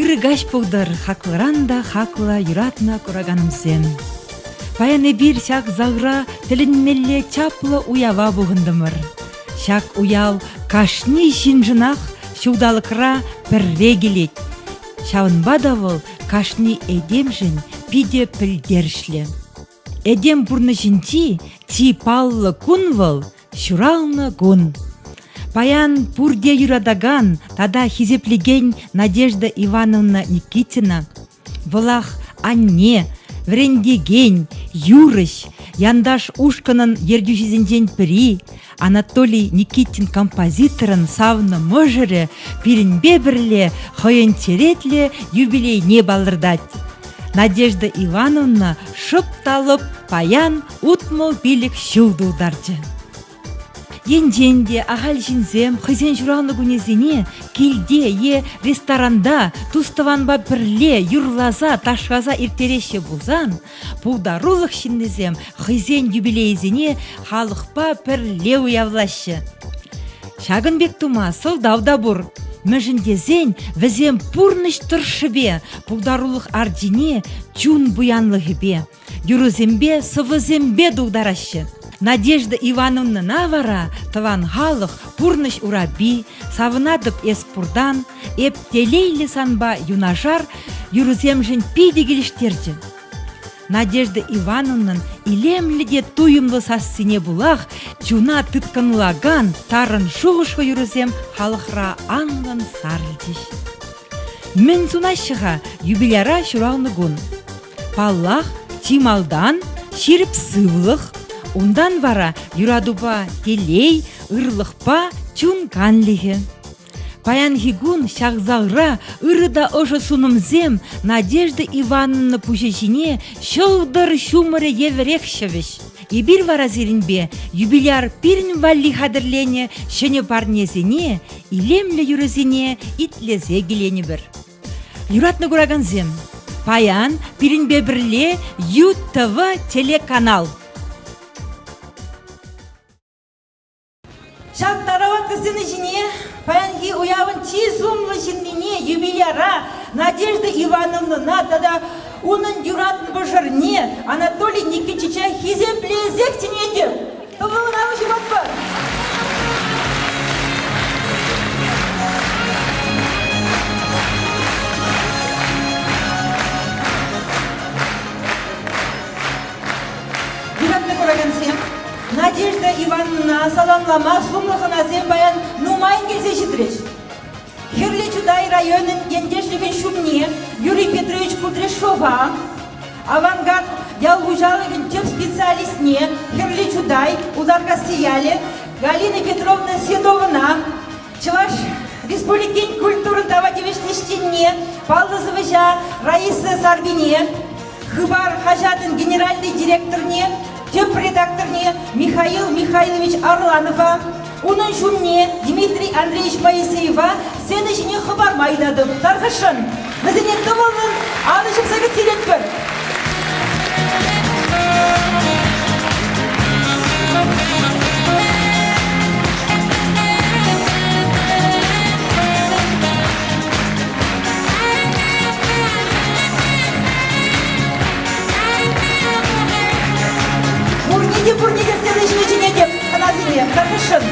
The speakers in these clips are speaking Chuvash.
Ырӑ каҫ пултӑр, хаклӑран та хаклӑ юратнӑ кураканӑмсем. Паян эпир ҫак залра тӗлӗнмелле чаплӑ уява пухӑнтӑмӑр. Ҫак уяв кашни ҫыншӑнах ҫулталӑкра пӗрре килет. Ҫавӑнпа та вӑл кашни этемшӗн питӗ пӗлтерӗшлӗ. Этем пурнӑҫӗнчи чи паллӑ кун вӑл ҫуралнӑ кун. Паян пурте юратакан тата хисеплекен Надежда Ивановна Никитина вӑлах анне, вӗрентекен, юрӑҫ, Янташ ушкӑнӑн ертӳҫисенчен пӗри, Анатолий Никитин композиторӑн савнӑ мӑшӑрӗ пирӗнпе пӗрле хӑйӗн черетлӗ юбилейне палӑртать. Надежда Ивановна шӑп та лӑп паян 65 ҫул тултарчӗ. Енчен те ахаль ҫынсем хӑйсен ҫуралнӑ кунӗсене килте е ресторанта тус-тӑванпа пӗрле юрласа, ташласа ирттереҫҫӗ пулсан, Пултарулӑх ҫыннисем хӑйсен юбилейӗсене халӑхпа пӗрле уявлаҫҫӗ. Ҫакӑн пек тума сӑлтав та пур. Мӗншӗн тесен вӗсем пурнӑҫ тӑршшӗпе пултарулӑх арчине чун пуянлӑхӗпе, юрӑсемпе, сӑвӑсемпе тултараҫҫӗ. Надежда Ивановнӑна вара тӑван халӑх пурнӑҫ урапи, савӑнатӑп эс пуртан, эп телейлӗ санпа юнашар юрӑсемшӗн питӗ килӗштерчӗ. Надежда Ивановнӑн илемлӗ те туйӑмлӑ сассине пулах чуна тыткӑнлакан тарӑн шухӑшлӑ юрӑсем халӑхра анлӑн сарӑлчӗҫ. Мӗн сунаҫҫӗ-ха юбиляра ҫуралнӑ кун? Паллах, чи малтан ҫирӗп сывлӑх, унтан вара юратупа телей, ырлӑхпа чун канлӗхӗ. Паянхи кун ҫак залра ырӑ та ӑшӑ сунӑмсем Надежда Ивановна пуҫӗ ҫине ҫӑлтӑр ҫумӑрӗ евӗрех ҫӑвӗҫ. Эпир вара сирӗнпе юбиляр пирӗн валли хатӗрленӗ ҫӗнӗ парнесене, илемлӗ юрӑсене итлесе киленӗпӗр. Юратнӑ куракансем, паян пирӗнпе пӗрле ЮТВ телеканал. Ҫак тараватлӑ сцена ҫине паянхи уявӑн чи сумлӑ ҫыннине, юбиляра Надежда Ивановнӑна тата унӑн юратнӑ мӑшӑрне Анатолий Никитича хисеплесех чӗнетӗп. Тӑвӑллӑн алӑ ҫупатпӑр! Юратнӑ куракансем, Надежда Ивановна саламлама сумлӑ хӑнасем паян нумайӑн килсе ҫитрӗҫ. Хӗрлӗ Чутай районӗн ентешлӗхӗн ҫумне Юрий Петрович Кудряшова, Авангард ял хуҫалӑхӗн тӗп специалистне Хӗрлӗ Чутай, Уларкасси ялӗ Галина Петровна Седовӑна, Чӑваш Республикин культурӑн тава тивӗҫлӗ ӗҫченне, паллӑ сӑвӑҫа Раиса Сарпине, Хыпар хаҫатӑн генеральнӑй директорне, тӗп редакторне Михаил Михайлович Арланова, унӑн ҫумне Дмитрий Андреевич Моисеева сцена ҫине хӑпарма ыйтатӑп. Тархасшӑн, вӗсене тӑвӑллӑн алӑ ҫупса кӗтсе илетпӗр. Пурне те, пурне те сцена ҫине чӗнетӗп, хӑнасене, тархасшӑн.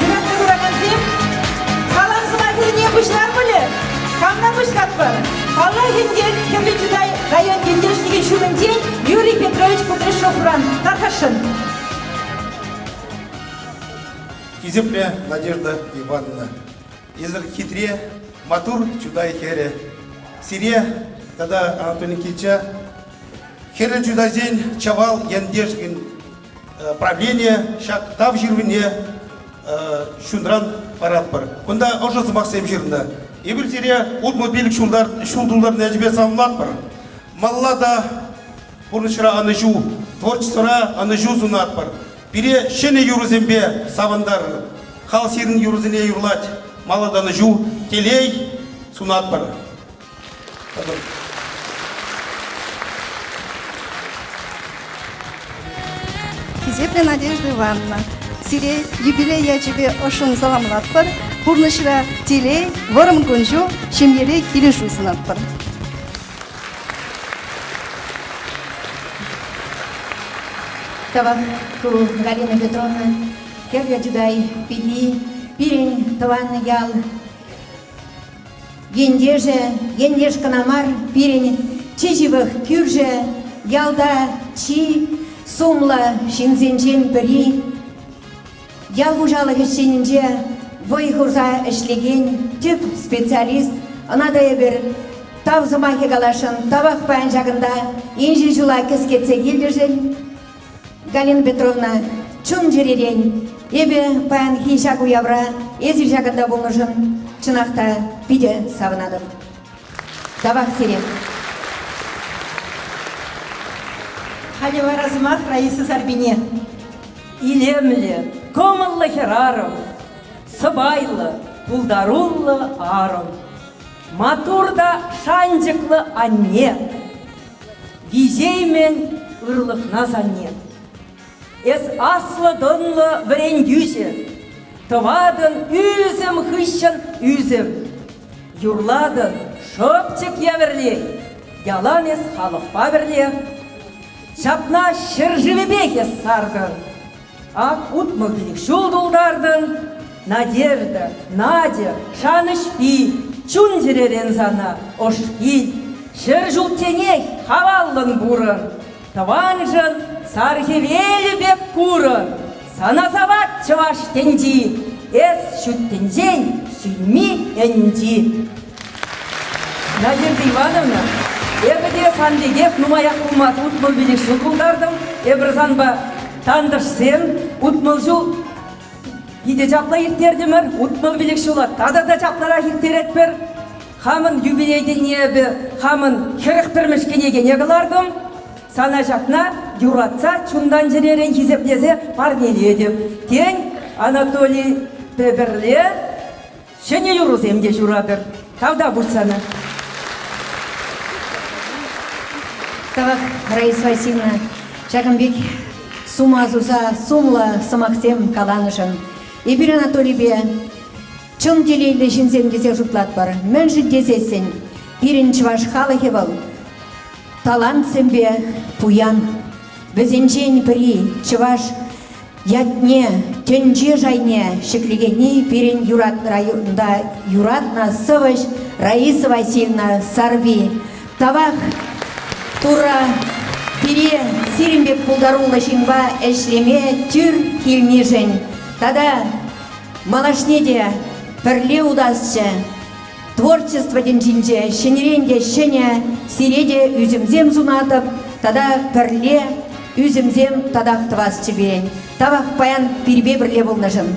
Юратнӑ куракансем, салам сӑмахӗсене пуҫлар пулӗ. Камран пуҫлатпӑр? Паллах ӗнтӗ, Хӗрлӗ Чутай район ентешлӗхӗн ҫумӗнчен Юрий Петрович Кудряшовран тархасшӑн. Хисеплӗ Надежда Ивановна, эсир хитре, маттур Чутай хӗрӗ. Сире тата Анатолий Никитича Хӗрлӗ Чутайсен Чавал ентешӗн правление ҫак тав ҫырӑвне чунран паратпӑр. Кунта ӑшӑ сӑмахсем ҫырнӑ. Эпир сире 65 ҫул тултарнӑ ячӗпе саламлатпӑр. Малла та пурнӑҫра ӑнӑҫу, творчествӑра ӑнӑҫу сунатпӑр. Пире ҫӗнӗ юрӑсемпе савӑнтарӑр. Хал сирӗн юрӑсене юрлать. Малла та ӑнӑҫу, телей сунатпӑр. Хисеплӗ Надежда Ивановна, сире юбилей ячӗпе ӑшшӑн саламлатпӑр, пурнӑҫра телей, вӑрӑм кун-ҫул, ҫемьере килӗшӳ сунатпӑр. Тавах ку Галина Петровна, Хӗрлӗ Чутай пики, пирӗн тӑван ял Ентешӗ, ентеш кӑна мар, пирӗн чи ҫывӑх кӳршӗ, ялта чи сумлӑ ҫынсенчен пӗри, ял хуҫалӑх ӗҫченӗнче вӑй хурса ӗҫлекен тӗп специалист. Ӑна та эпир тав сӑмахӗ каласшӑн. Тавах паян ҫакӑнта инҫе ҫула кӗскетсе килнӗшӗн. Галина Петровна, чун-чӗререн эпӗ паянхи ҫак уявра эсир ҫакӑнта пулнӑшӑн чӑнах та питӗ савӑнатӑп. Тавах сире. Халӗ вара сӑмах Раиса Сарпине. Илемлӗ, кӑмӑллӑ хӗрарӑм, сӑпайлӑ, пултаруллӑ арӑм, маттур та шанчӑклӑ анне. Виҫеймӗн ырлӑхна санне. Эс аслӑ-тӑнлӑ вӗрентӳҫӗ, тӑватӑн ӳсӗм хыҫҫӑн ӳсӗм. Юрлатӑн шӑпчӑк евӗрлех, ялан эс халӑхпа пӗрле. Ҫапла ҫӗршывӗпех эс сартӑн. Ак 65 ҫул тултартӑн, Надежда, Надя, шанӑҫпи, чун-чӗререн сана ӑш-пил. 100 ҫулчченех хаваллӑн пурӑн, тӑваншӑн сар хӗвелӗ пек курӑн. Сана савать чӑваш тӗнчи, эс ҫут тӗнчен сӳнми ӗнчи. Надежда Ивановна, эпӗ те сан пекех нумаях пулмасть 65 ҫул тултартӑм. Эпир санпа тантӑшсем 60 ҫул питӗ чаплӑ ирттертӗмӗр. 65 ҫула тата та чаплӑрах ирттеретпӗр. Хамӑн юбилей тӗлне эпӗ хамӑн 41-мӗш кӗнекене кӑлартӑм. Сана ҫакна юратса, чунтан-чӗререн хисеплесе парнелетӗп. Тен, Анатолий пӗрле Ҫӗнӗ юрӑсем те ҫуратӑр. Тавтапуҫ сана. Тавах, Раиса Васильевна, ҫакӑн пек сума суса сумлӑ сӑмахсем каланӑшӑн. Эпир Анатолипе чӑн телейлӗ ҫынсем тесе шутлатпӑр. Мӗншӗн тесессӗн пирӗн чӑваш халӑхӗ вӑл талантсемпе пуян. Вӗсенчен пӗри чӑваш ятне, тӗнче шайне ҫӗклекенни пирӗн юратнӑ районта юратнӑ сӑвӑҫ Раиса Васильевна Сарпи. Тавах Турра пире сирӗн пек пултаруллӑ ҫынпа ӗҫлеме тӳр килнишӗн тата малашне те пӗрле утасчӗ. Творчество тӗнчинче ҫӗнӗрен те ҫӗнӗ сире те ӳсӗмсем сунатӑп тата пӗрле ӳсӗмсем татах тӑвасчӗ пирӗн. Тавах паян пирпе пӗрле пулнӑшӑн.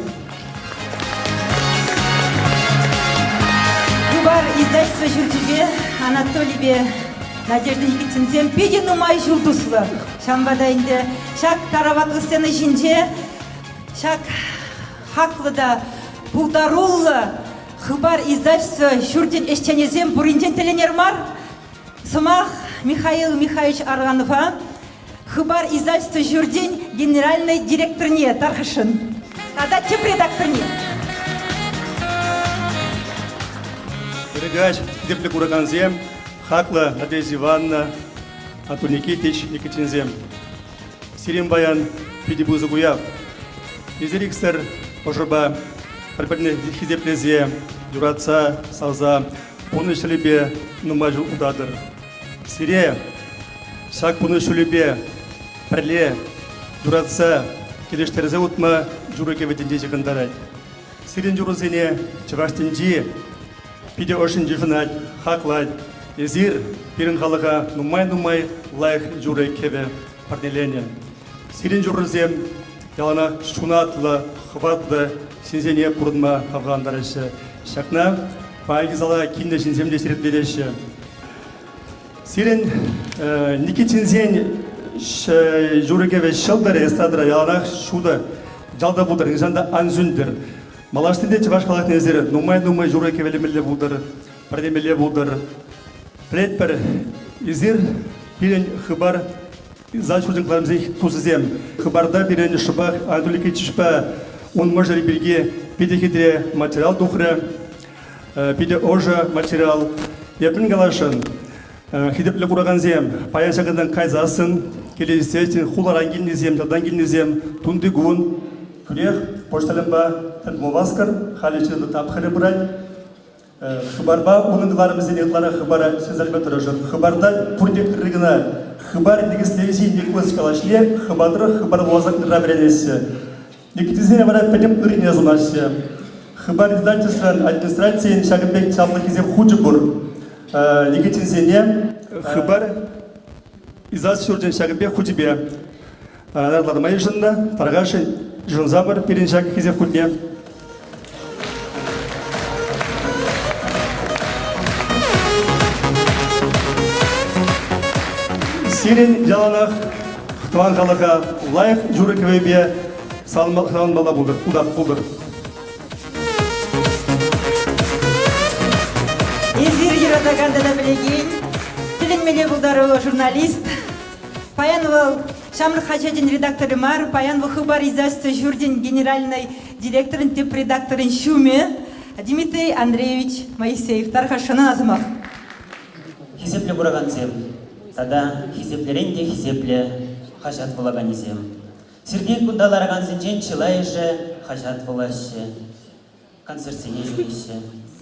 Хыпар издательство ҫурчӗпе Анатолипе Надежда Никитинсем питӗ нумай ҫул туслӑ. Ҫавӑнпа та ӗнтӗ ҫак тараватлӑ сцена ҫинче ҫак хаклӑ та пултаруллӑ Хыпар издательство ҫурчӗн ӗҫченӗсем пуринчен тӗлӗнер мар. Сӑмах Михаил Михайлович Арганова Хыпар издательство ҫурчӗн генеральнӑй директорне тархасшӑн тата тӗп редакторне. Ырӑ хисеплӗ куракансем, хаклӑ Надежда Ивановна, Антон Никитич Никитинсем. Сирӗн паян питӗ пысӑк уяв. Эсир иксӗр ӑшӑпа пӗр-пӗрне хисеплесе, юратса, савса пурнӑҫ ҫулӗпе нумай ҫул утатӑр. Сире ҫак пурнӑҫ ҫулӗпе пӗрле юратса, килӗштерсе утма юрӑ-кӗвӗ тӗнчи ҫыхӑнтарать. Сирӗн юрӑсене чӑваш тӗнчи питӗ ӑшшӑн йышӑнать, хаклать. Эсир пирӗн халӑха нумай-нумай лайӑх юрӑ-кӗвӗ парнеленӗ. Сирӗн юррӑсем яланах ҫунатлӑ, хӑватлӑ ҫынсене пурӑнма хавхалантараҫҫӗ. Ҫакна паянхи зала килнӗ ҫынсем те ҫирӗплетеҫҫӗ. Сирӗн Никитинсен юрӑ-кӗвӗ ҫӑлтӑрӗ эстрадӑра яланах ҫутӑ, ялта пултӑр, нихӑҫан та ан сӳнтӗр. Малашне те чӑваш халӑхне эсир нумай-нумай юрӑ кӗвӗлемелле пултӑр, пӗрлемелле пултӑр. Пӗлетпӗр, эсир пирӗн Хыпар зал ҫурчӗн кӑларӑмсен тусӗсем. Хыпарта пирӗн шӑпах Анатолий Никитичпа ун мӑшӑрӗ пирки питӗ хитре материал тухрӗ. Питӗ ӑшӑ материал. Эп мӗн каласшӑн? Хисеплӗ куракансем, паян ҫакӑнтан кайсассӑн килесен хуларан килнисем, ялтан килнисем тунти кун тӳрех почтальонпа тӗл пулма васкӑр. Халӗ ҫырнӑ тапхӑрӗ пырать. Хыпарпа унӑн кӑларӑмӗсене ытларах хыпара ҫырса тӑрӑшӑр. Хыпарта пурте ырри кӑна. Хыпар никӗслевҫи Николас калашле хыпар тӑрӑх хыпар вуласа ырра вӗренеҫҫӗ. Никитисене вара пӗтӗм ыррине сунаҫҫӗ. Хыпар издательствӑн администрацийӗн ҫакӑн пек чаплӑ хисеп хучӗ пур. Никитинсене Хыпар издательство ҫурчӗн ҫакӑн пек хучӗпе наградӑлама йышӑннӑ. Тархасшӑн йышӑнсамӑр пирӗн ҫак хисеп хутне. Сирӗн яланах тӑван халӑха лайӑх юрӑ-кӗвӗпе саламламалла пултӑр, пултӑр. Эсир юратакан тата пӗлекен тӗлӗнмелле пултаруллӑ журналист. Паян вӑл Ҫамрӑк хаҫачӗн редакторӗ мар, паян вӑл Хыпар издательство ҫурчӗн генеральнӑй директорӗн тӗп редакторӗн ҫумӗ Дмитрий Андреевич Моисеев. Тархасшӑн сӑмах. Хисеплӗ куракансем тата хисеплӗрен те хисеплӗ хаҫат вулаканӗсем. Сиртен кунта ларакансенчен чылайӑшӗ хаҫат вулаҫҫӗ, концертсене ҫӳреҫҫӗ.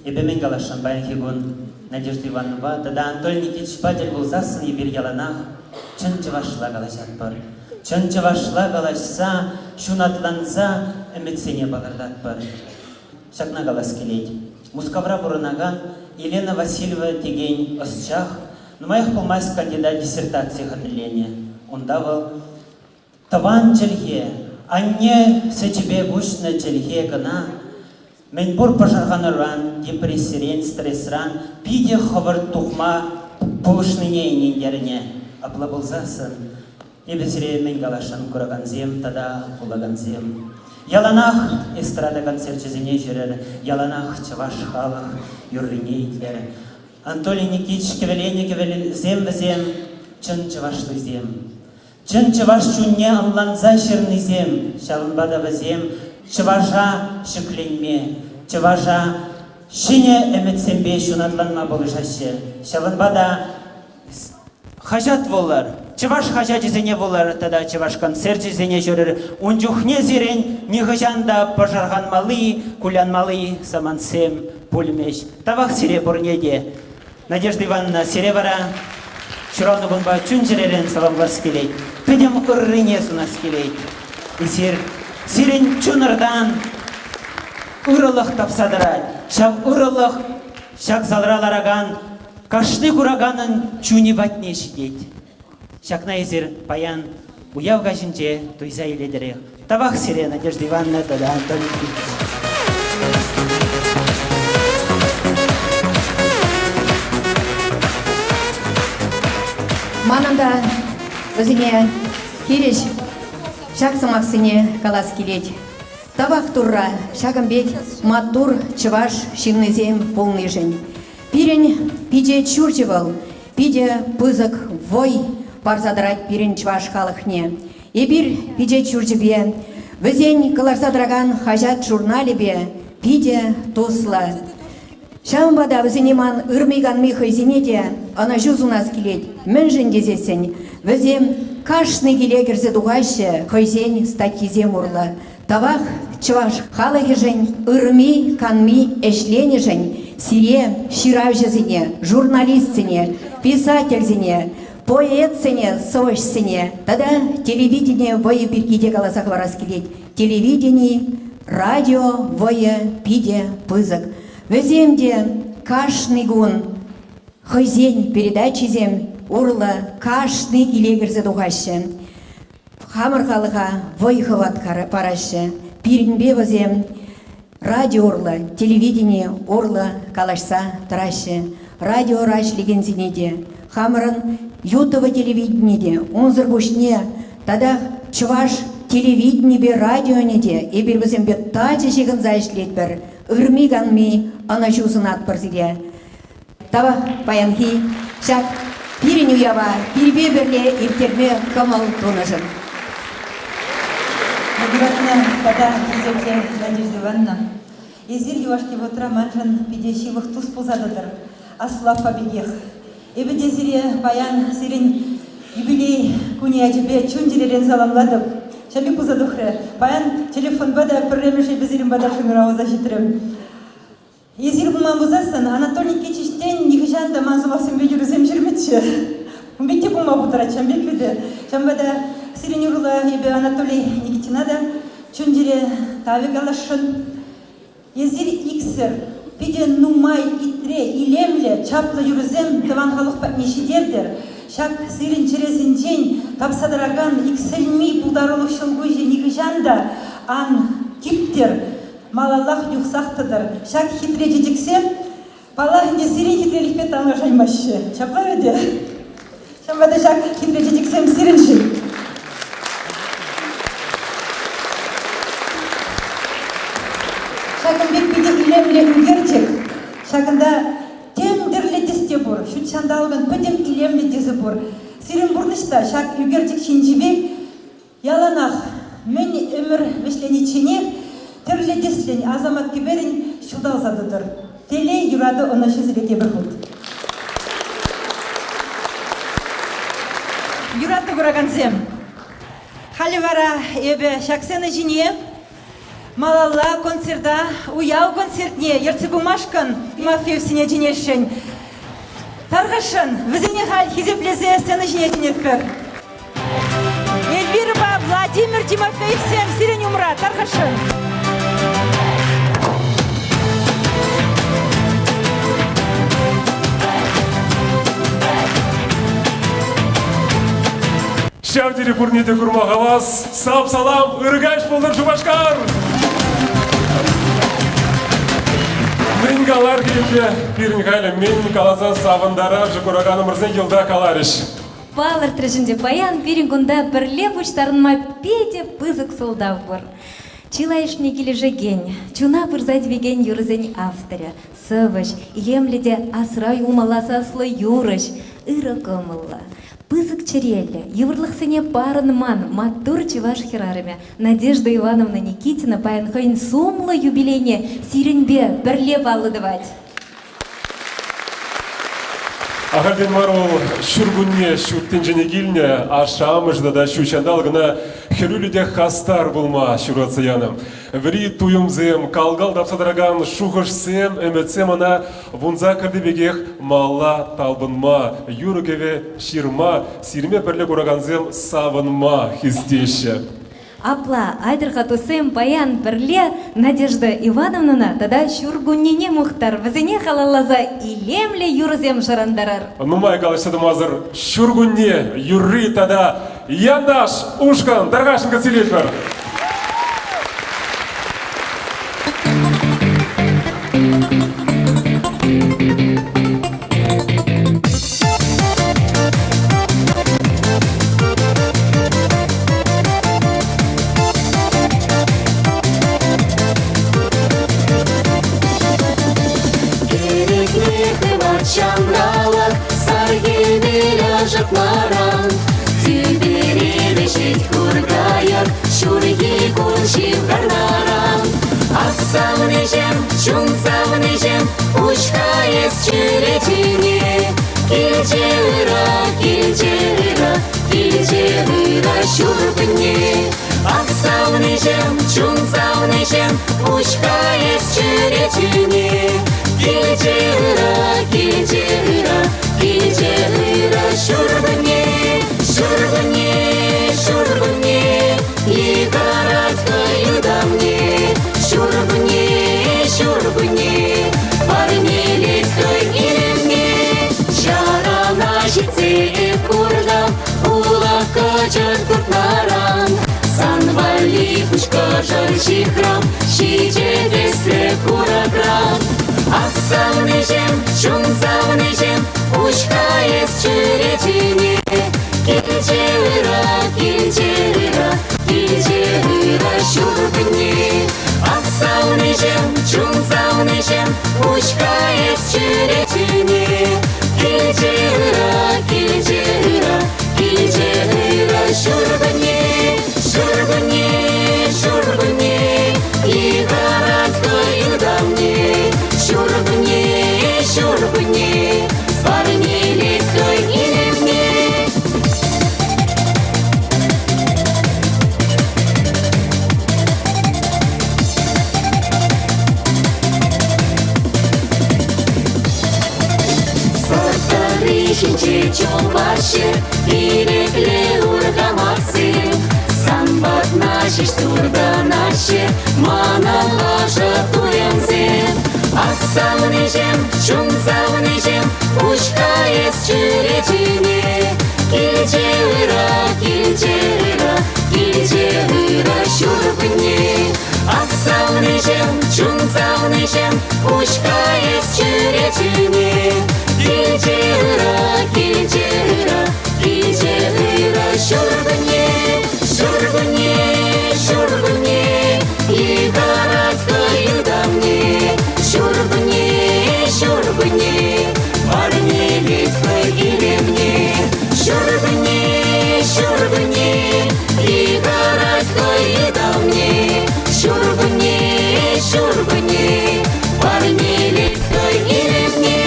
Эпӗ мӗн каласшӑн паянхи кун Надежда Ивановнӑпа тата Анатолий Никитичпа тӗл пулсассӑн эпир яланах чӑн чӑвашла калаҫатпӑр. Чӑн чӑвашла калаҫса, ҫунатланса ӗмӗтсене палӑртатпӑр. Ҫакна калас килет. Мускавра пурӑнакан Елена Васильева текен ӑсчах нумаях пулмасть кандидат диссертацийӗ хатӗрленӗ. Унта вӑл тӑван чӗлхе, анне сӗчӗпе куҫнӑ чӗлхе кӑна мӗнпур пӑшӑрхануран, депрессирен, стресран питӗ хӑвӑрт тухма пулӑшнине ӗнентернӗ. Апла пулсассӑн Эпӗ сире мӗн каласшӑн, куракансем тата вулакансем. Яланах эстрада концерчӗсене ҫӳрӗр, яланах чӑваш халӑх юррине итлӗр. Анатолий Никитич кӗвӗленӗ кӗвӗсем вӗсем чӑн чӑвашлисем. Чӑн чӑваш чунне ӑнланса ҫырнисем, ҫавӑнпа та вӗсем чӑваша ҫӗкленме, чӑваша ҫӗнӗ ӗмӗтсемпе ҫунатланма пулӑшаҫҫӗ. Ҫавӑнпа та Хаҫат вулӑр, чӑваш хаҫачӗсене вулӑр тата чӑваш концерчӗсене ҫӳрӗр. Ун чухне сирӗн нихӑҫан та пӑшӑрханмалли, кулянмалли самантсем пулмӗҫ. Тавах сире пурне те. Надежда Ивановна, сире вара ҫуралнӑ кунпа чун-чӗререн саламлас килет. Пӗтӗм ыррине сунас килет. Эсир сирӗн чунӑртан ырӑлӑх тапса тӑрать. Ҫав ырӑлӑх ҫак залра ларакан Кашни кураканӑн чунӗ патне ҫитет. Ҫакна эсир паян уяв каҫӗнче туйса илетӗрех. Тавах сире, Надежда Ивановна тата Антон Никитич. Манӑн та вӗсене хирӗҫ ҫак сӑмахсене калас килет. Тавах Турра ҫакӑн пек маттур чӑваш ҫыннисем пулнишӗн. Пирӗн пичет ҫурчӗ вӑл питӗ пысӑк вӑй парса тӑрать пирӗн чӑваш халӑхне. Эпир пичет ҫурчӗпе, вӗсен кӑларса тӑракан хаҫат-журналӗпе питӗ туслӑ. Ҫавӑнпа та вӗсене ман ырми-канми хӑйсене те ӑнӑҫу сунас килет. Мӗншӗн тесессӗн вӗсем кашни киле кӗрсе тухаҫҫӗ хӑйсен статйисем урлӑ. Тавах чӑваш халӑхӗшӗн ырми-канми ӗҫленӗшӗн сире, ҫыравҫӑсене, журналистсене, писательсене, поэтсене, сӑвӑҫсене тата телевидени вӑйӗ пирки те каласа хӑварас килет. Телевидени, радио вӑйӗ питӗ пысӑк. Вӗсем те кашни кун хӑйсен передачисем урлӑ кашни киле кӗрсе тухаҫҫӗ. Хамӑр халӑха вӑй-хӑват параҫҫӗ. Пирӗнпе вӗсем радио урлӑ, телевидени урлӑ калаҫса тӑраҫҫӗ. Радиора ӗҫлекенсене те, хамӑрӑн Ютово телевидени те, унсӑр пуҫне татах чӑваш телевиденипе радионе те эпир вӗсемпе тачӑ ҫыхӑнса ӗҫлетпӗр. Ырми-канми ӑнӑҫу сунатпӑр сире. Тавах паянхи. ҫак пирӗн уява пирпе пӗрле ирттерме кӑмӑл тунӑшӑн. Юратнӑ тата хисеплӗ Надежда Ивановна, эсир юлашки вӑхӑтра маншӑн питӗ ҫывӑх тус пулса тӑтӑр. Аслӑ аппа пекех. Эпӗ те сире паян сирӗн юбилей кунӗ ячӗпе чун-чӗререн саламлатӑп. Ҫав пек пулса тухрӗ. Паян телефонпа та пӗрремӗш эпӗ сирӗн пата шӑнкӑравласа ҫитрӗм. Эсир пулман пулсассӑн Анатолий Никитичтен нихӑҫан та ман сӑмахсемпе юрӑсем ҫырмӗччӗ. Ун пек те пулма пултарать, ҫавӑн пек вӗтӗ. Ҫавӑнпа та сирӗн урлӑ эпӗ Анатолий Никитина та чун-чӗре тавӗ каласшӑн. Эсир иксӗр питӗ нумай итре, илемлӗ, чаплӑ юрӑсем тӑван халӑх патне ҫитертӗр. Ҫак сирӗн чӗресенчен тапса тӑракан иксӗлми пултарулӑх ҫӑлкуҫӗ нихӑҫан та ан типтӗр, малаллах юхсах тӑтӑр. Ҫак хитре чечексем, паллах ӗнтӗ, сирӗн хитрелӗхпе танлашаймаҫҫӗ. Ҫапла вӗт? Ҫавӑнпа та ҫак хитре чечексем сирӗншӗн. Ҫакӑн пек питӗ илемлӗ ӳкерчӗк. Ҫакӑнта тем тӗрлӗ тӗс те пур, ҫут ҫанталӑкӑн пӗтӗм илемлӗ тӗсӗ пур. Сирӗн пурнӑҫ та ҫак ӳкерчӗк ҫинчи пек яланах мӗн ӗмӗр вӗҫленичченех тӗрлӗ тӗслӗн асамат кӗперӗн ҫуталса тӑтӑр. Телей, юрату ӑнӑҫу сире тепӗр хут. Юратнӑ куракансем, халӗ вара эпӗ ҫак сцена ҫине малалла концерта, уяв концертне ертсе пымашкӑн Тимофеевсене чӗнесшӗн. Тархасшӑн, вӗсене халь хисеплесе сцена ҫине чӗнетпӗр. Эльвирӑпа Владимир Тимофеевсем сирӗн умра, тархасшӑн. Ҫав тери пурне те курма хавас. Сап салам, ырӑ каҫ пултӑр Шупашкар! Мӗн калар ӗнтӗ пирӗн халӗ, мӗн каласа савӑнтарар-ши кураканӑмӑрсен йӑлтах каларӗҫ. Палӑртрӗҫ ӗнтӗ, паян пирӗн кунта пӗрле пуҫтарӑнма питӗ пысӑк сӑлтав пур. Чылайӑшне килӗшекен, чуна пырса тивекен юрӑсен авторӗ, сӑвӑҫ, илемлӗ те асра юлмалла саслӑ юрӑҫ, ырӑ кӑмӑллӑ, пысӑк чӗреллӗ, йывӑрлӑхсене парӑнман маттур чӑваш хӗрарӑмӗ Надежда Ивановна Никитина паян хӑйӗн сумлӑ юбилейне сирӗнпе пӗрле паллӑ тӑвать. Ахальтен мар вӑл ҫуркунне ҫут тӗнчене килнӗ ашшӗ-амӑшӗ тата ҫут ҫанталӑк ӑна хӗрӳллӗ те хастар пулма ҫуратса янӑ. Вӗри туйӑмсем, кал-кал тапса тӑракан шухӑшсем, ӗмӗтсем ӑна вунсаккӑрти пекех малалла талпӑнма, юрӑ-кӗвӗ ҫырма, сирме пӗрле куракансем савӑнма хистеҫҫӗ. Апла, айтӑр-ха, туссем, паян пӗрле Надежда Ивановнӑна тата ҫуркуннене мухтар, вӗсене халалласа илемлӗ юрӑсем шӑрантарар. Нумай калаҫса тӑмасӑр ҫуркунне юрри тата Янташ ушкӑн тархасшӑн кӗтсе илетпӗр. Ирӗкне хывать ҫанталӑк, сар хӗвел ӑшӑтнӑран. Тӳпере вӗҫет хур-кайӑк, ҫурхи кун ҫывхарнӑран. Ах, савнӑҫӑм, чун савнӑҫӑм, уҫ-ха эс чӳречене. Килчӗ ыра, килчӗ ыра, килчӗ ыра ҫуркунне. Ах, савнӑҫӑм, чун савнӑҫӑм, уҫ-ха эс чӳречене. Килчӗ ыра, килчӗ ыра, килчӗ ыра ҫуркунне. Ҫуркунне, ҫуркунне, йыхӑрать хӑй ытамне. Ҫуркунне, ҫуркунне, парнелет хӑй илемне. Ҫарана ҫитсе эп куртӑм, улах кӑчӑк туртнӑран. Сан валли пуҫкӑшӑр ҫыхрӑм, ҫичӗ тӗслӗ курӑкран. Ах, савнӑҫӑм, чун савнӑҫӑм, уҫ-ха эс чӳречене. Килчӗ ыра, килчӗ ыра, килчӗ ыра ҫуркунне. Ах, савнӑҫӑм, чун савнӑҫӑм, уҫ-ха эс чӳречене. Килчӗ ыра. ҫинче чупаҫҫӗ ирӗклӗ урхамахсем. Сан патна ҫеҫ туртӑнаҫҫӗ манӑн ӑшӑ туйӑмсем. Ах, савниҫӗм, чун савниҫӗм, уҫ-ха эс чӳречине. Килчӗ ыра, килчӗ ыра, килчӗ ыра ҫуркунне. Ах, савниҫӗм, чун савниҫӗм, уҫ-ха эс чӳречине. Килчӗ ыра, килчӗ ыра, килчӗ ыра ҫуркунне. Ҫуркунне, ҫуркунне, йыхӑрать хӑй ытамне. Ҫуркунне, ҫуркунне, парнелет хӑй илемне. Ҫуркунне, ҫуркунне, йыхӑрать хӑй ытамне. Ҫуркунне, ҫуркунне, парнелет хӑй илемне.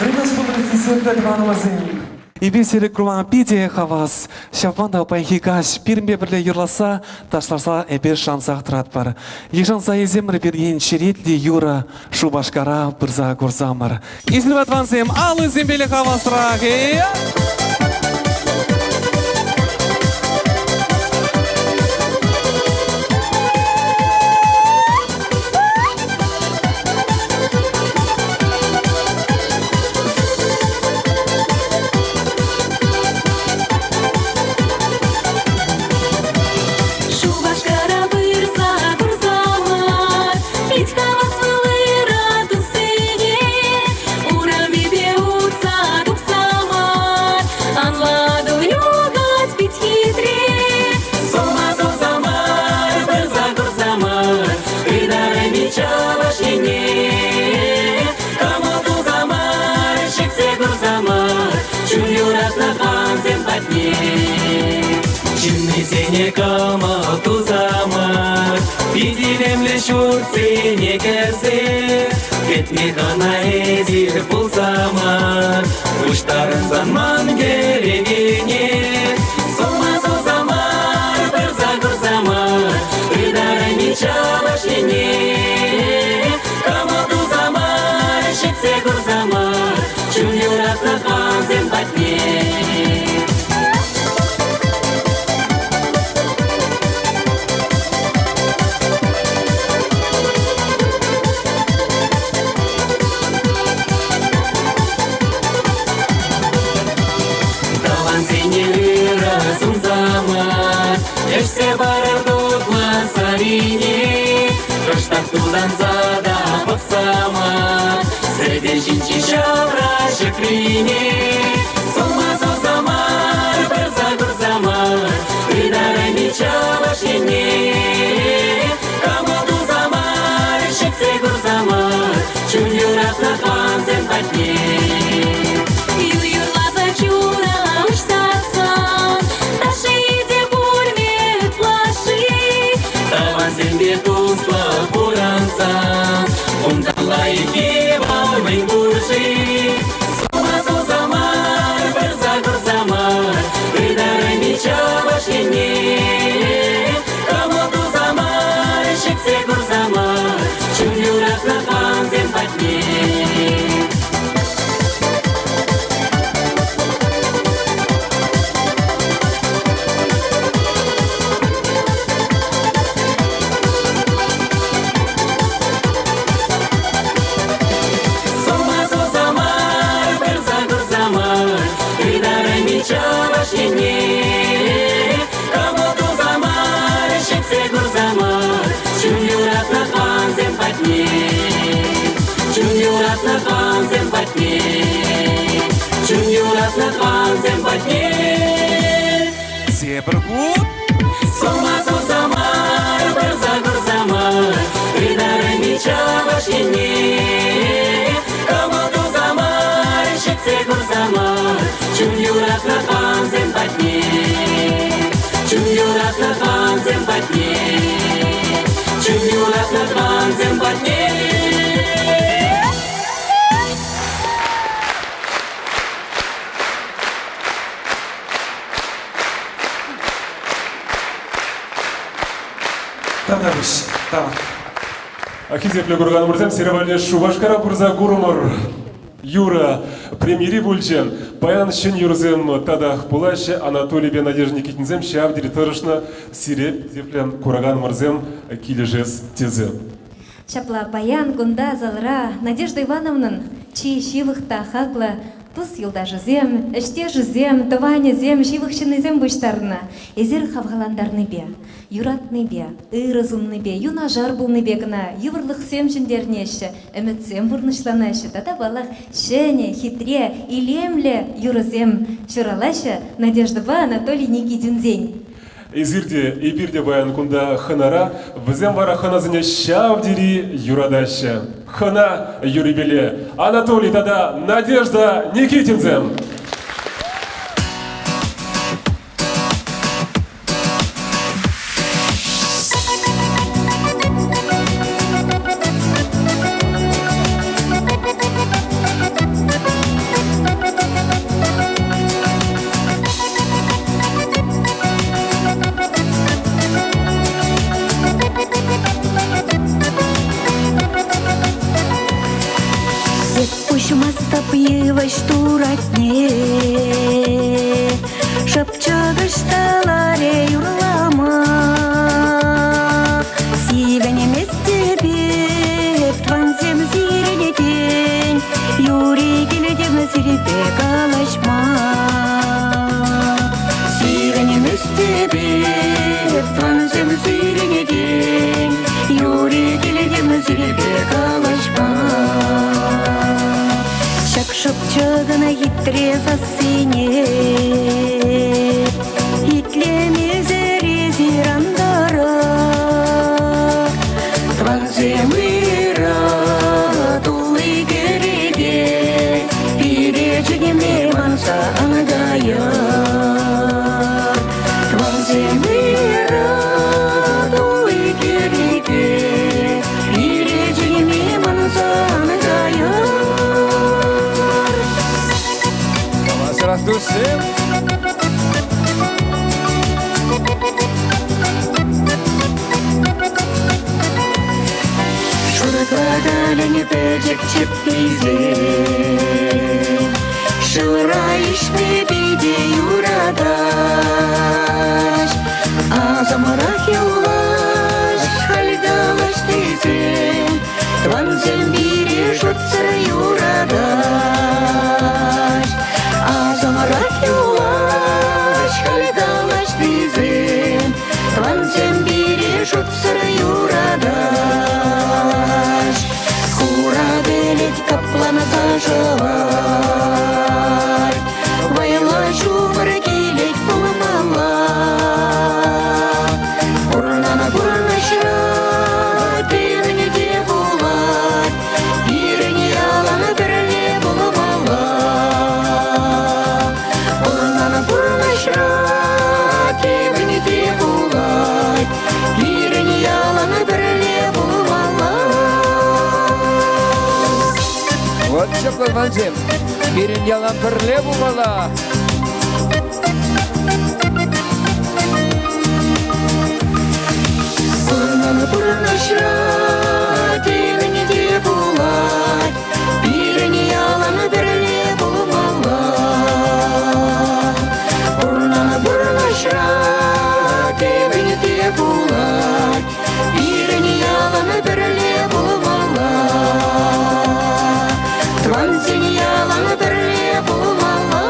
Ребят, хисеплӗ тӑванӑмӑрсем, эпир сире курма питӗ хавас. Ҫавӑнпа та паянхи каҫ пирӗнпе пӗрле юрласа, ташласа эпир шансах тӑратпӑр. Йышӑнса илсемӗр пиртен черетлӗ юрӑ Шупашкара пырса курсамӑр. Киселва тӑвансем, алӑсемпеле хавасрах. Шупашкара пырса курсамӑр, пит хаваслӑ ыратусене урамӗпе утса тухсамӑр, анлатӑл юхать пит хитре. Сума сусамар, пырса курсамар, ытарайми чӑваш ене. Кӑмӑл тусамар, ҫитсе курсамар, чун юратнӑ хансем патне. Ҫыннисене кӑмӑл тусамӑр, пит илемлӗ ҫуртсене кӗрсе, кӗтме кӑна эсир пулсамӑр, пуҫтарӑнсан ман кӗрекене. Сума сусамар, пырса курсамар, ытарайми чӑваш ене. Кӑмӑл тусамар, ҫитсе курсамар, чун юратнӑ хансем патне. Тӑвансене ырӑ сунсамӑр, ӗҫсе парӑр тутлӑ сӑрине. Кӑштах тутанса та пӑхсамӑр, сӗтел ҫинчи ҫавра ҫӑкрине. Сума сусамар, пырса курсамар, ытарайми чӑваш ене. Кӑмӑл тусамар, ҫитсе курсамар, чун юратнӑ хансем патне. Юр юрласа чуна уҫсассӑн, ташши те пулмӗ ытлашши. Тӑвансемпе туслӑ пурӑнсан, унтан лайӑххи вӑл мӗн пур-ши? Сума сусамар, пырса курсамар, ытарайми чӑваш ене. Кӑмӑл тусамар, ҫитсе курсамар, чун юратнӑ хансем патне. Сума сусамар, пырса курсамар, ытарайми чӑваш ене. Кӑмӑл тусамар, ҫитсе курсамар, чун юратнӑ хансем патне. Чун юратнӑ хансем патне. Чун юратнӑ хансем патне. Тепӗр хут. Сума сусамар, пырса курсамар, ытарайми чӑваш ене. Кӑмӑл тусамар, ҫитсе курсамар, чун юратнӑ хансем патне. Чун юратнӑ хансем патне. Чун юратнӑ хансем патне. Тавтапуҫ. Тавах. Хисеплӗ кураканӑмӑрсем, сире валли Шупашкара пырса курӑмӑр. Юрӑ премьери пулчӗ. Паян ҫӗн юрӑсем татах пулаҫҫӗ. Анатолийпе Надежда Никитинсем ҫав тери тӑрӑшнӑ сире хисеплӗ кураканӑмӑрсем килӗшес тесе. Ҫапла паян кунта залра Надежда Ивановнӑн чи ҫывӑх та хаклӑ тус-юлташӗсем, ӗҫтешӗсем, тӑванӗсем, ҫывӑх ҫыннисем пуҫтарнӑ. Эсир хавхалантарнипе, юратнипе, ырӑ суннипе, юнашар пулнипе кӑна йывӑрлӑхсем ҫӗнтернеҫҫӗ, ӗмӗтсем пурнӑҫланаҫҫӗ тата, паллах, ҫӗнӗ, хитре, илемлӗ юрӑсем ҫуралаҫҫӗ Надеждӑпа Анатолий Никитинсен. Эсир те, эпир те паян кунта хӑнара, вӗсем вара хӑнасене ҫав тери юратаҫҫӗ. Хӑна юрипеле Анатолий тата Надежда Никитинсем. Уҫмастӑп йывӑҫ туратне, Шӑпчӑк ӑҫталаре юрлама. Сивӗнместӗп эп, тӑвансем сирӗнтен, Юри килтӗм сирпе калаҫма. Сивӗнместӗп эп, тӑвансем сирӗнтен, Юри килтӗм сирпе калаҫма. Ҫак шӑпчӑкӑн хитре сассине итлемесӗр эсир ан тӑрӑр. Тӑвансем ырӑ тулли кӗреке пире чӗнме манса ан кайӑр. Тӑвансем ырӑ тулли кӗреке пире чӗнме манса ан кайӑр. Здравствуйте. Шурӑ пӗчӗк чӗпписем Шывра ишме питӗ юратаҫ. Асӑмрах юлаҫ, халь калаҫ тесен, Тӑвансем пире шутсӑр юратаҫ. Асӑмрах юлаҫ, халь калаҫ тесен, Тӑвансем пире шутсӑр юратаҫ. Хура пӗлӗт капланса шӑвать, Вӑйлӑ ҫумӑр килет пулмалла. Пурнан пурнӑҫра темӗн те пулать, Пирӗн ялан пӗрле пулмалла. Пурнан пурнӑҫра темӗн те пулать, Пирӗн ялан пӗрле пулмалла. Вот ҫапла тӑвансем, пирӗн ялан пӗрле пулмалла. Пурнан пурнӑҫра темӗн те пулать, Пирӗн ялан пӗрле пулмалла. Пурнан пурнӑҫра темӗн те пулать, Пирӗн ялан пӗрле пулмалла. Тӑвансен ялан пӗрле пулмалла.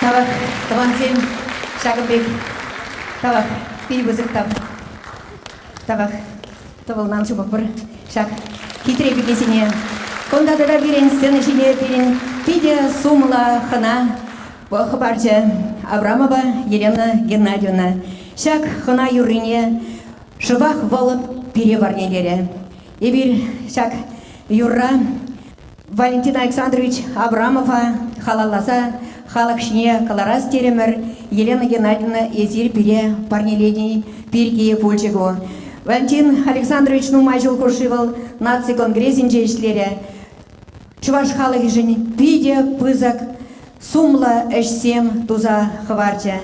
Тавах, тӑвансем, ҫакӑн пек тавах, пит пысӑк тав. Тавах, тӑвӑлнан чупӑпӑр ҫак хитре пикесене. Кунта тата пирӗн сцена ҫине пирӗн питӗ сумлӑ хӑна хӑпарчӗ Абрамова Елена Геннадьевна. Ҫак хӑна юррине. Шӑпах вӑл пире парнелерӗ. Эпир ҫак юрра Валентин Александрович Абрамова халалласа халӑх ҫине кӑларас терӗмӗр. Елена Геннадьевна, эсир пире парнелени пирки пулчӗ ку. Валентин Александрович нумай ҫул хушши вӑл наци конгресӗнче ӗҫлерӗ. Чӑваш халӑхӗшӗн питӗ пысӑк сумлӑ ӗҫсем туса хӑварчӗ.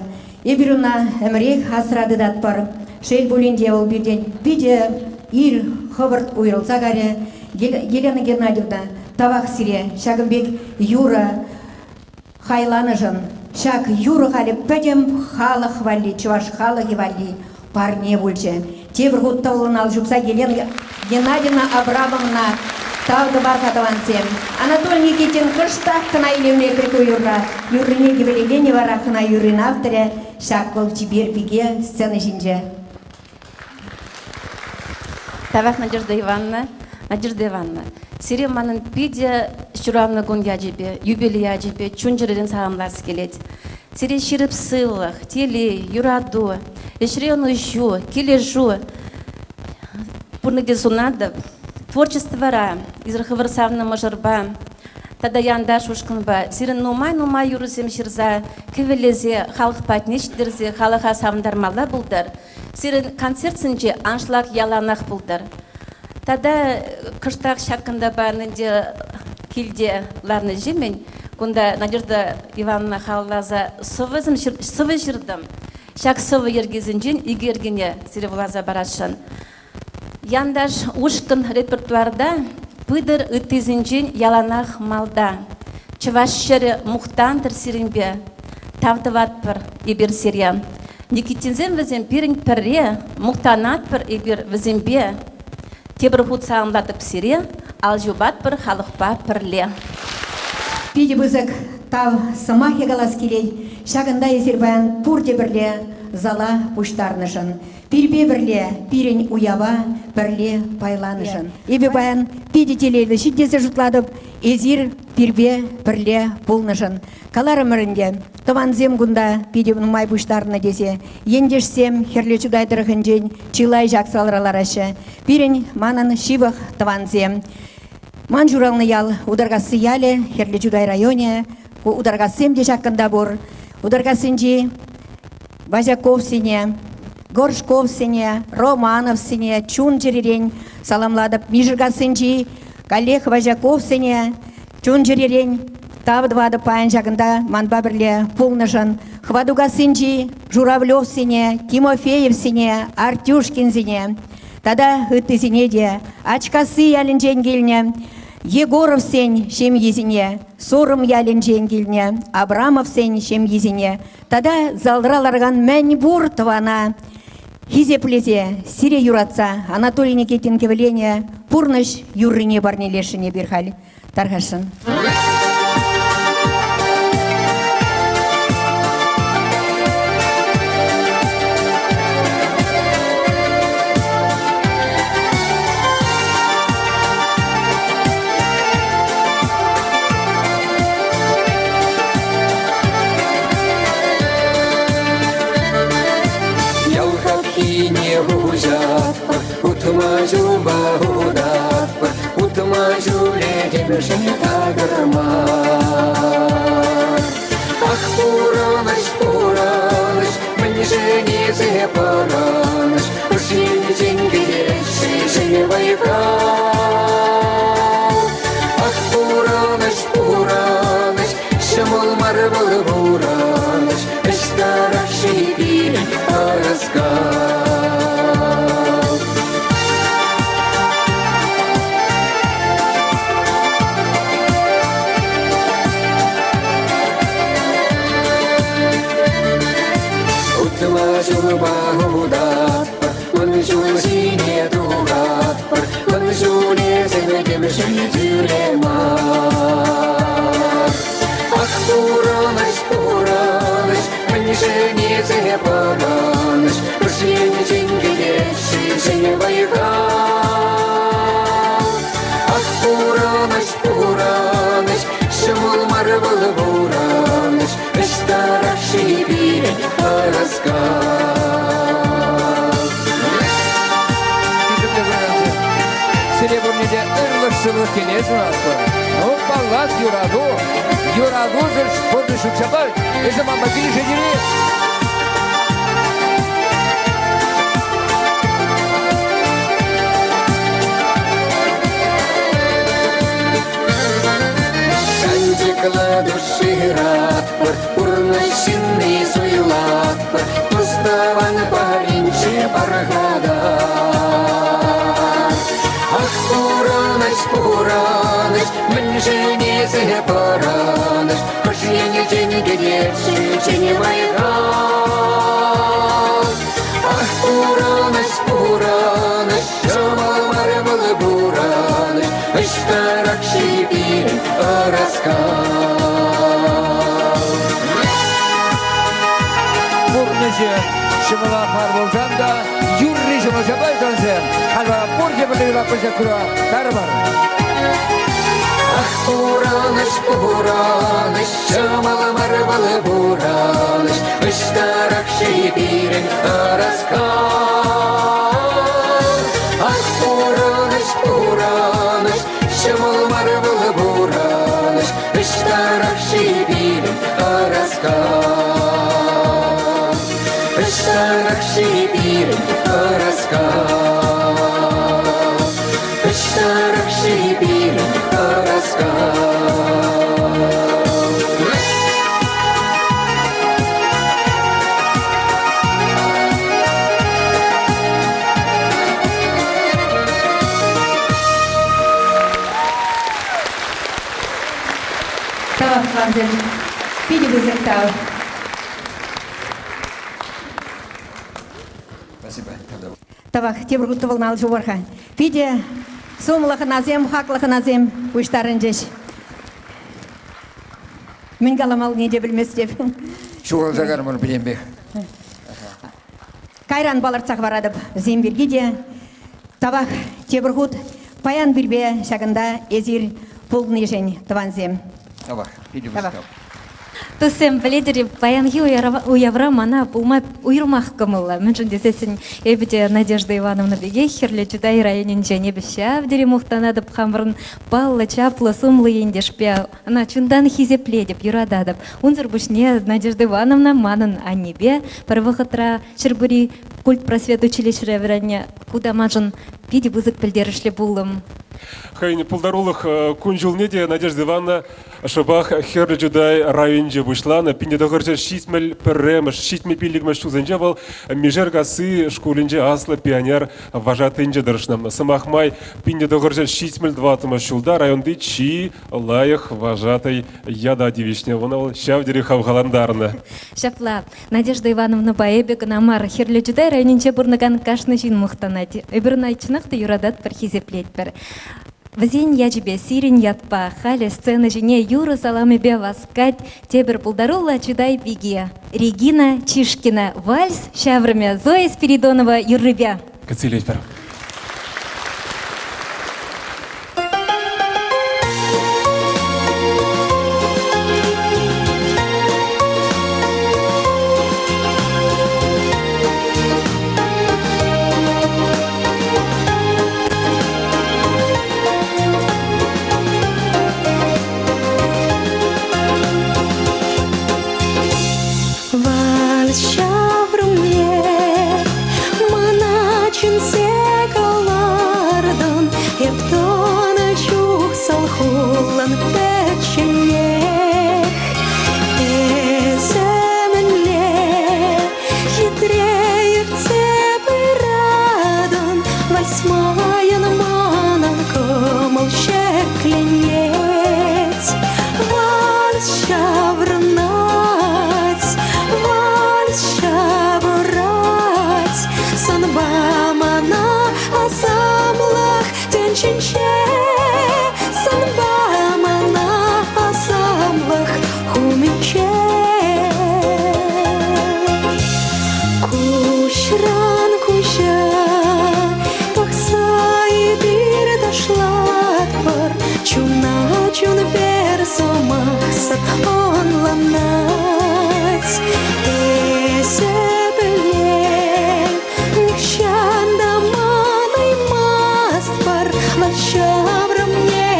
Эпир ӑна ӗмӗрех асра тытатпӑр. Шел пулин те, вӑл пиртен питӗ ир хӑвӑрт уйрӑлса кайрӗ. Елена Геннадьевна, тавах сире ҫакӑн пек юрӑ хайланӑшӑн. Ҫак юрӑ халӗ пӗтӗм халӑх валли, чӑваш халӑхӗ валли парне пулчӗ. Тепӗр хут тӑвӑллӑн ал ҫупса Елена Геннадьевна Абрамовна тав тӑвар-ха тӑвансем. Анатолий Никитин кӑштах кӑна илемлетрӗ ку юрра. Юррине кӗвӗлекенӗ вара хӑна юррин авторӗ ҫак вӑл чипер пике сцена ҫинче. Тавах, Надежда Ивановна. Надежда Ивановна, сире манӑн питӗ ҫуралнӑ кун ячӗпе, юбилей ячӗпе чун-чӗререн саламлас килет. Сире ҫирӗп сывлӑх, телей, юрату, ӗҫре ӑнӑҫу, килӗшӳ пурне те сунатӑп. Творчествӑра эсир хӑвӑр савнӑ мӑшӑрпа тата Янташ ушкӑнпа сирӗн нумай-нумай юрӑсем ҫырса, кӗвӗлесе, халӑх патне ҫитерсе халӑха савӑнтармалла пултӑр. Сирӗн концертсенче аншлаг яланах пултӑр. Тата кӑштах ҫакӑнтапа ӗнтӗ килте ларнӑ ҫемӗн кунта Надежда Ивановна халалласа сӑвӑсем сӑвӑ ҫыртӑм. Ҫак сӑвӑ йӗркисенчен икӗ йӗркене сире вуласа парасшӑн. Янташ ушкӑн репертуарта пытӑр ыттисенчен яланах малта. Чӑваш ҫӗрӗ мухтантӑр сирӗнпе. Тав тӑватпӑр эпир сире. Никитинсем вӗсем пирӗн пӗрре, мухтанатпӑр эпир вӗсемпе. Тепӗр хут саламлатӑп сире, ал ҫупатпӑр халӑхпа пӗрле. Питӗ пысӑк тав сӑмахӗ калас килет. Ҫакӑнта эсир паян пурте пӗрле зала пуҫтарнӑшӑн. Пирпе пӗрле пирӗн уява пӗрле пайланӑшӑн. Эпӗ паян питӗ телейлӗ ҫын тесе шутлатӑп. Эсир пирпе пӗрле пулнӑшӑн. Каларӑмӑр ӗнтӗ, тӑвансем кунта питӗ нумай пуҫтарнӑ тесе. Ентешсем Хӗрлӗ Чутай тӑрӑхӗнчен чылай ҫак залра лараҫҫӗ. Пирӗн манӑн ҫывӑх тӑвансем. Ман ҫуралнӑ ял Утаркасси ялӗ, Хӗрлӗ Чутай районӗ. Ку Утаркассем те ҫаккӑнта пур. Утаркассинчи Вазяковсене, Горшковсене, Романовсене чун-чӗререн саламлатӑп. Мишеркассинчи каллех Вазяковсене чун-чӗререн тав тӑватӑп паян ҫакӑнта манпа пӗрле пулнӑшӑн. Хватукассинчи Журавлевсене, Тимофеевсене, Артюшкинсене тата ыттисене те Ачкасси ялӗнчен килнӗ Егоровсен ҫемйисене, Сурӑм ялӗнчен килнӗ Абрамовсен ҫемйисене тата залра ларакан мӗнпур тӑвана хисеплесе, сире юратса Анатолий Никитин кӗвӗленӗ пурнӑҫ юррине парнелесшӗн эпир халь. Тархасшӑн. Ял хапхине уҫатпӑр, утма ҫулпа утатпӑр, утма ҫулӗ темшӗн такӑр мар. Ах, пурӑнӑҫ, пурӑнӑҫ, мӗншӗн эсӗ пӑрӑнӑҫ, ӑшшинчен кӗтет-ши вӑй-хал? Ах, пурӑнӑҫ, пурӑнӑҫ, ҫӑмӑл мар вӑл пурӑнӑҫ, ӑҫтарах-ши пирӗн ӑраскал? Утма ҫулпа утатпӑр, мӑн ҫул ҫине тухатпӑр, мӑн ҫулӗсем темшӗн тӳре мар. Ах, пурӑнӑҫ, пурӑнӑҫ, мӗншӗн эсӗ пӑрӑнӑҫ, ӑшшинчен кӗтет-ши ҫӗн вӑй-хал? Ах, пурӑнӑҫ, пурӑнӑҫ, ҫӑмӑл мар вӑл пурӑнӑҫ, ӑҫтарах-ши пирӗн ӑраскал? Сывлӑх телей сунатпӑр. Ну, паллах, юрату. Юратусӑр пурнӑҫ ҫук ҫапла. Эсӗ манпа килӗшетӗн-и? Шанчӑклӑ душиратпӑр, пурнӑҫ ҫынни суйлатпӑр, тус-тӑван паринче пархатар. Ах, пурӑнӑҫ, пурӑнӑҫ, мӗншӗн эсӗ пӑрӑнӑҫ, хӑш енчен кӗтет-ши ҫӗн вӑй-хал? Ах, пурӑнӑҫ, пурӑнӑҫ, ҫӑмӑл мар вӑл пурӑнӑҫ, ӑҫтарах-ши пирӗн ӑраскал? Пурнӑҫӗ ҫӑмӑлах мар пулсан та юрри ҫӑмӑл ҫапла тӑвансем. Халь вара пурте пӗрле юрлатпӑр ҫак кура. Карӑмӑр. Ах, пурӑнӑҫ, пурӑнӑҫ, ҫӑмӑл мар вӑл пурӑнӑҫ, ӑҫтарах-ши пирӗн ӑраскал? Ах, пурӑнӑҫ, пурӑнӑҫ, ҫӑмӑл мар вӑл пурӑнӑҫ, ӑҫтарах-ши пирӗн ӑраскал? Ӑҫтарах-ши пирӗн ӑраскал? Ӑҫтарах-ши пирӗн ӑраскал? Тавах, тӑвансем. Питӗ пысӑк тав. Спасибо. Тавах, тепӗр хут тӑвӑлнӑ ал ҫупӑр-ха. Питӗ сумлӑ хӑнасем, хаклӑ хӑнасем пуҫтарӑнчӗҫ. Мӗн каламаллине те пӗлместӗп. Ҫухалса кармӑр пӗтӗмпех. Кайран палӑртса хӑваратӑп вӗсем пирки те. Тавах тепӗр хут паян пирпе ҫакӑнта эсир пулнишӗн, тӑвансем. Тавах, питӗ пысӑк тав. Туссем, пӗлетӗр-и, паянхи уявра мана пулма уйрӑмах кӑмӑллӑ. Мӗншӗн тесессӗн эпӗ те Надежда Ивановна пекех Хӗрлӗ Чутай районӗнчен. Эпӗ ҫав тери мухтанатӑп хамӑрӑн паллӑ, чаплӑ, сумлӑ ентешпе. Ӑна чунтан хисеплетӗп, юрататӑп. Унсӑр пуҫне Надежда Ивановна манӑн аннепе пӗр вӑхӑтра Ҫӗрпӳри культпросвет училищӗре вӗреннӗ. Ку та маншӑн питӗ пысӑк пӗлтерӗшлӗ пулӑм. Хӑйӗн пултарулӑх кун-ҫулне те Надежда Ивановна шӑпах Хӗрлӗ Чутай районӗнче пуҫланӑ. 1971-мӗш, 75-мӗш ҫулсенче вӑл Мишеркасси шкулӗнче аслӑ пионер вожатӑйӗнче тӑрӑшнӑ. Сӑмах май, 1974 ҫулта районти чи лайӑх вожатӑй ята тивӗҫнӗ. Ӑна вӑл ҫав тери хавхалантарнӑ. Ҫапла, Надежда Ивановнӑпа эпӗ кӑна мар, Хӗрлӗ Чутай районӗнче пурӑнакан кашни ҫын мухтанать. Эпир ӑна чӑнах та юрататпӑр, хисеплетпӗр. Вӗсен ячӗпе сирӗн ятпа халӗ сцена ҫине юрӑ саламӗпе васкать тепӗр пултаруллӑ Чутай пики Регина Чишкина вальс ҫаврӑмӗ Зоя Спиридонова юррипе. Кӗтсе илетпӗр. Вальс ҫаврӑмне мана чӗнсе кӑлартӑн, эп тӑнӑ чух салхуллӑн пӗчченех. Эсӗ мӗнле хитре иртсе пыратӑн, вальс майӑн манӑн кӑмӑл ҫӗкленет. Вальс ҫаврӑнать, вальс ҫавӑрать, санпа мана асамлӑх тӗнчинче, санпа мана асамлӑх хумӗнче. Куҫран куҫа пӑхса эпир ташлатпӑр, чуна чун пӗр сӑмахсӑр ӑнланать. Эсӗ пӗлен, нихҫан та манаймастпӑр, вӑл ҫаврӑмне.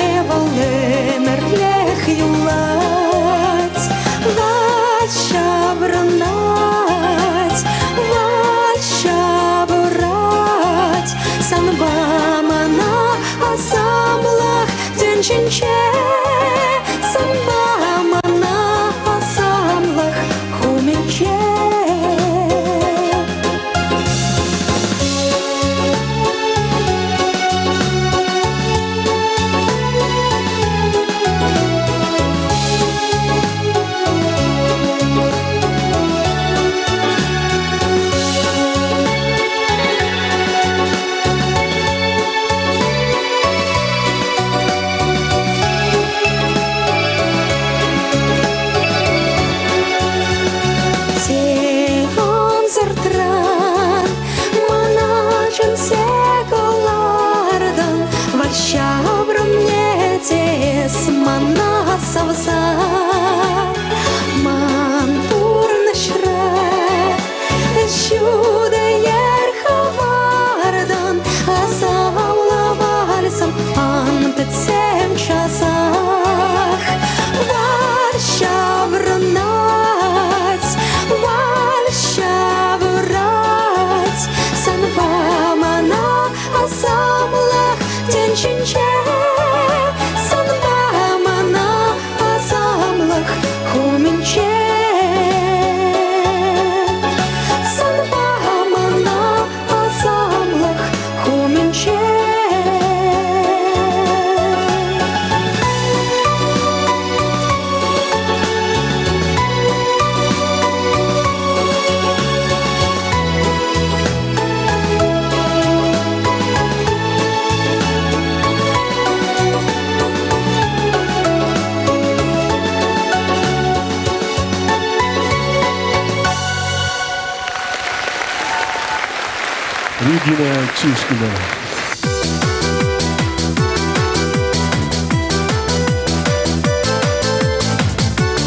Регина Чишкина.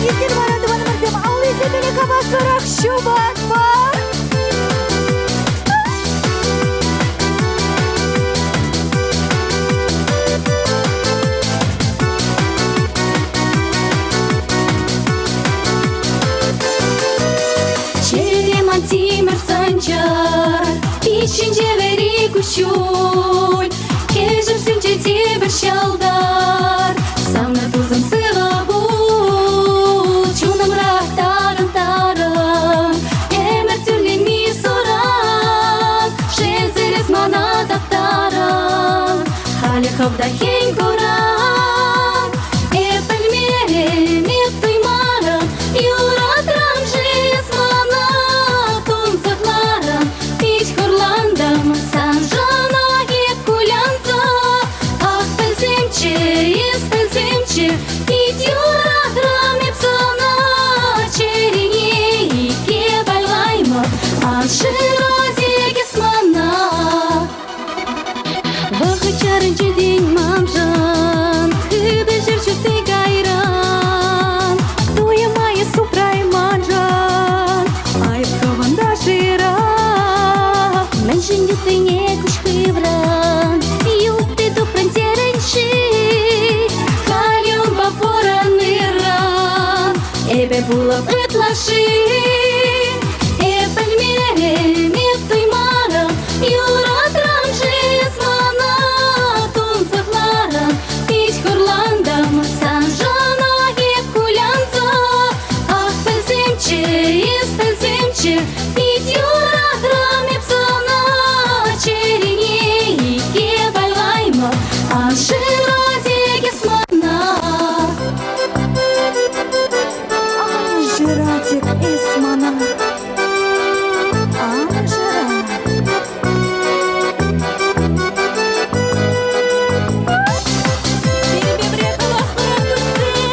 Эсир вара, тӑванӑмӑрсем, аллисемпе хаваслӑрах ҫупатпӑр. Чӗре ман тимӗр сӑнчӑр, пит ҫинче вӗри куҫҫуль, кӗҫӗр сӳнчӗ тепӗр ҫӑлтӑр. Савнӑ тусӑм сывӑ пул, чунӑмра тарӑн-тарӑн, ӗмӗр тӳрленми суран, шелсӗр эс мана таптарӑн. Халӗ хӑв та хӗн куран, эп пӗлмерӗм, эп туймарӑм, юратрӑм-ши эс мана, тунсӑхларӑм, пит хурлантӑм, саншӑнах эп кулянса. Ах, пӗлсемччӗ, эс пӗлсемччӗ, пит юратрӑм эп сана, чӗрене икке пайлаймӑп, ан шыра тек эс мана. Вӑхӑт чарӑнчӗ тен маншӑн, хытӑ ҫӗр ҫутти кайран. Туйӑма эс упрай маншӑн, айӑп хӑвӑнта шыра. Мӗншӗн юттине куҫ хыврӑн, ютти тупрӑн терӗн-ши? Халь унпа пурӑн ыррӑн, эпӗ пулӑп ытлашши. Эп пӗлмерӗм, эп туймарӑм, юратрӑм-ши эс мана, тунсӑхларӑм, пит хурлантӑм, саншӑнах эп кулянса. Ах, пӗлсемччӗ, эс пӗлсемччӗ, пит юратрӑм эп сана, чӗрене икке пайлаймӑп, ан шыра тек эс мана. Ан шыра тек эс мана, ан шыра. Пирӗнпе хаваслӑ туссем.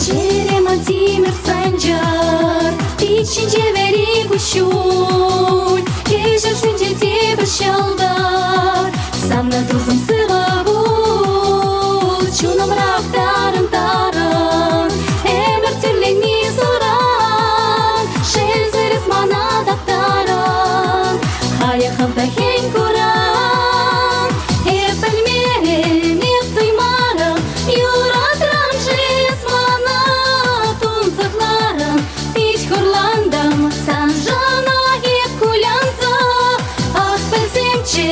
Чӗре ман тимӗр сӑнчӑр, пит ҫинче вӗри куҫҫуль, кӗҫӗр сӳнчӗ тепӗр ҫӑлтӑр. Савнӑ тусӑм сывӑ пул, чунӑмрах тарӑн-тарӑн, ӗмӗр тӳрленми суран, шелсӗр эс мана таптарӑн. Халӗ хӑв та хӗн куран, эп пӗлмерӗм, эп туймарӑм, юратрӑм-ши эс мана, тунсӑхларӑм, пит хурлантӑм, саншӑнах эп кулянса. Ах, пӗлсемччӗ,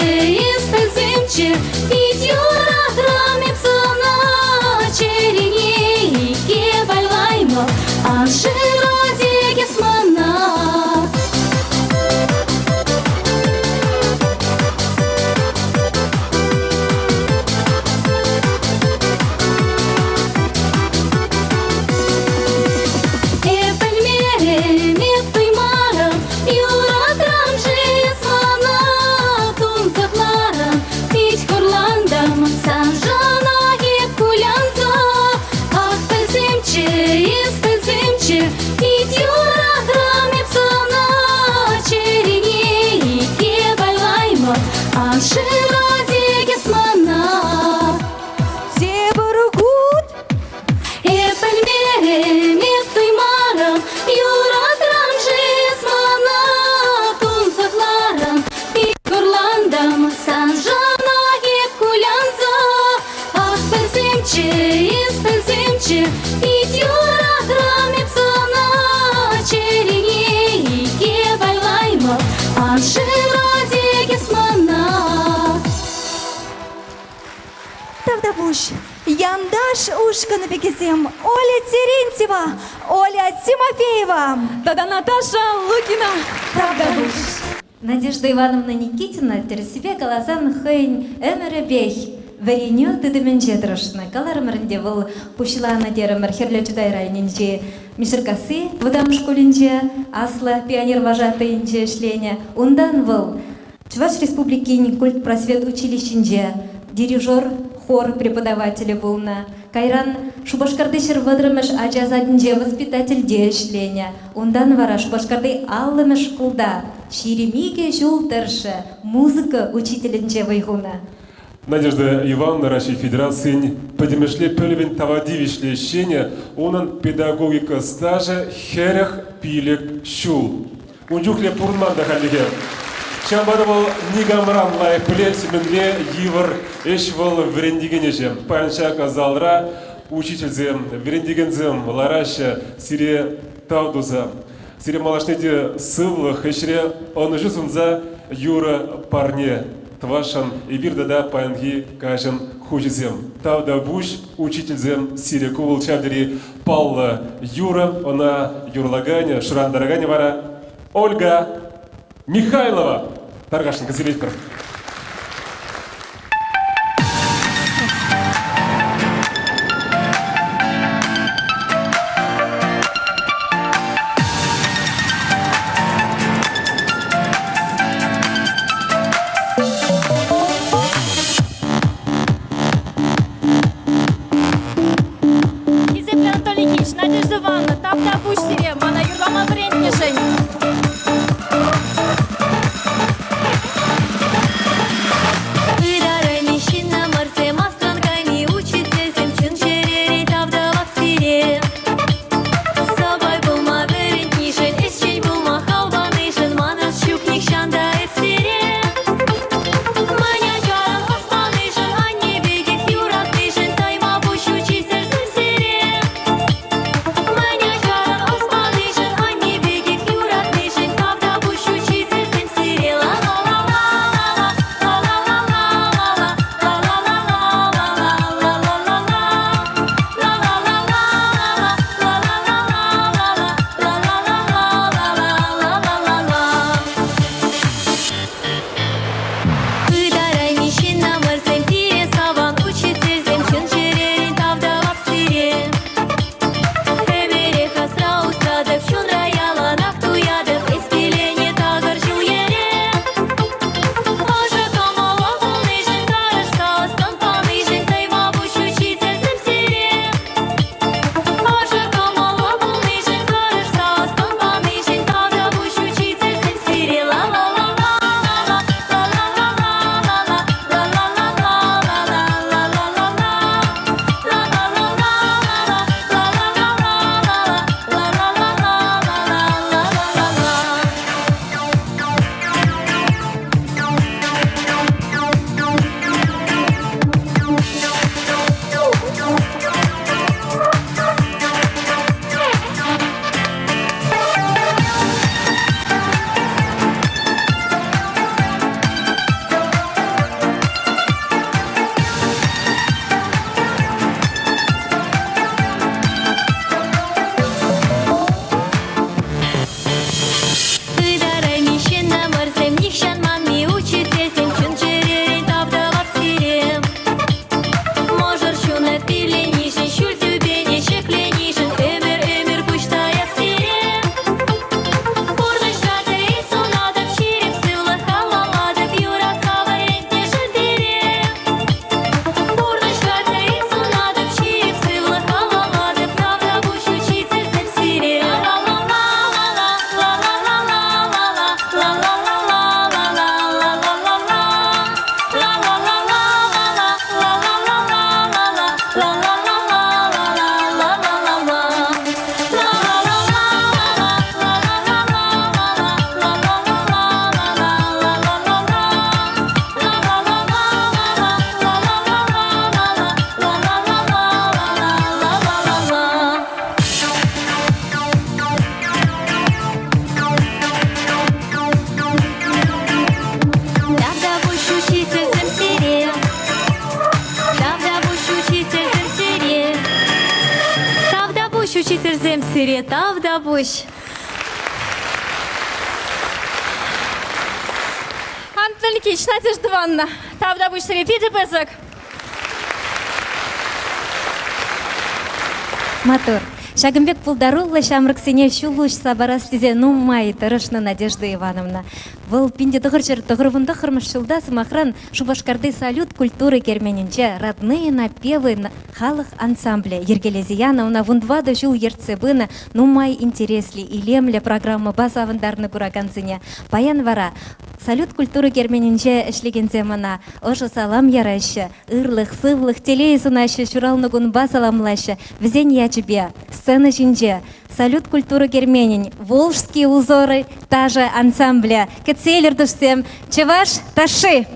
эс пӗлсемччӗ, пит юратрӑм эп сана, чӗрене икке пайлаймӑп, ан шыра тек эс мана. Эп пӗлмерӗм, эп туймарӑм, юратрӑм-ши эс мана, тунсӑхларӑм, пит хурлантӑм, саншӑнах эп кулянса. Ах, пӗлсемччӗ, эс пӗлсемччӗ, пит юратрӑм эп сана, чӗрене икке пайлаймӑп, ан шыра тек эс мана. Тепӗр хут Эп пӗлмерӗм, эп туймарӑм, юратрӑм-ши эс мана, тунсӑхларӑм, пит хурлантӑм, саншӑнах эп кулянса. Ах, пӗлсемччӗ, эс пӗлсемччӗ, пит юратрӑм эп сана, чӗрене икке пайлаймӑп, ан шыра тек эс мана. Тавтапуҫ. Янташ ушкӑн пикисем Оля Терентьева, Оля Тимофеева тата Наташа Лукина. Тавтапуҫ. Надежда Ивановна Никитина тӗрӗссипе каласан хӑйӗн ӗмӗрӗпех вӗренӳ тытӑмӗнче тӑрӑшнӑ. Каларӑмӑр ӗнтӗ, вӑл пуҫланӑ терӗмӗр Хӗрлӗ Чутай районӗнчи Мишеркасси вӑтам шкулӗнче аслӑ пионер вожатӑйӗнче ӗҫленӗ. Унтан вӑл Чӑваш Республикин культпросвет училищинче дирижер, хор преподавателӗ пулнӑ. Кайран Шупашкарти 130-мӗш ача садӗнче воспитательте ӗҫленӗ. Унтан вара Шупашкарти 50-мӗш шкулта 22 ҫул тӑршшӗ музыка учителӗнче вӑй хунӑ. Надежда Ивановна Раҫҫей Федерацийӗн пӗтӗмӗшле пӗлӗвӗн тава тивӗҫлӗ ӗҫченӗ, унӑн педагогика стажӗ 45 ҫул. Ун чухлӗ пурӑнман та хальлӗхе. Ҫавӑнпа та вӑл никамран лайӑх пӗлет, мӗнле йывӑр ӗҫ вӑл вӗрентекен ӗҫӗ. Паян ҫак залра учительсем, вӗрентекенсем лараҫҫӗ сире тав туса. Сире малашне те сывлӑх, ӗҫре ӑнӑҫу сунса юрӑ парне тӑвасшӑн эпир тата паянхи каҫӑн хуҫисем. Тавтапуҫ, учительсем, сире ку вӑл ҫав тери паллӑ юрӑ. Ӑна юрлаканӗ, шӑрантараканӗ вара Ольга Михайлова. Тархасшӑн кӗсӗлетпӗр. Хисеплӗ Анатолий Ильич, Надежда Ивановна, тавтапуҫ сире мана юрлама вӗрентнӗшӗн. Ытарайми ҫыннӑмӑрсем, асран кайми учительсем чун-чӗререн тав тӑвап сире. Сӑпай пулма вӗрентнишӗн, ӗҫчен пулма хал панишӗн манас ҫук нихҫан та эп сире. Мӗн ачаран пӑхманишӗн, анне пекех юратнишӗн тайма пуҫ учительсем сире. Мӗн ачаран ӑс панишӗн, анне пекех юратнишӗн тавтапуҫ учительсем сире. Ла-ла-ла-ла-ла-ла, ла-ла-ла-ла-ла-ла, ла-ла-ла-ла-ла-ла, ла-ла-ла-ла-ла, ла-ла-ла-ла-ла, ла-ла-ла-ла-ла-ла-ла-ла-ла-ла-ла. Ытарайми ҫыннӑмӑрсем пире саван учительсем чун-чӗререн тав тӑвап сире. Ӗмӗрех асра усратӑп, чунра яланах туятӑп, эс килене такӑр ҫул-йӗре. Ӑшӑ кӑмӑллӑ пулнишӗн, тӑрӑшса ӑс-тӑн панишӗн тайма пуҫ учительсем сире. Ӑшӑ кӑмӑллӑ пулнишӗн, тӑрӑшса ӑс-тӑн панишӗн тавтапуҫ учительсем сире. Ла-ла-ла-ла-ла-ла, ла-ла-ла-ла-ла-ла, ла-ла-ла-ла-ла-ла-ла-ла-ла. Ытарайми ҫыннӑмӑрсем, нихҫан манми учительсем, чун-чӗререн тав тӑвап сире. Мӑшӑр ҫунат пилленишӗн, ҫӳл тӳпене ҫӗкленишӗн ӗмӗр-ӗмӗр пуҫ таяп сире. Пурнӑҫра телей сунатӑп, ҫирӗп сывлӑх халаллатӑп, юратса вӗрентнӗшӗн пире. Пурнӑҫра телей сунатӑп, ҫирӗп сывлӑх халаллатӑп, тавтапуҫ учительсем сире. Ла-ла-ла-ла-ла, ла-ла-ла-ла-ла-ла, ла-ла-ла-ла-ла-ла-ла-ла-ла, ла-ла-ла-ла-ла-ла, ла-ла-ла-ла-ла-ла, ла-ла-ла-ла-ла-ла-ла-ла-ла. Тавтапуҫ учительсем сире, тавтапуҫ учительсем сире, тавтапуҫ учительсем сире, тавтапуҫ. Антон Никитич, Надежда Ивановна, тавтапуҫ сире питӗ пысӑк. Маттур. Ҫакӑн пек пултаруллӑ ҫамрӑксене ҫул уҫса парас тесе нумай тӑрӑшнӑ Надежда Ивановна. Вӑл 1999 ҫулта, сӑмахран, Шупашкарти Салют культура керменӗнче «Родные напевы» халӑх ансамблӗ йӗркелесе янӑ. Ӑна вунтӑватӑ ҫул ертсе пынӑ нумай интереслӗ, илемлӗ программӑпа савӑнтарнӑ куракансене. Паян вара Салют культура керменӗнче ӗҫлекенсем ӑна ӑшӑ салам яраҫҫӗ, ырлӑх, сывлӑх, телей сунаҫҫӗ, ҫуралнӑ кунпа саламлаҫҫӗ. Вӗсен ячӗпе сцена ҫинче Салют культура керменӗн «Волжские узоры» ташӑ ансамблӗ. Кӗтсе илӗр, туссем, чӑваш ташши!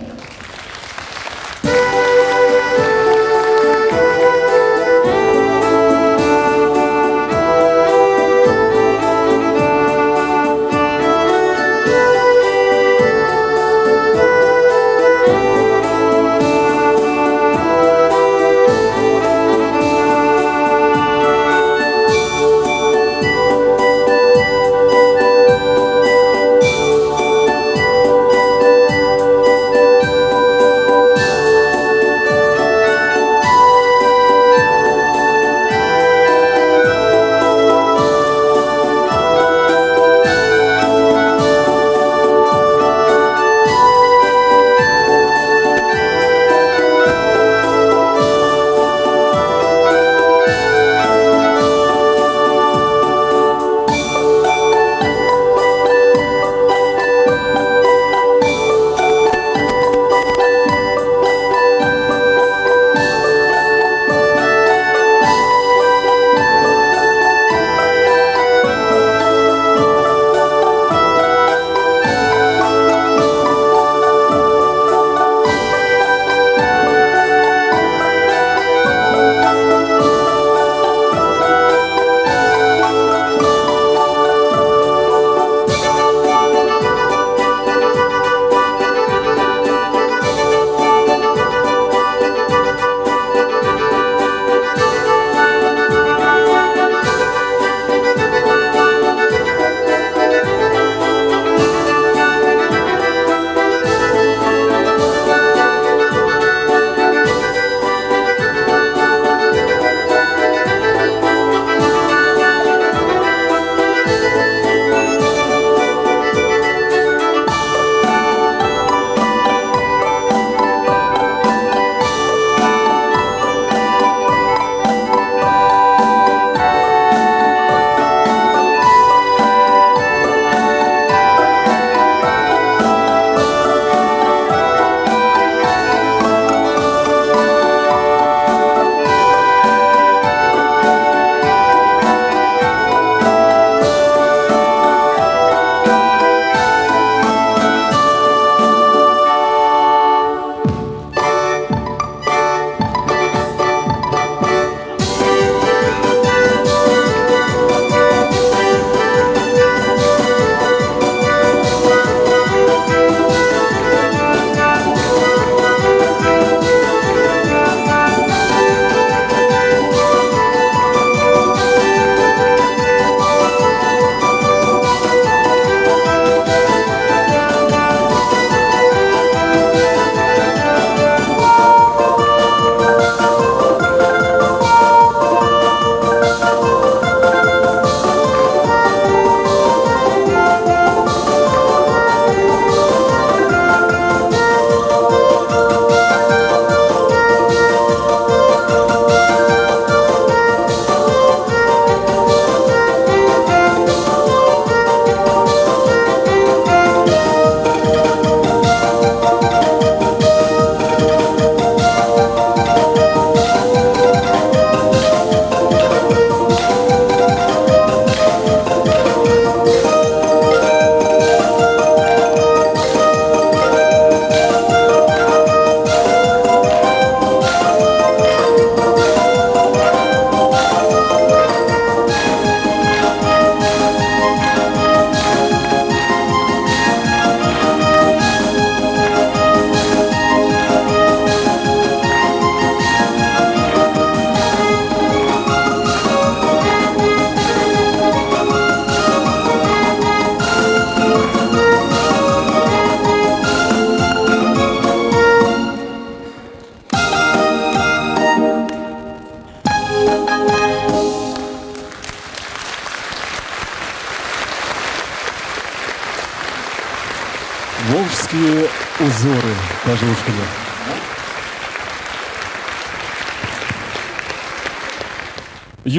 Узоры ташӑ ушкӑнӗ.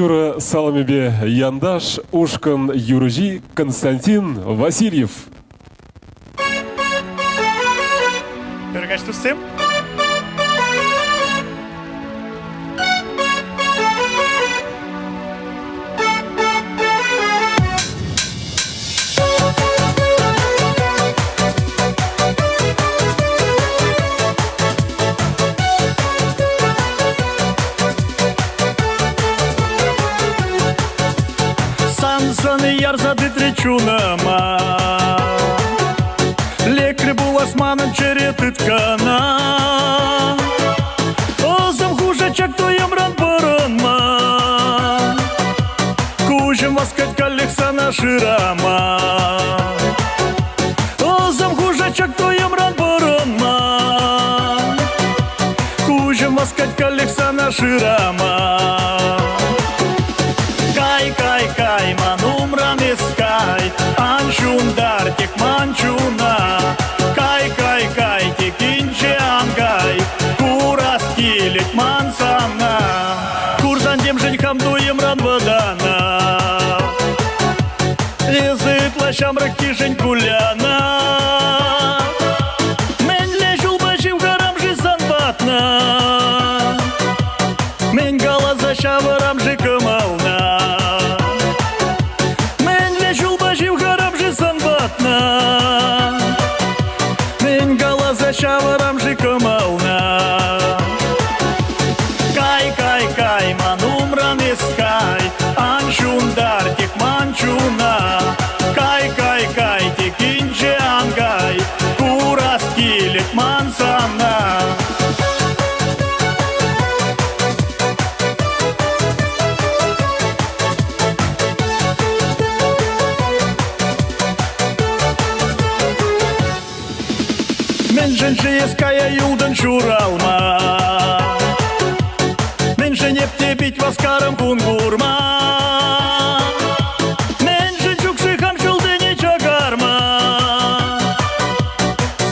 Юрӑ саламӗпе Янташ ушкӑн юрӑҫи Константин Васильев. Пӗр туссем. Сан ярса тытрӗ чунӑма. Лекрӗ пулас манӑн чӗре тыткӑна. Ӑсӑм хушӑчак туйӑмран пӑрӑнма. Куҫӑм васкать каллех сана шырама. Ӑсӑм хушӑчак туйӑмран пӑрӑнма. Куҫӑм васкать каллех сана шырама. Кай, кай, кай, ман умран эс кай, ан ҫунтар тек ман чуна. Кай, кай, кай, тек инҫе ан кай, курас килет ман сана. Курсан темшӗн хам туйӑмран вӑтана. Эсӗ ытла ҫамрӑккишӗн куляна. Мӗнле ҫулпа ҫывхарам-ши сан патна? Мӗн каласа ҫавӑрам-ши кӑмӑлна? Мӗнле ҫулпа ҫывхарам-ши сан патна? Мӗн каласа ҫавӑрам-ши кӑмӑлна? Кай, кай, кай, ман умран эс кай, ан ҫунтар тек ман чуна. Кай, кай, кай, тек инҫе ан кай, курас килет ман сана. Мӗншӗн-ши эс кая юлтӑн ҫуралма? Мӗншӗн эп те пит васкарӑм кун курма? Мӗншӗн ҫук-ши хам ҫулсене чакарма?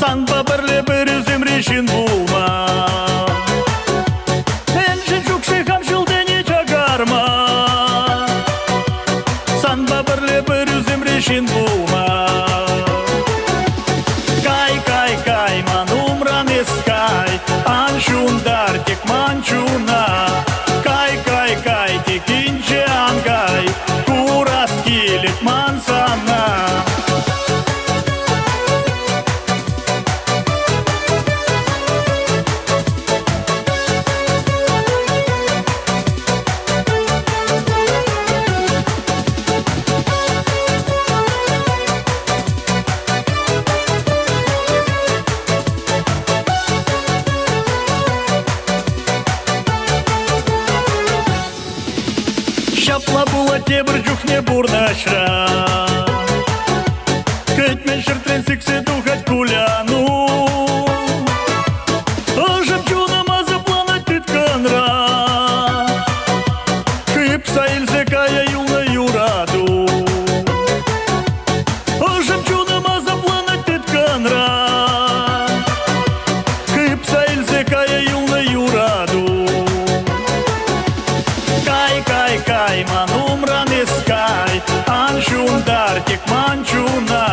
Санпа пӗрле пӗр ӳсӗмри ҫын пулма. Мӗншӗн ҫук-ши хам ҫулсене чакарма? Санпа пӗрле пӗр ӳсӗмри ҫын пулма. Кай, кай, кай, ман умран эс кай, ан ҫунтар тек ман чуна. Кай, кай, кай, тек инҫе ан кай, курас килет ман сана. Ҫапла пулать тепӗр чухне пурнӑҫра. Кӗтмен ҫӗртрен сиксе тухать куляну. Ӑшӑм чунӑм асапланать тыткӑнра. Хыпса илсе кая юлнӑ юрату. Ӑшӑм чунӑм асапланать тыткӑнра. Хыпса илсе кая юлнӑ юрату. Кай, кай, кай, ман умран эс кай, ан ҫунтар тек ман чуна.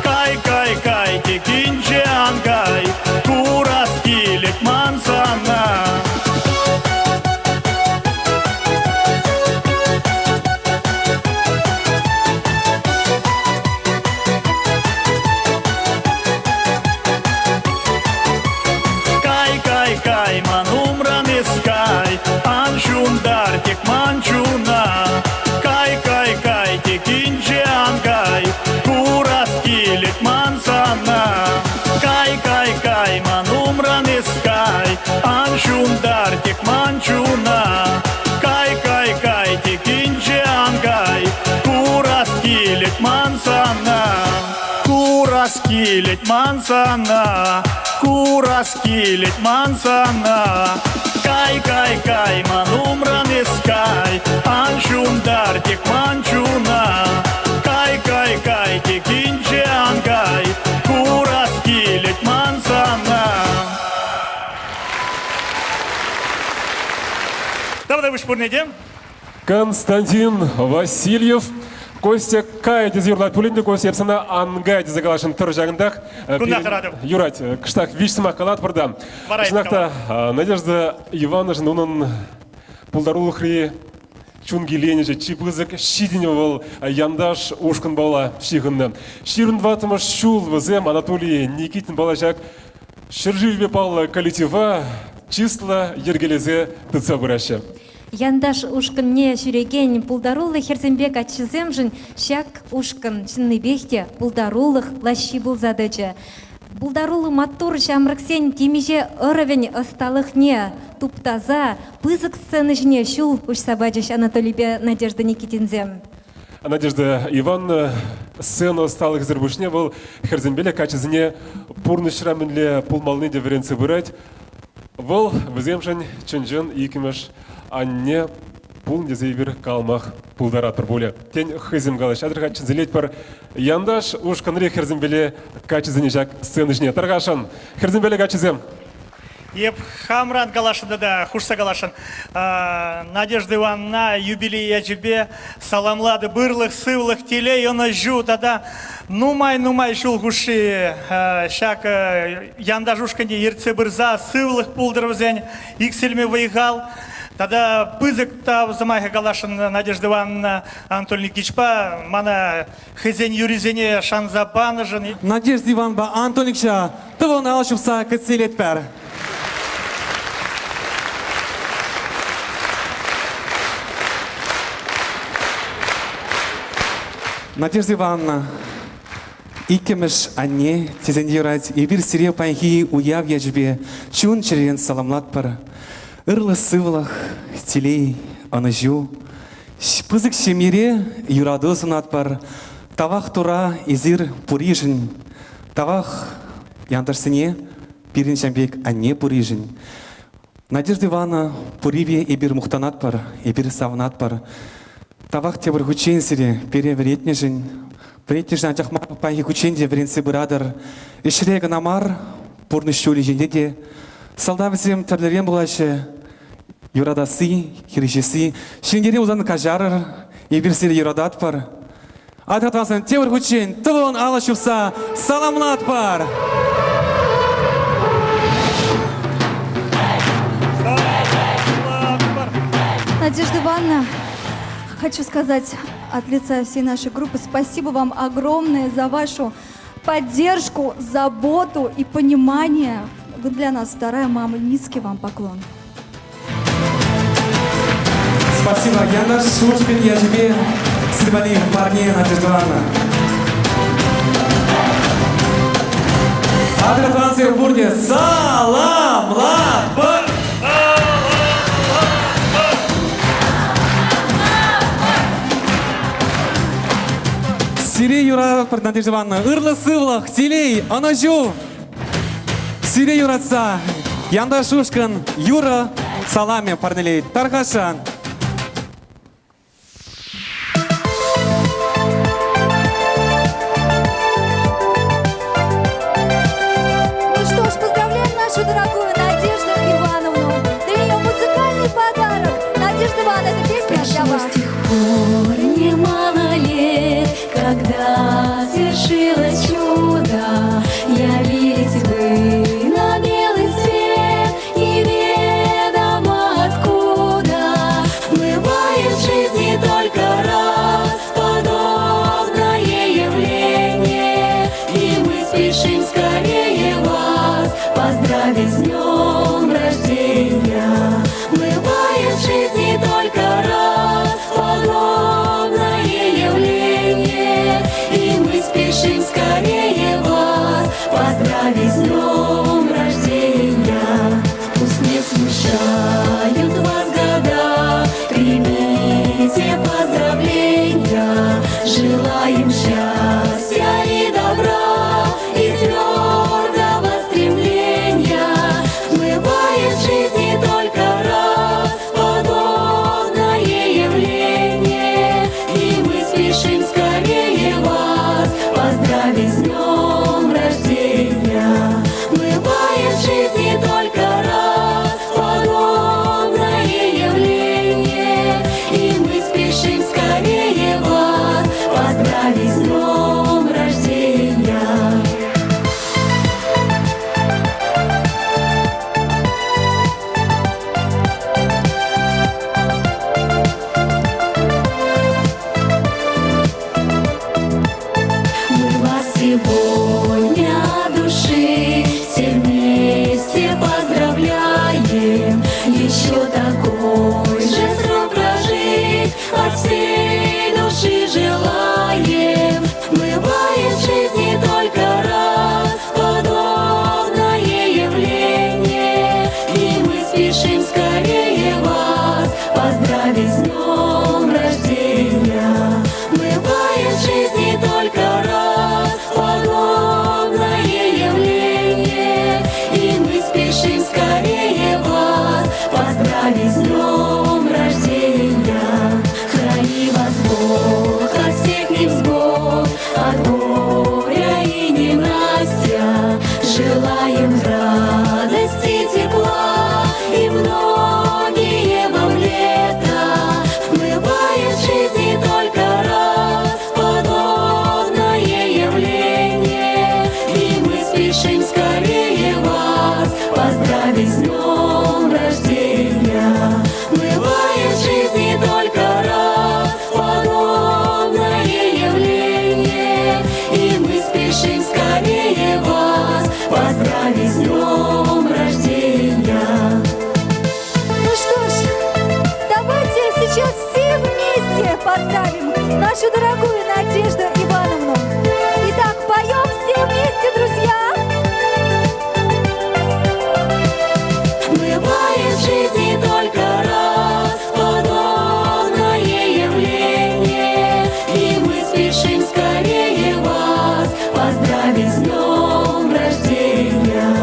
Кай, кай, кай, тек инҫе ан кай, курас килет ман сана. Кай, кай, кай, ман умран эс кай, ан ҫунтар тек ман чуна. Кай, кай, кай, тек инҫе ан кай, курас килет ман сана. Кай, кай, кай, ман умран эс кай, ан ҫунтар тек ман чуна. Кай, кай, кай, тек инҫе ан кай, курас килет ман сана. Курас килет ман сана, курас килет ман сана. Кай, кай, кай, ман умран эс кай, ан ҫунтар тек ман чуна. Кай. Кай, кай, кай, тек инҫе ан кай, курас килет ман сана. Тавтапуҫ пурне те. Константин Васильев. Костя кай тесе юрлать пулин те, Костя, эп сана ан кай тесе каласшӑн тӑр ҫакӑнтах. Кунта тӑратӑп. Юрать, кӑштах виҫ сӑмах калатпӑр та. Вара Чӑнах та, Надежда Ивановнӑшӑн унӑн пултарулӑхри чун киленӗҫӗ чи пысӑк ҫитӗнӳ вӑл Янташ ушкӑнпала ҫыхӑннӑ. 24-мӗш ҫул вӗсем Анатолий Никитинпала ҫак ҫӗршывӗпе паллӑ коллектива чыслӑ йӗркелесе тытса пыраҫҫӗ. Янташ ушкӑнне ҫӳрекен пултаруллӑ хӗрсемпе каччӑсемшӗн ҫак ушкӑн чӑннипех те пултарулӑх лаҫҫи пулса тӑчӗ. Пултаруллӑ маттур ҫамрӑксен темиҫе ӑрӑвӗн ӑсталӑхне туптаса пысӑк сцена ҫине ҫул уҫса пачӗҫ Анатолийпе Надежда Никитинсем. Надежда Ивановна сцена ӑсталӑхӗсӗр пуҫне вӑл хӗрсемпе каччӑсене пурнӑҫра мӗнле пулмаллине те вӗрентсе пырать. Вӑл вӗсемшӗн чӑн-чӑн иккӗмӗш анне пулнӑ тесе эпир каламах пултаратпӑр пулӗ. Тен, хӑйсем калаҫ. Атьӑр-ха чӗнсе Янташ ушкӑнри хӗрсемпеле каччӑсене ҫак сцена ҫине тархасшӑн. Хӗрсемпеле каччӑсем. Эп хамран каласшӑн тата хушса каласшӑн. Надежда Ивановна юбилей ячӗпе саламлатӑп ырлӑх, сывлӑх, телей, ӑнӑҫу тата нумай-нумай ҫул хушши ҫак Янташ ушкӑнне ертсе пырса сывлӑх пултӑр вӗсен, иксӗлми вӑй-хал. Тата пысӑк тав сӑмахӗ каласшӑн Надежда Ивановна Анатолий Никитичпа мана хӑйсен юрисене шанса панӑшӑн. Надежда Ивановна Антон Никитича тӑван ал ҫупса кӗтсе илетпӗр. Надежда Ивановна, иккӗмӗш анне тесен те юрать, эпир сире паянхи уяв ячӗпе чун-чӗререн саламлатпӑр. Ырлӑх-сывлӑх, телей, ӑнӑҫу. Пысӑк ҫемьере юрату сунатпӑр. Тавах Тура эсир пуришӗн. Тавах янташсене пирӗн ҫам пек анне пуришӗн. Надежда Ивановна, пурипе эпир мухтанатпӑр, эпир савӑнатпӑр. Тавах тепӗр хутчен сире пире вӗрентнӗшӗн. Вӗрентнӗшӗн анчах мар, паянхи хутчен те вӗрентсе пыратӑр. Ӗҫре кӑна мар, пурнӑҫ ҫулӗ ҫинче те сӑлтавсем тӗрлӗрен пулаҫҫӗ. Юратасси, хирӗҫесси. Ҫӗнтере пулсан каҫарӑр, эпир сире юрататпӑр. Атратмасан тепӗр хутчен тӑвӑн алӑ ҫупса саламлатпӑр! Надежда Ивановна, хочу сказать от лица всей нашей группы спасибо вам огромное за вашу поддержку, заботу и понимание. Вы для нас вторая мама. Низкий вам поклон. Спасибо. Янташ ушкӑн ячӗпе Сывали парне Надежда Ивановна. Атӑр пурте саламлатпӑр! Сире юрататпӑр, Надежда Ивановна. Ырлӑ сывлӑх, телей, ӑнӑҫу! Сире юратса Янташ ушкӑн юрӑ саламӗ парнелет. Тархасшӑн. Ну что ж, поздравляем нашу дорогую Надежду Ивановну. Для нее музыкальный подарок. Надежда Ивановна, эта песня для Прошло вас. с тех пор немало лет, когда свершилось чудо, явились вы на белый свет, неведомо откуда. Бывает в жизни только раз подобное явление, и мы спешим скорее вас поздравить с днем рождения. Бывает в жизни только раз подобное. жизни только раз подобное явление, и мы спешим скорее вас поздравить с днем рождения. Мы вас сегодня от души все вместе поздравляем. Еще такой же срок прожить от всей души желаем. Бывает в жизни только раз подобное явление, и мы спешим скорее вас поздравить с днем рождения. Бывает в жизни только раз подобное явление, и мы спешим скорее вас поздравить с днем рождения. Храни вас Бог от всех невзгод, от горя и ненастья. Желаем радости, тепла и многие вам лета. Бывает в жизни только раз подобное явление, и мы спешим скорее вас поздравить с днем рождения. Бывает в жизни только раз подобное явление, и мы спешим скорее вас поздравить с днем рождения. Ну что ж, давайте сейчас все вместе поздравим нашу дорогую Надежду Ивановну. Итак, поем все вместе, друзья! Бывает в жизни только раз подобное явление, и мы спешим скорее вас поздравить с днем рождения.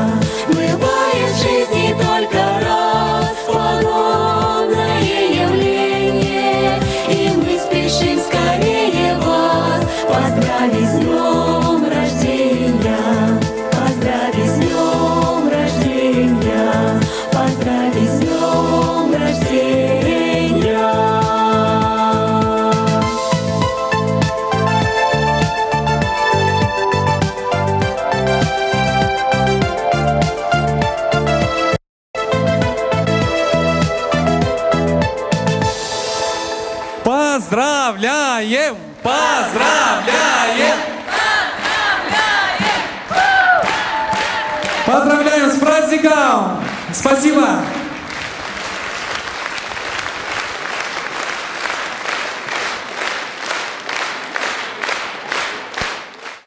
Бывает в жизни только раз подобное явление, и мы спешим скорее вас поздравить с днем рождения. Поздравить с днем рождения, поздравить с днем рождения. Поздравляем! Поздравляем! Поздравляем с праздником! Спасибо!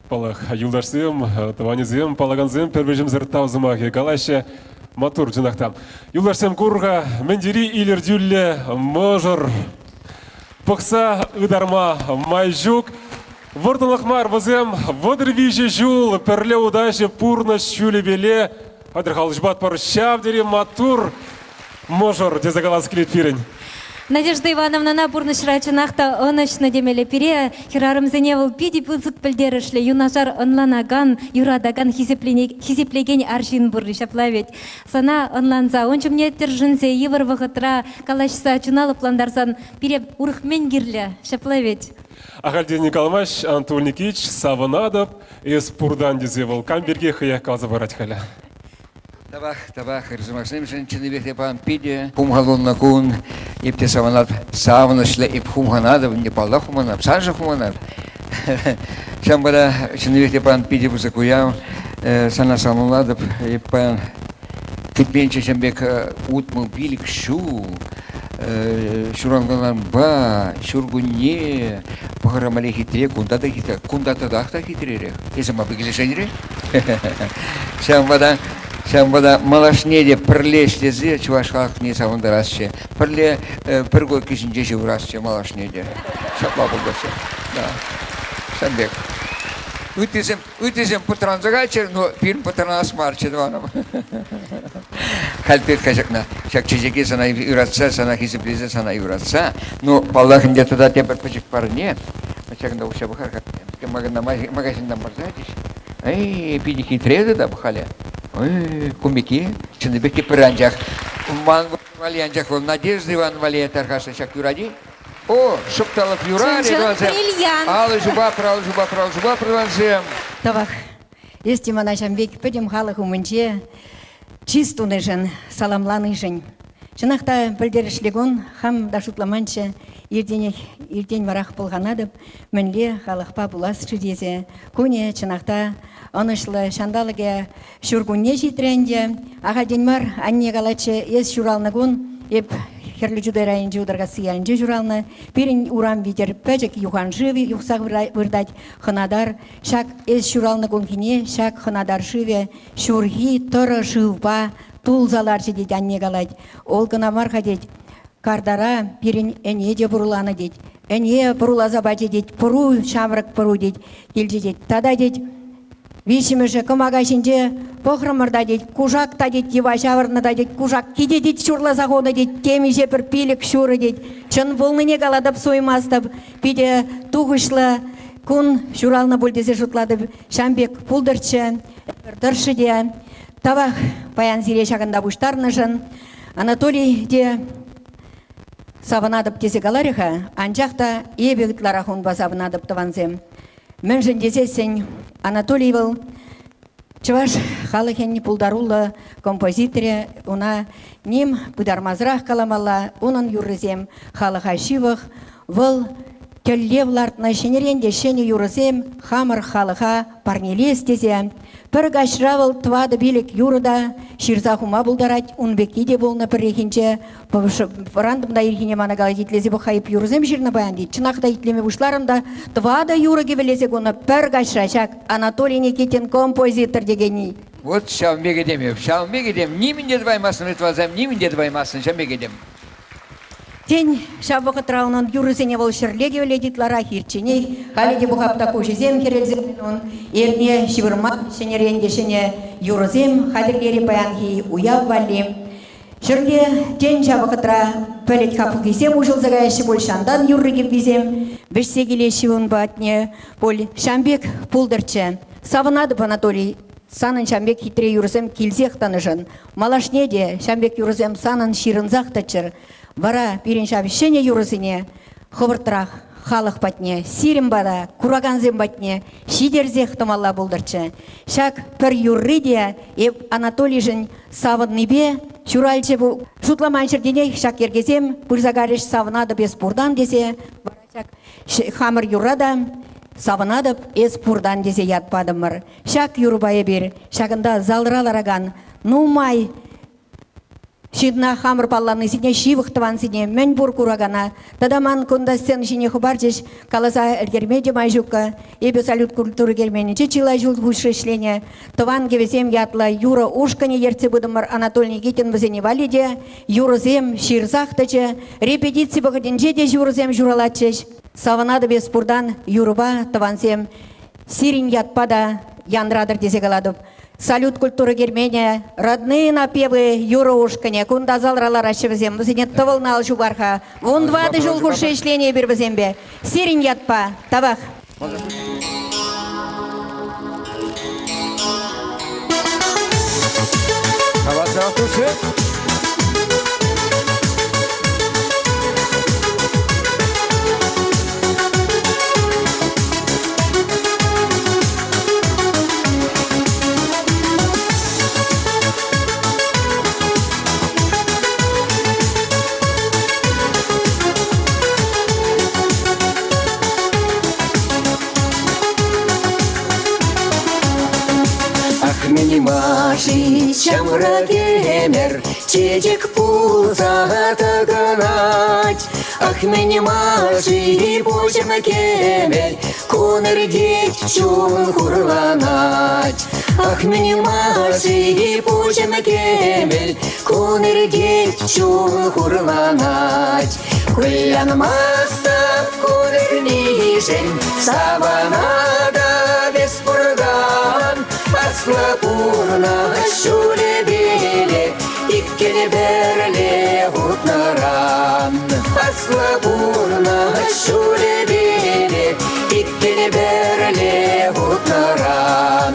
Паллах, юлташсем, тӑванӗсем, паллакансем пӗр вӗҫӗмсӗр тав сӑмахӗ калаҫҫӗ. Маттур, чӑнах та. Юлташсем кур-ха, мӗн тери илӗртӳллӗ мӑшӑр. Пӑхса ытарма май ҫук. Вӑрттӑнлӑх мар, вӗсем 33 ҫул пӗрле утаҫҫӗ пурнӑҫ ҫулӗпеле. Атьӑр халӑҫпатпӑр ҫав тери маттур мӑшӑр тесе калас килет пирӗн. Надежда Ивановнана пурнӑҫра чӑнах та ӑнӑҫнӑ темелле. Пире, хӗрарӑмсене, вӑл питӗ пысӑк пӗлтерӗшлӗ, юнашар ӑнланакан, юратакан, хисеплекен арҫын пурри ҫапла ведь. Сана ӑнланса, ун чухне тӗршӗнсе, йывӑр вӑхӑтра калаҫса чуна лӑплантарсан пире урӑх мӗн кирлӗ, ҫапла ведь? Ахальтен каламасть Антон Никитич, савӑнатӑп, эс пуртан тесе вӑл кам пирки хӑех каласа парать халӗ. Тавах, тавах, ыр сӑмахсемшӗн чӑннипех те пан питӗ хумхалуннӑ кун. Эп те савӑнатӑп, савӑнӑҫлӑ эп хумханатӑп, не паллах хумханап, саншӑн хумханап. Ҫавӑнпа та чӑннипех те пан питӗ пысӑк уяв. Сана саламлатӑп. Эп паян кӗтменччӗ ҫын пек 65 ҫул ҫуралнӑранпа ҫуркунне пӑхӑрӑмри хитре, кунта та хитре, кунта татах та хитререх. Эсӗ ма килӗшенре? Ҫавӑнпа та ҫавӑнпа та малашне те пӗрле ӗҫлесе чӑваш халӑхне савӑнтарасчӗ. Пӗрле пӗр койка ҫинче ҫывӑрасчӗ малашне те. Ҫапла пултӑрччӗ. Да. Ҫавӑн пек. Ыттисем, ыттисем пӑтранса кайччӑр, но пирӗн пӑтранас марччӗ, тӑванӑм. Халь тыт-ха ҫакна. Ҫак чечеке сана юратса, сана хисеплесе, сана юратса. Ну, паллах ӗнтӗ, тата тепӗр пӗчӗк парне. Ҫакӑнта укҫа пӑхар-ха. Магазинтан парса ячӗҫ. Эй, питӗ хитре тата халӗ. Ой, кумики, чӑннипех те пӗр анчах. Ман валли анчах вӑл Надежда Ивановна валли тархасшӑн ҫак юрать-и? О, шӑп-талӑк юрарӗ, Чӑн-чӑн бриллиант. Алӑ ҫупа, алӑ ҫупа, алӑ ҫупа, тӑвансем. Тавах. Эс те мана ҫам пек пӗтӗм халӑх умӗнче чыс тунишӗн, саламланишӗн. Чӑнах та пӗлтерӗшлӗ кун, хам та шутламанччӗ. Иртенех, иртен варах пӑлханатӑп, мӗнле халӑхпа пулас-ши тесе. Кунӗ чӑнах та ӑнӑҫлӑ, ҫанталӑкӗ ҫуркунне ҫитрӗ ӗнтӗ. Ахальтен мар анне калатчӗ, эс ҫуралнӑ кун эп Хӗрлӗ Чутай районӗнчи Утаркасси ялӗнче ҫуралнӑ. Пирӗн урам витӗр пӗчӗк юхан шыв юхса выртать, Хӑнатар. Ҫак эс ҫуралнӑ кунхине ҫак Хӑнатар шывӗ ҫурхи тӑрӑ шывпа тулса ларчӗ тет анне калать. Ол кӑна мар-ха тет, картара пирӗн ӗне те пӑруланӑ тет. Ӗне пӑруласа пачӗ тет, пӑру ҫамрӑк пӑру тет, килчӗ тет. Тата тет, виҫҫӗмӗшӗ кӑмака ҫинче пӑхрӑмӑр та тет, кушак та тет, йӑва ҫавӑрнӑ та тет, кушак ките тет, ҫурласа хунӑ тет, темиҫе пӗр пилӗк ҫурӑ тет. Чӑн пулнине калатӑп, суймастӑп. Питӗ тухӑҫлӑ кун ҫуралнӑ пуль тесе шутлатӑп. Ҫам пек пултӑрччӗ, ӗмӗр тӑршшӗ те. Тавах паян сире ҫакӑнта пуҫтарнӑшӑн. Анатолий те савӑнатӑп тесе каларӗ-ха, анчах та эпӗ ытларах унпа савӑнатӑп, тӑвансем. Мӗншӗн тесессӗн Анатолий вӑл чӑваш халӑхӗн пултаруллӑ композиторӗ, ӑна ним пытармасӑрах каламалла, унӑн юррисем халӑха ҫывӑх, вӑл тӗллев лартнӑ ҫӗнӗрен те ҫӗнӗ юрӑсем хамӑр халӑха парнелес тесе пӗр каҫра вӑл тӑватӑ-пилӗк юрӑ та ҫырса хума пултарать. Ун пекки те пулнӑ пӗррехинче. Вӑрантӑм та ирхине мана калать, итлесе пӑх-ха, эп юрӑсем ҫырнӑ паян тет. Чӑнах та итлеме пуҫларӑм та тӑватӑ юрӑ кӗвӗлесе кунӑ пӗр каҫра ҫак Анатолий Никитин композитор текенни. Вот ҫавӑн пек этем эп, ҫавӑн пек этем. Нимӗн те тӑваймастӑн вӗт васам, нимӗн те тӑваймастӑн, ҫавӑн пек этем. Тен, ҫав вӑхӑтра унӑн юрӑсене вӑл ҫӗрле кӗвӗлет ытларах ирчченех. Халӗ те пухап та куҫӗсем хӗрелсе ун. Эрне ҫывӑрма ҫӗнӗрен те ҫӗнӗ юрӑсем хатӗрлерӗ паянхи уяв валли. Ҫӗрле, тен, ҫав вӑхӑтра пӗлӗт хапхисем уҫӑлса каяҫҫӗ пуль, ҫантан юрри-кӗввисем вӗҫсе килеҫҫӗ ун патне пуль. Ҫам пек пултӑрччӗ. Савӑнатӑп, Анатолий, санӑн ҫам пек хитре юрӑсем килсех тӑнӑшӑн. Малашне те ҫам пек юрӑсем санӑн ҫырӑнсах тӑччӑр. Вара пирӗн ҫав ҫӗнӗ юрӑсене хӑвӑртрах халӑх патне, сирӗн пата, куракансем патне ҫитерсех тӑмалла пултӑрччӗ. Ҫак пӗр юрри те эп Анатолишӗн савӑннипе ҫуралчӗ. Шутламан ҫӗртенех ҫак йӗркесем пырса карӗҫ савӑнатӑп эс пуртан тесе. Вара ҫак хамӑр юрра та савӑнатӑп эс пуртан тесе ят патӑмӑр. Ҫак юрӑпа эпир ҫакӑнта залра ларакан нумай ҫынна хамӑр палланисене, ҫывӑх тӑвансене, мӗн пур куракана тата ман кунта сцена ҫине хӑпарчӗҫ, каласа ӗлкӗрме те май ҫуккӑ. Эпӗ Салют культура керменӗнче чылай ҫул хушши ӗҫленӗ. Тӑван кӗвӗсем ятлӑ юрӑ ушкӑнӗ ертсе пытӑмӑр. Анатолий Никитин вӗсене валли те юрӑсем ҫырсах тӑчӗ. Репетици вӑхӑтӗнче те юрӑсем ҫуралатчӗҫ. Савӑнатӑп эс пуртан юрӑпа, тӑвансем. Сирӗн ятпа та янратӑр тесе калатӑп. Салют культура керменӗ, Родные напевы юрӑ ушкӑнӗ. Кунта залра лараҫҫӗ вӗсем. Вӗсене тӑвӑлнӑ ал ҫупар-ха. 14 ҫул хушши ӗҫленӗ эпир вӗсемпе. Сирӗн ятпа. Тавах. Тавах, тусем. Ах, мӗн-ма-ши ҫамрӑк ӗмӗр чечек пулса тӑкӑнать? Ах, мӗн-ма-ши пуҫӑм кӗмӗл кун иртет, чун хурланать. Ах, мӗн-ма-ши пуҫӑм кӗмӗл кун иртет, чун хурланать. Кулянмастӑп кун ирнишӗн, савӑнатӑп эс пуртан. Аслӑ пурнӑҫ ҫулӗпеле иккӗн пӗрле утнӑран. Аслӑ пурнӑҫ ҫулӗпеле иккӗн пӗрле утнӑран.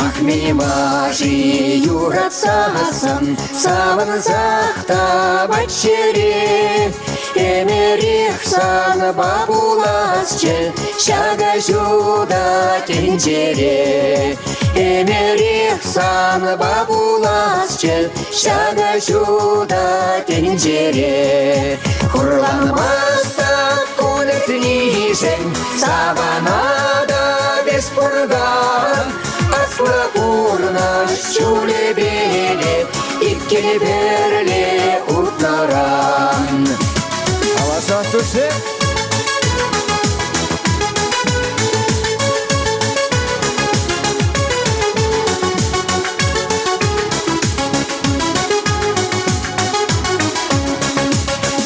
Ах, мӗн-ма-ши. Тапать-ши юратсассӑн, савӑнсах тапать чӗре. Ӗмӗрех санпа пуласчӗ ҫакӑ ҫутӑ тӗнчере. Ӗмӗрех санпа пуласчӗ ҫакӑ ҫутӑ тӗнчере. Хурланмастӑп кун иртнишӗн, савӑнатӑп эс пуртан. Аслӑ пурнӑҫ ҫулӗпеле иккӗн пӗрле утнӑран. Голоса туши.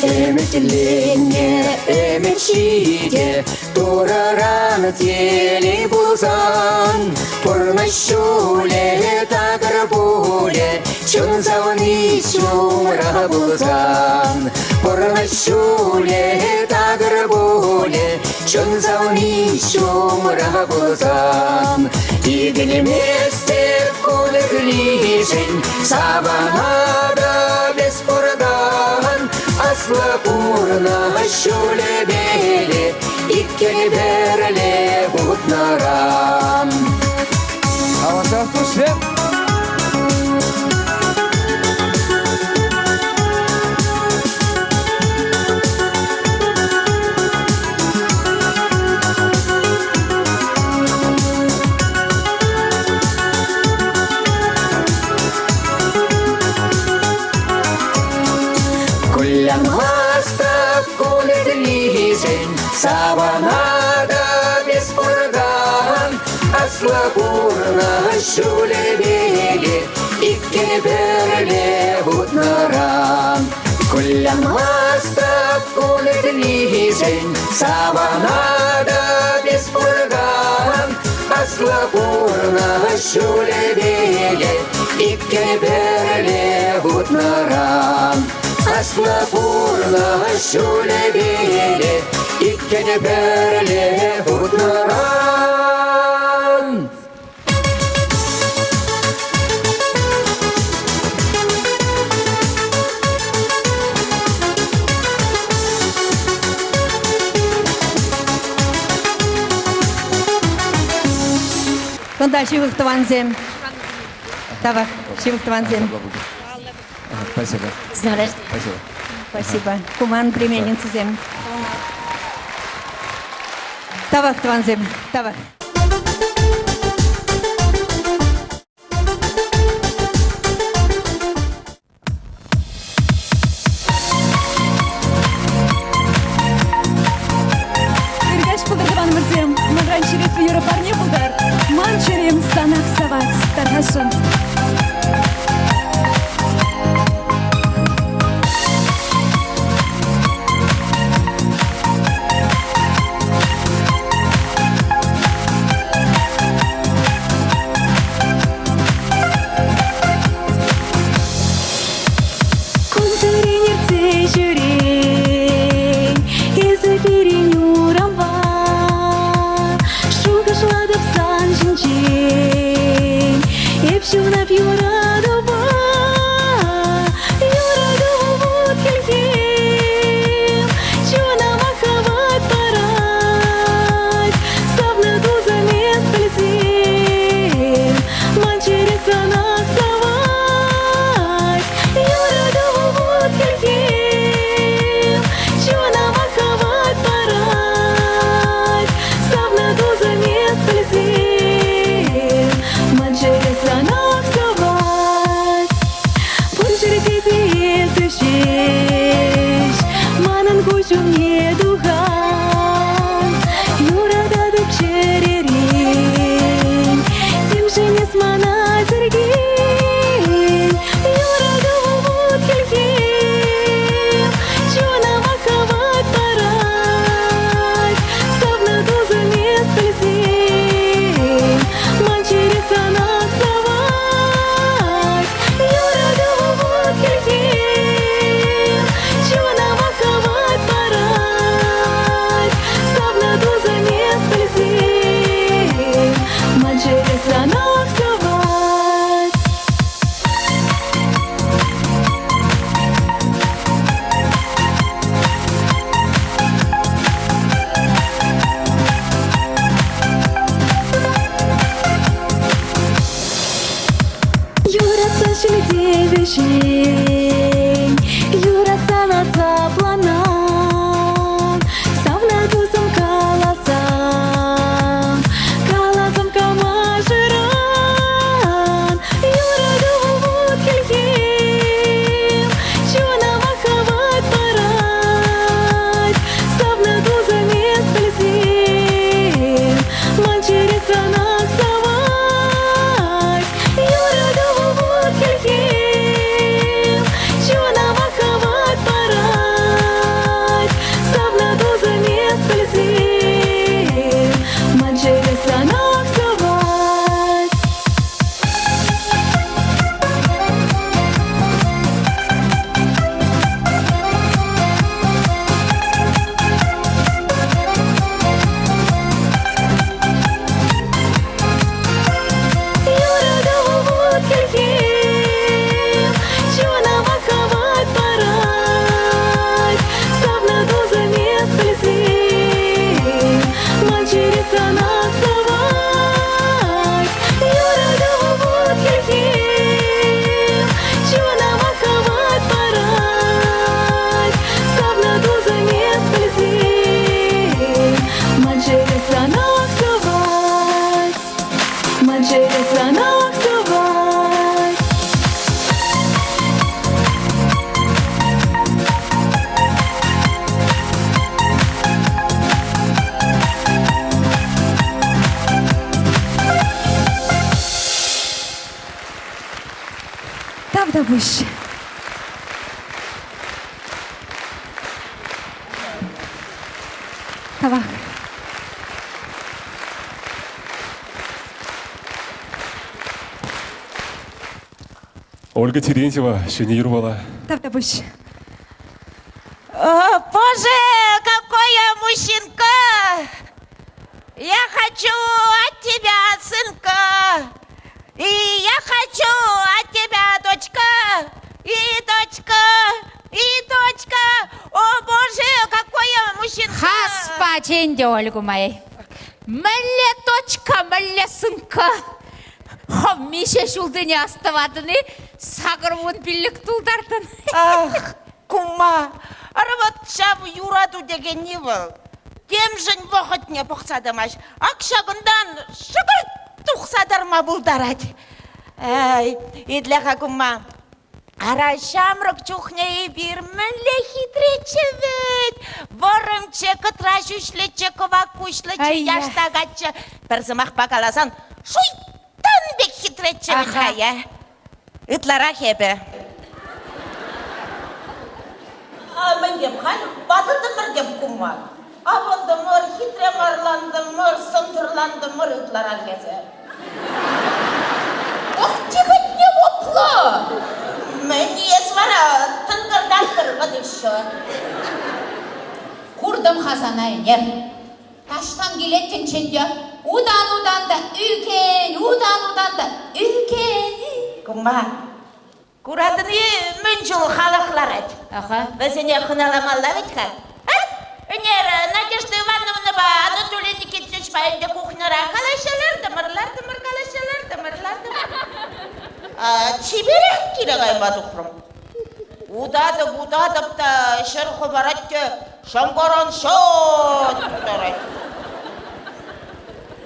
Ӗмӗтленнӗ ӗмӗт ҫитӗ, Турӑран телей пулсан, Пурнӑҫ ҫулӗ такӑр пулӗ, Чун савни ҫумра пулсан. Пурнӑҫ ҫулӗ такӑр пулӗ, Чун савни ҫумра пулсан. Икӗлместӗп кун ырлишӗн, Савӑнатӑп эс пуртан. Аслӑ пурнӑҫ ҫулӗпеле иккӗн пӗрле утнӑран. Голоса туссем. Кулянмастӑп кун иртнишӗн, савӑнатӑп эс пуртан. Аслӑ пурнӑҫ ҫулӗпеле иккӗн пӗрле утнӑран. Кулянмастӑп кун иртнишӗн, савӑнатӑп эс пуртан. Аслӑ пурнӑҫ ҫулӗпеле иккӗн пӗрле утнӑран. Аслӑ пурнӑҫ ҫулӗпеле иккӗн пӗрле утнӑран. Кунта ҫывӑх тӑвансем. Тавах, ҫывӑх тӑвансем. Спасибо. Спасибо. Спасибо. Куман племянницӑсем. Тавах, тӑвансем, тавах. Ыркаҫ пултӑр, тӑванӑмӑрсем, манран черетлӗ юрӑ парне пултар. Ман чӗрем санах савать, тархасшӑн. Ҫӳлте вӗҫен, юратсан асапланан, савнӑ тусӑм каласан, каласам кама шыран, юрату вӑл вут-хӗлхем, чунӑма хӑват парать, савнӑ тусӑм эс пӗлсем, ман чӗре санах савать. Юрату вӑл вут-хӗлхем, чунӑма хӑват парать. Савнӑ тусӑм эс пӗлсем, ман чӗре санах савать. Юрату вут-хӗлхем, чунӑма хӑват парать. Савнӑ тусӑм эс пӗлсем, ман чӗре санах савать. Юрату вут-хӗлхем, чунӑма хӑват парать. Савнӑ тусӑм эс пӗлсем, ман чӗре санах савать. Ман чӗре санах савать. Тавтапуҫ. Тавах. Ольга Терентьева, ҫӗнӗ юрвала. Тавтапуҫ. О, боже, какой я мужчинка! Я хочу от тебя, сынка! И я хочу от тебя, дочка! И дочка, и дочка! О, боже, какой я мужчинка! Хаспа ченде Ольгу моей. Мӗнле точка, мӗнле сынка. Хӑв миҫе ҫултине астӑватӑн-и? 85 тултартӑн. Ах, кума, ара вот ҫав юрату текенни вӑл. Темшӗн вӑхӑтне пӑхса тӑмасть. Ак ҫакӑнтан шӑкӑрт тухса тарма пултарать. Эй, итле-ха, кума. Ара, ҫамрӑк чухне эпир мӗнле хитреччӗ вӗт! Вӑрӑмччӗ, кӑтра ҫӳҫлӗччӗ, кӑвак куҫлӑччӗ, яштакаччӗ. Пӗр сӑмахпа каласан, шуйттан пек хитреччӗ вӗт-ха, е? Ытларах эпӗ. А мӗн тем халь ватӑлтӑмӑр тем кума. Авӑнтӑмӑр, хитре марлантӑмӑр, сӑнсӑрлантӑмӑр ытларах эсӗ. Ох, тихӑтне вутлӑ! Мӗн эс вара тӑнкӑртаттӑр вӑтӑҫҫӑ? Куртӑм-ха сана ӗнер. Таҫтан килеттӗнччӗ те утан-утан та ӳкен, утан-утан та ӳкен. Кума, Куратӑн-и, мӗн чул халӑх ларать? Аха. Вӗсене хӑналамалла вӗт-ха. А? Ӗнер Надежда Ивановнӑпа Анатолий Никитичпа ӗнтӗ кухньӑра калаҫса лартӑмӑр, лартӑмӑр, калаҫса лартӑмӑр, лартӑмӑр. Чиперех киле кайма тухрӑм. Утатӑп, утатӑп та ҫӗр хӑпарать те шӑнкӑран шӑт тутарать.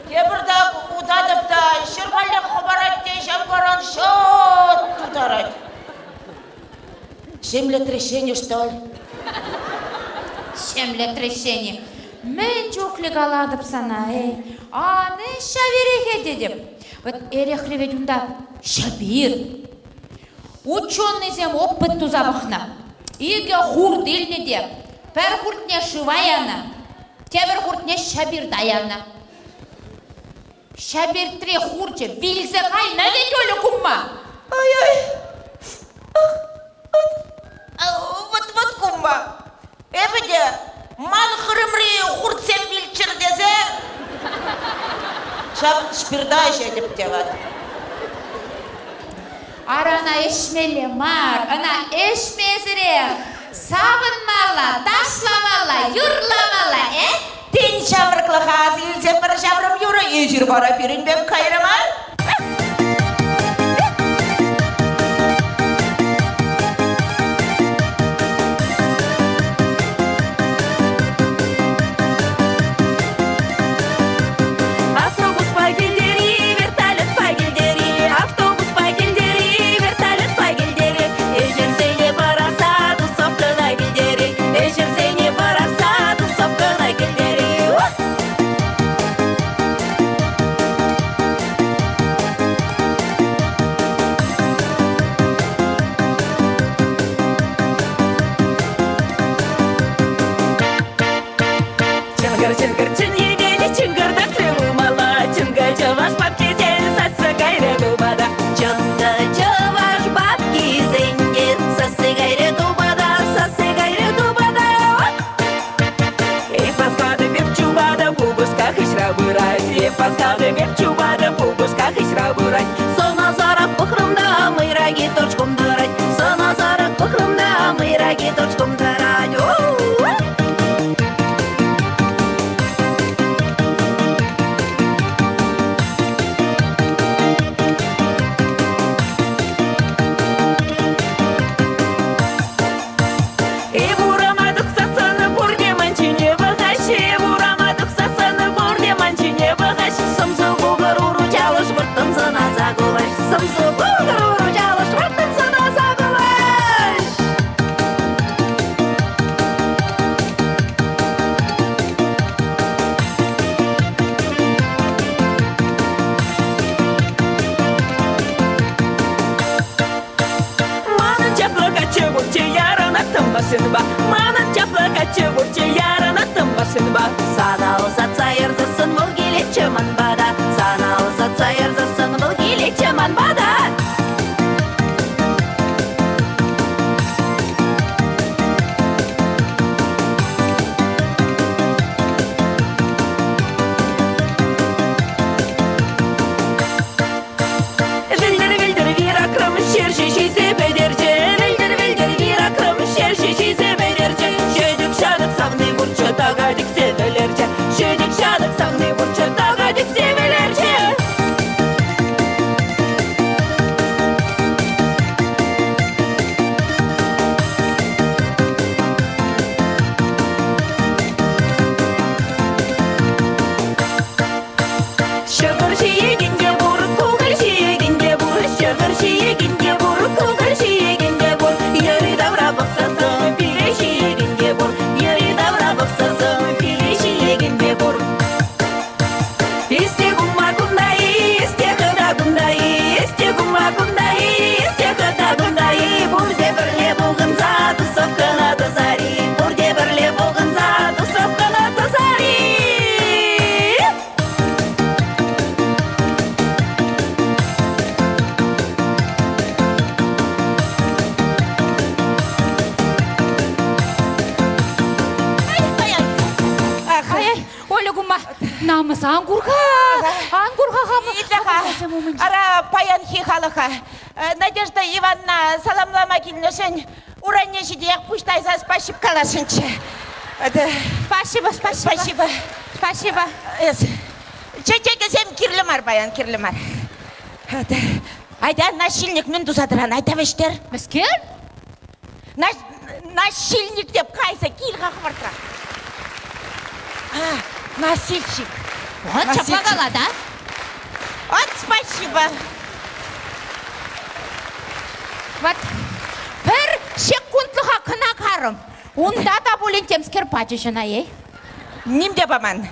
Тепӗртак утатӑп та ҫӗр каллех хӑпарать те ҫамкаран шӑт тутарать. Землетрясение, что ли? Землетрясение. Мӗн чухлӗ калатӑп сана, эй. Ан ӗҫ ҫав эрехе тетӗп. Вот эрехре вӗт унта ҫӗпир. Ученӑйсем опыт туса пӑхнӑ. Икӗ хурт илнӗ те пӗр хуртне шыва янӑ, Тепӗр хуртне Ҫӗпирта янӑ. Ҫӗпиртре хурчӗ вилсе кайнӑ вӗт Оля кумма. Ай-ай. Вот-вот кумма. Эпӗ те ман хырӑмри хуртсем вилччӗр тесе ҫав спирта ӗҫетӗп те ват. Ара ӑна ӗҫмелле мар, ӑна ӗҫмесӗрех савӑнмалла, ташламалла, юрламалла, э? Тен, ҫамрӑклӑха ас илсе пӗр ҫаврӑм юрӑ эсир вара пирӗн пек кайрӑмӑр? торчком тӑрать. Сӑнасарах пӑхрӑм та мӑйраки торчком тӑрать. Эп урама тухсассӑн пурте ман ҫине пӑхаҫҫӗ. Эп урама тухсассӑн пурте ман ҫине пӑхаҫ. Сӑмсу кукӑр уру чалӑш вӑрттӑн сӑнаса кулаҫ. Сӑмсу кукӑр уру чалӑш вӑрттӑн сӑнаса кулаҫ. Манӑн чаплӑ каччӑ пурччӗ, ярӑнаттӑм машинӑпа. Манӑн чаплӑ каччӑ пурччӗ, ярӑнаттӑм машинӑпа. Сана ӑсатса ярсассӑн вӑл килетчӗ ман пата. Сана ӑсатса ярсассӑн вӑл килетчӗ ман пата. Вӗлтӗр-вӗлтӗр виракрам ҫерҫи ҫисе пӗтерчӗ. Вӗлтӗр-вӗлтӗр виракрам ҫерҫи ҫисе пӗтерчӗ. Ҫӗтӗк-ҫатӑк савни пурччӗ, така тӗксе вӗлерчӗ. Ҫӗтӗк-ҫатӑк савни пурччӗ, така тӗксе вӗлерчӗ. Ҫӑкӑр ҫиекен те пур, кукӑль ҫиекен те пур, ҫӑкӑр ҫиекен те пур, кукӑль ҫиекен те пур. Йӗри-тавра пӑхсассӑн пире ҫиекен те пур, йӗри-тавра пӑхсассӑн пире ҫиекен те пур. Исте кума кунта-и, исте хӑта кунта-и, исте кума кунта-и, исте хӑта кунта-и. Пурте пӗрле пухӑнса тусовкӑна тӑсар-и, пурте пӗрле пухӑнса тусовкӑна тӑсар-и. Ай, Оля кума, намӑс ан кур-ха, ан кур-ха хама. Итле-ха, ара паянхи халӑха Надежда Ивановна саламлама килнӗшӗн урайне ҫитиех пуҫ тайса спасибо каласшӑнччӗ. Спасибо, спасибо. Спасибо. Спасибо. Эс, чечекӗсем кирлӗ мар паян, кирлӗ мар. Айта, насильник мӗн туса тӑран? Айта вӗҫтер. Мӗскер? Насильник деп кайса кил-ха хӑвӑртрах. А, носильщик. Вот ҫапла кала, да? Вот спасибо. Вот пӗр ҫеккунтлӑха кӑна карӑм. Унта та пулин темскер пачӗҫ ӑна, эй. Ним те паман.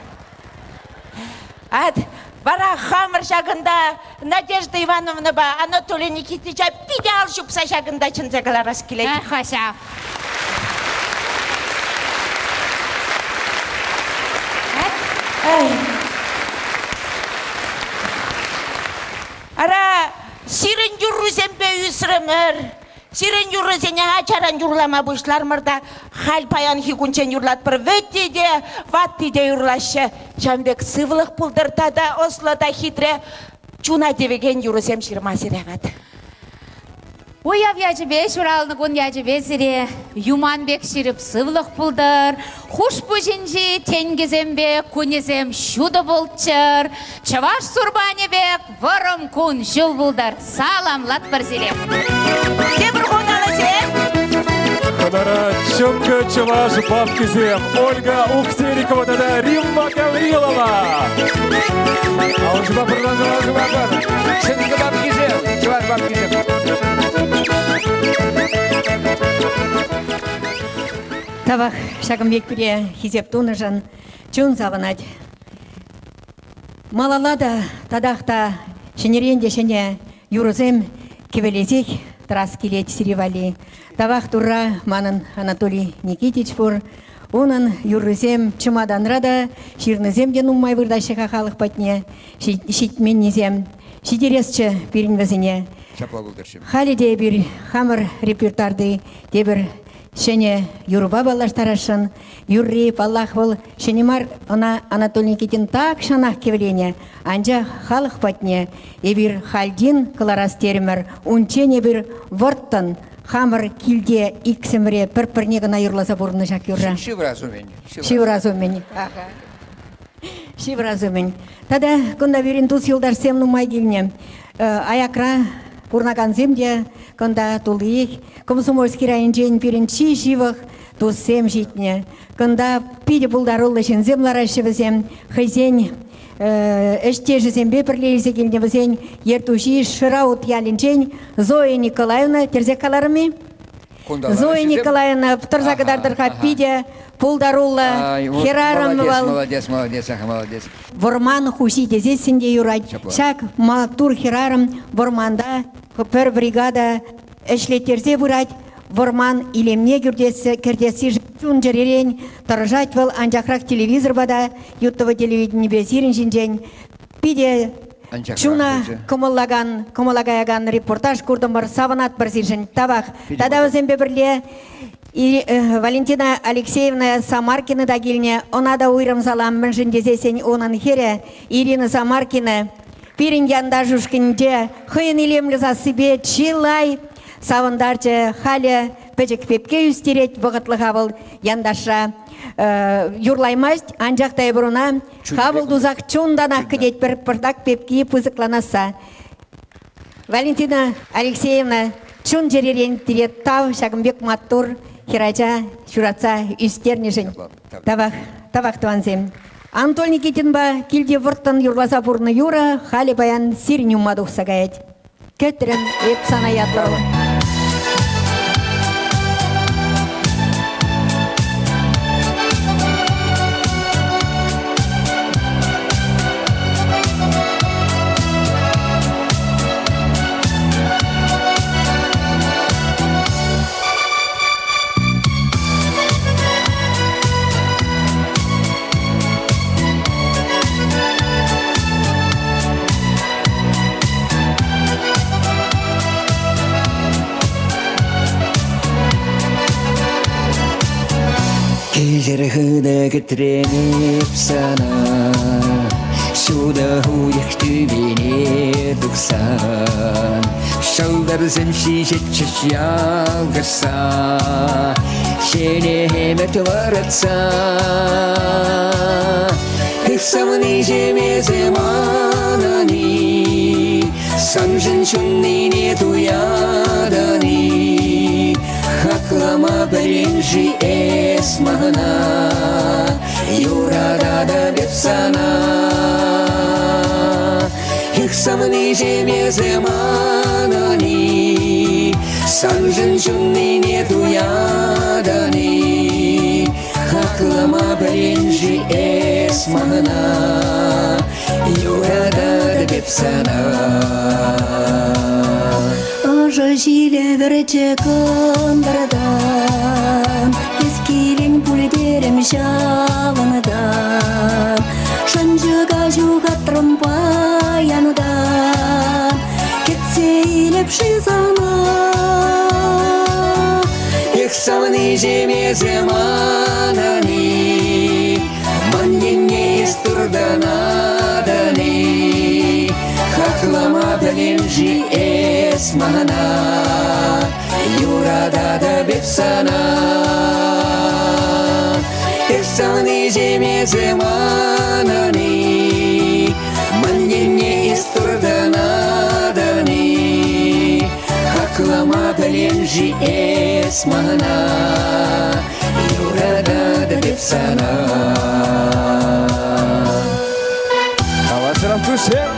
Ат, вара хамӑр ҫакӑнта Надежда Ивановнӑпа Анатолий Никитича питӗ ал ҫупса ҫакӑнта чӗнсе кӑларас килет. Эх, ҫав. Ара, сирӗн юррусемпе ӳсрӗмӗр. Сирӗн юрӑсене ачаран юрлама пуҫлармӑр та халь паянхи кунччен юрлатпӑр. Вӗтти те, ватти те юрлаҫҫӗ. Ҫавӑн пек сывлӑх пултӑр тата ӑслӑ та хитре чуна тивекен юрӑсем ҫырма сире ват. Уяв ячӗпе, ҫуралнӑ кун ячӗпе сире юман пек ҫирӗп сывлӑх пултӑр, хушпуҫӗнчи тенкӗсемпе кунӗсем ҫутӑ пулччӑр, чӑваш сурпанӗ пек вӑрӑм кун ҫул пултӑр. Саламлатпӑр сире! Тепӗр хут алӑсем! Хӑнара чӑнкӑ чӑваш бабкисем Ольга Ухтерикова тата Римма Гаврилова. Алӑ пӑр, алӑ пӑр. Чӑнкӑ бабкисем, чӑваш бабкисем. Тавах ҫакӑн пек пире хисеп тунӑшӑн чун савӑнать. Малалла та татах та ҫӗнӗрен те ҫӗнӗ юрӑсем кӗвӗлесех тӑрас килет сире валли. Тавах Турра манӑн Анатолий Никитич пур. Унӑн юррисем чӑматанра та ҫырнисем те нумай выртаҫҫӗ-ха халӑх патне ҫитменнисем. Ҫитересчӗ пирӗн вӗсене. Ҫапла пултӑрччӗ. Халӗ те эпир хамӑр репертуарти тепӗр. Ҫӗнӗ юрӑпа паллаштарасшӑн. Юрри, паллах, вӑл ҫӗнӗ мар, ӑна Анатолий Никитин тахҫанах кӗвӗленӗ. Анчах халӑх патне эпир хальтин кӑларас терӗмӗр. Унччен эпир вӑрттӑн хамӑр килте иксӗмӗре пӗр-пӗрне кӑна юрласа пурӑннӑ ҫак юрра. Ҫывӑрас умӗн. Ҫывӑрас умӗн. Ҫывӑрас умӗн. Тата кунта пирӗн тус-юлташсем нумай килнӗ. Аякра пурӑнакансем те кунта туллиех. Комсомольски районӗнчен пирӗн чи ҫывӑх туссем ҫитнӗ. Кунта питӗ пултаруллӑ ҫынсем лараҫҫӗ вӗсем. Хӑйсен ӗҫтешӗсемпе пӗрле илсе килнӗ вӗсен ертӳҫи Шыраут ялӗнчен Зоя Николаевна тӗрсех каларӑм-и? Зоя Николаевна тӑрса кӑтартӑр-ха питӗ пултаруллӑ хӗрарӑм вӑл. Молодец, молодец, аха, молодец. Вӑрман хуҫи тесессӗн те юрать. Ҫак маттур хӗрарӑм вӑрманта пӗр бригада ӗҫлеттерсе пырать. Вӑрман илемне кӗртессишӗн чун-чӗререн тӑрӑшать вӑл, анчахрах телевизорпа та, ЮТВ телевиденипе сирӗн ҫинчен питӗ чуна кӑмӑллакан, кӑмӑла каякан репортаж куртӑмӑр, савӑнатпӑр сиршӗн. Тавах. Тата вӗсемпе пӗрле Валентина Алексеевна Самаркина та килнӗ. Ӑна та уйрӑм салам, мӗншӗн тесессӗн унӑн хӗрӗ Ирина Самаркина пирӗн янташ ушкӑнӗнче хӑйӗн илемлӗ сассипе чылай савӑнтарчӗ. Халӗ пӗчӗк пепке ӳстерет, вӑхӑтлӑха вӑл янташра юрлаймасть, анчах та эпир ӑна хапӑл тусах чунтанах кӗтетпӗр, пӑртак пепки пысӑкланасса. Валентина Алексеевна чун-чӗререн пире тав ҫакӑн пек маттур хӗрача ҫуратса ӳстернӗшӗн. Тавах, тавах тӑвансем. Антон Никитинпа килте вӑрттӑн юрласа пурнӑ юрӑ халӗ паян сирӗн умма тухса каять. Кӗтрӗм эп сана ятлӑ. Кӗҫӗр хытӑ кӗтренеп сана, Ҫутӑ уйӑх тӳпене тухсан, Ҫӑлтӑрсем ҫиҫетчӗҫ ялкӑшса, Ҫӗнӗ ӗмӗт вӑратса. Эх, савниҫӗм эсӗ манӑн-и, Саншӑн чуннине туятӑн-и? Хаклама пӗлен-ши эс мана, Юрататӑп эп сана. Эх, савниҫӗм эсӗ манӑн-и, Саншӑн чуннине туятӑн-и? Хаклама пӗлен-ши эс мана, Юрататӑп эп сана. Ӑшӑ ҫилӗ вӗрчӗ кӑнтӑртан, Эс килен пуль терӗм ҫавӑнтан. Шӑнчӑка ҫухатрӑм паянтан, Кӗтсе илӗп-ши сана? Эх, савниҫӗм эсӗ манӑн-и, Ман енне эс туртӑнатӑн-и? Хаклама пӗлем-ши эс мана, Юрататӑп эп сана. Эх, савниҫӗм эсӗ манӑн-и, Ман енне эс туртӑнатӑн-и? Хаклама пӗлем-ши эс мана, Юрататӑп эп сана. Хавасрах туссем!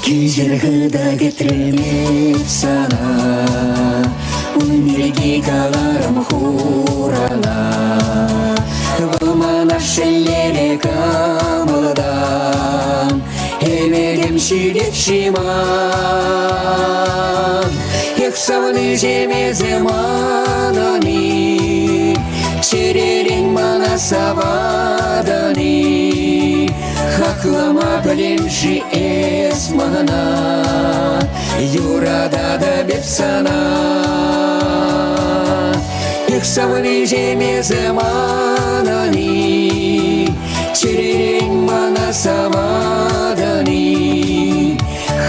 Кӗҫӗр хытӑ кӗтрем сана, Ун пирки каларӑм хурана. Вӑл мана шеллеме кӑмӑлтан, Ӗмӗтӗм ҫитет-ши ман? Эх, савнӑҫем эсӗ манӑн-и, Чӗререн мана саватӑн-и? Хаклама пӗлен-ши эс мана, Юрататӑп эп сана. Эх, савнӑҫем эсӗ манӑн-и, Чӗререн мана саватӑн-и?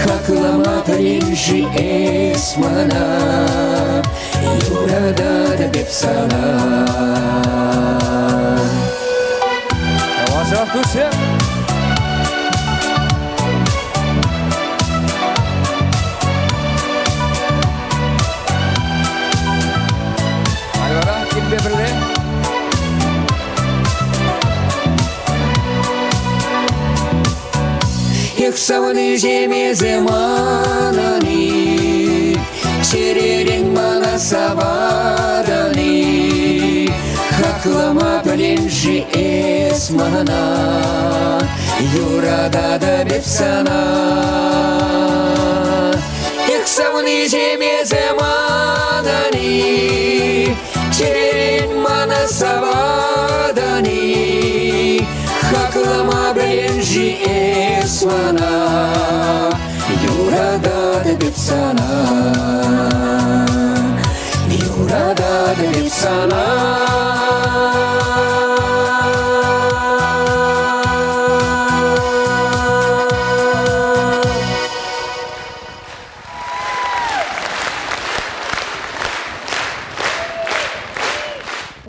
Хаклама пӗлен-ши эс мана, Юрататӑп эп сана. Ваша туссем! Альвара, килпе пӗрле. Эх, савнӑҫем эсӗ манӑн-и, Чӗререн мана саватӑн-и? Хаклама пӗлен-ши эс мана, Юрататӑп эп сана. Эх, савнӑҫем эсӗ манӑн-и, Чӗререн мана саватӑн-и? Хаклама пӗлен-ши эс мана, Юрататӑп эп сана. Юрататӑп эп сана.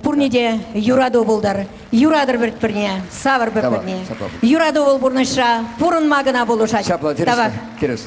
Пурне те юрату пултӑр. Юратӑр пӗр-пӗрне, савӑр пӗр-пӗрне. Юрату вӑл пурнӑҫра пурӑнма кӑна пулӑшать. Ҫапла, тӗрӗс. Тӗрӗс.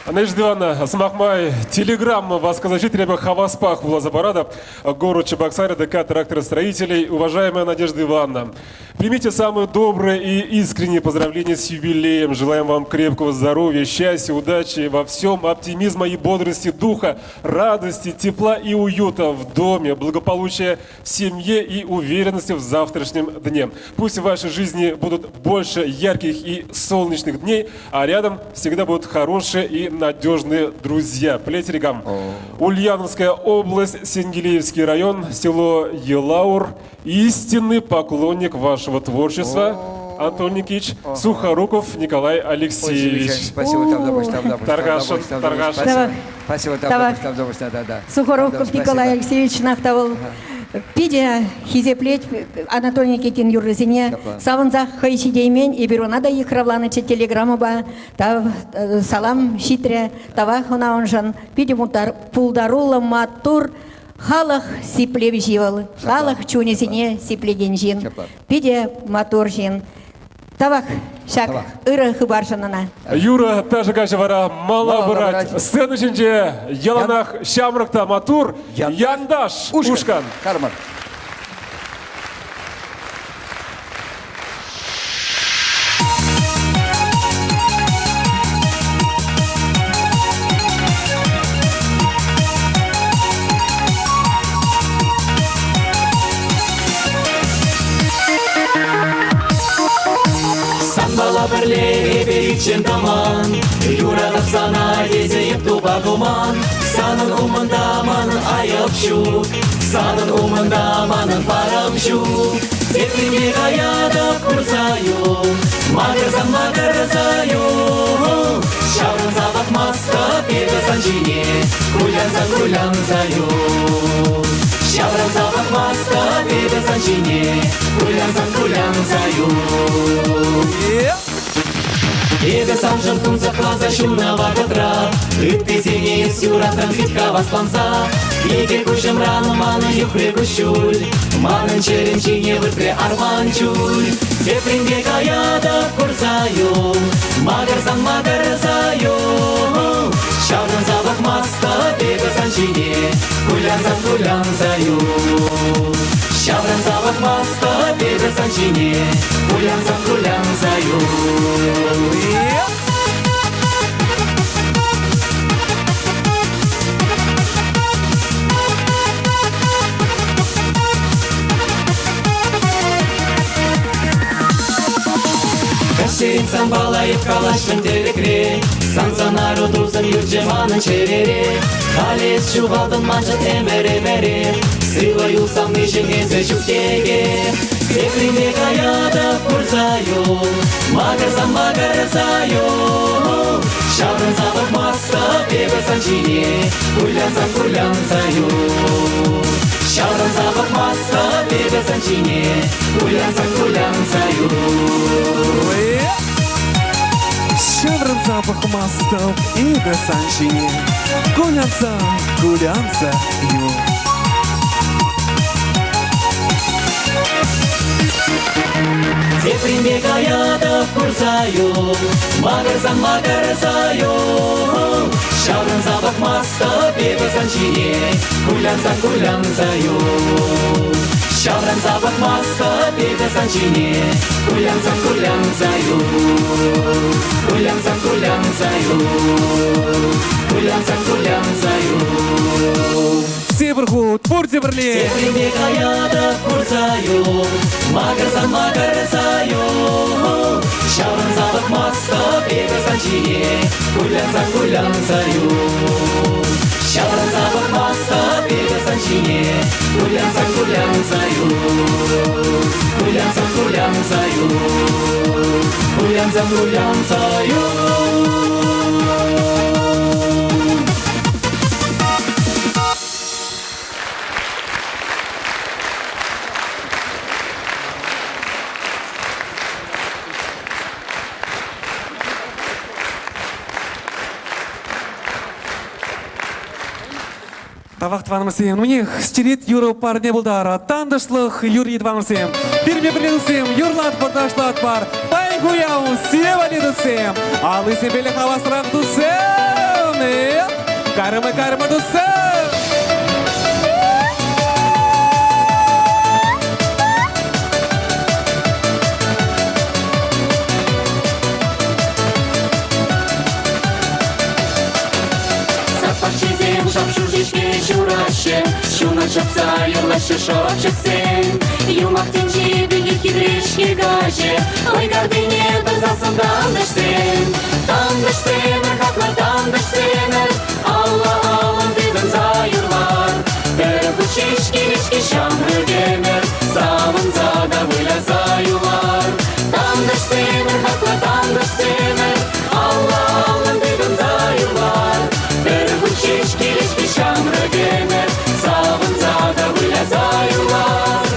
Надежда Ивановна, сӑмах май, телеграмма васкаса ҫитрӗ, эпӗ хаваспах вуласа паратӑп. Город Чебоксары, ДК тракторостроителей. Уважаемая Надежда Ивановна, Примите самые добрые и искренние поздравления с юбилеем. Желаем вам крепкого здоровья, счастья, удачи во всем, оптимизма и бодрости духа, радости, тепла и уюта в доме, благополучия в семье и уверенности в завтрашнем дне. Пусть в вашей жизни будут больше ярких и солнечных дней, а рядом всегда будут хорошие и надежные друзья. Плетерегам. Ульяновская область, Сенгилеевский район, село Елаур. Истинный поклонник вашего творчества, Антон Никитич Сухоруков Николай Алексеевич. Спасибо, там, допустим, там, допустим. Таргашин, Таргашин. Спасибо, там, допустим, там, допустим, да, да. Сухоруков Николай Алексеевич нахтавыл питӗ хисеплет Анатолий Никитин юррисене. Савӑнсах хӑй ҫитеймен, эпир ӑна та йыхравланӑччӗ телеграммӑпа. Тав, салам ҫитрӗ, тавах ӑна уншӑн. Питӗ пултаруллӑ, маттур Халӑх сиплевҫи вӑл, халӑх чунӗсене сиплекен ҫын. Питӗ маттур ҫын. Тавах ҫак ырӑ хыпаршӑн ӑна. Юрӑ ташӑ каҫӗ вара мала пырать. Сцена ҫинче яланах ҫамрӑк та маттур Янташ ушкӑн. Карман. Санпала пӗрле эпир икчен тӑман, Юратап сана тесе эп тупа туман. Санӑн умӑнта манӑн айӑп ҫук, Санӑн умӑнта манӑн парӑм ҫук. Теприне каятӑп курса юл, Макӑрсан макӑрса юл. Ҫаврӑнса пӑхмастӑп эпӗ сан ҫине, Кулянса кулянса юл. Ҫаврӑнса пӑхмастӑп эпӗ сан ҫине, Кулянсан кулянса юл. Эпӗ саншӑн тунсӑхласа ҫуннӑ вӑхӑтра Ыттисене эс юратрӑн хыт хавасланса. Икӗ куҫӑмран манӑн юхрӗ куҫҫуль, Манӑн чӗрем ҫине выртрӗ арман чуль. Тепринпе каятӑп курса юл, Макӑрсан макӑрса юл. Ҫаврӑнса пӑхмастӑп эпӗ сан ҫине, Кулянсан кулянса юл. Ҫаврӑнса пӑхмастӑп эпӗ сан ҫине, Кулянсан кулянса юл. Каҫсерен санпала эп калаҫрӑм тӗлӗкре. Сан сӑнару тусӑм юлчӗ манӑн чӗрере. Халь эс ҫухалтӑн маншӑн ӗмӗр-ӗмӗре. Сывӑ юлсам нишӗн эсӗ ҫук текех. Теприне каятӑп курса юл, макӑрса макӑрса юл. Ҫаврӑнса пӑхмастӑп эпӗ сан ҫине, кулянса кулянса юл. Ҫаврӑнса пӑхмастӑп эпӗ сан ҫине, кулянса кулянса юл. Ҫаврӑнса пӑхмастӑп эпӗ сан ҫине, кулянса, кулянса юл. Теприне каятӑп курса юл, макӑрса макӑрса юл. Ҫаврӑнса пӑхмастӑп эпӗ сан ҫине, кулянса кулянса юл. Ҫаврӑнса пӑхмастӑп эпӗ сан ҫине, кулянса кулянса юл. Кулянса кулянса юл. Кулянса кулянса юл. Тепӗр хут, пурте пӗрле! Теприне каятӑп курса юл, макӑрса макӑрса юл. Ҫаврӑнса пӑхмастӑп эпӗ сан ҫине, кулянса кулянса юл. Ҫаврӑнса пӑхмастӑп эпӗ сан ҫине, кулянса кулянса юл. Кулянса кулянса юл. Кулянса кулянса юл. Тавах тӑванӑмсем, ну стерет юрӑ парне пултара. Тантӑшлӑх юрри тӑванӑмсем. Пирме пӗрле юрлатпӑр, ташлатпӑр. Пай куяв, сире валли туссем. Аллисемпеле хавасрах туссем. Карӑмы, карӑмы туссем. Сад пахчисем шап-шур ҫеҫке ҫураҫҫӗ, ҫунат ҫапса юрлаҫҫӗ шӑпчӑксем. Юмах тӗнчи пекех хитре-ҫке каҫӗ, вӑй картине тӑрсассӑн тантӑшсем. Тантӑшсемӗр, хаклӑ тантӑшсемӗр, алла-аллӑн тытӑнса юрлар. Пӗр хут ҫеҫ килет-ҫке ҫамрӑк ӗмӗр, савӑнса та выляса юлар. Тантӑшсемӗр, хаклӑ тантӑшсемӗр, алла-аллӑн тытӑнса юлар. Пӗр хут ҫеҫ килет-ҫке ҫамрӑк ӗмӗр, савӑнса та выляса юлар.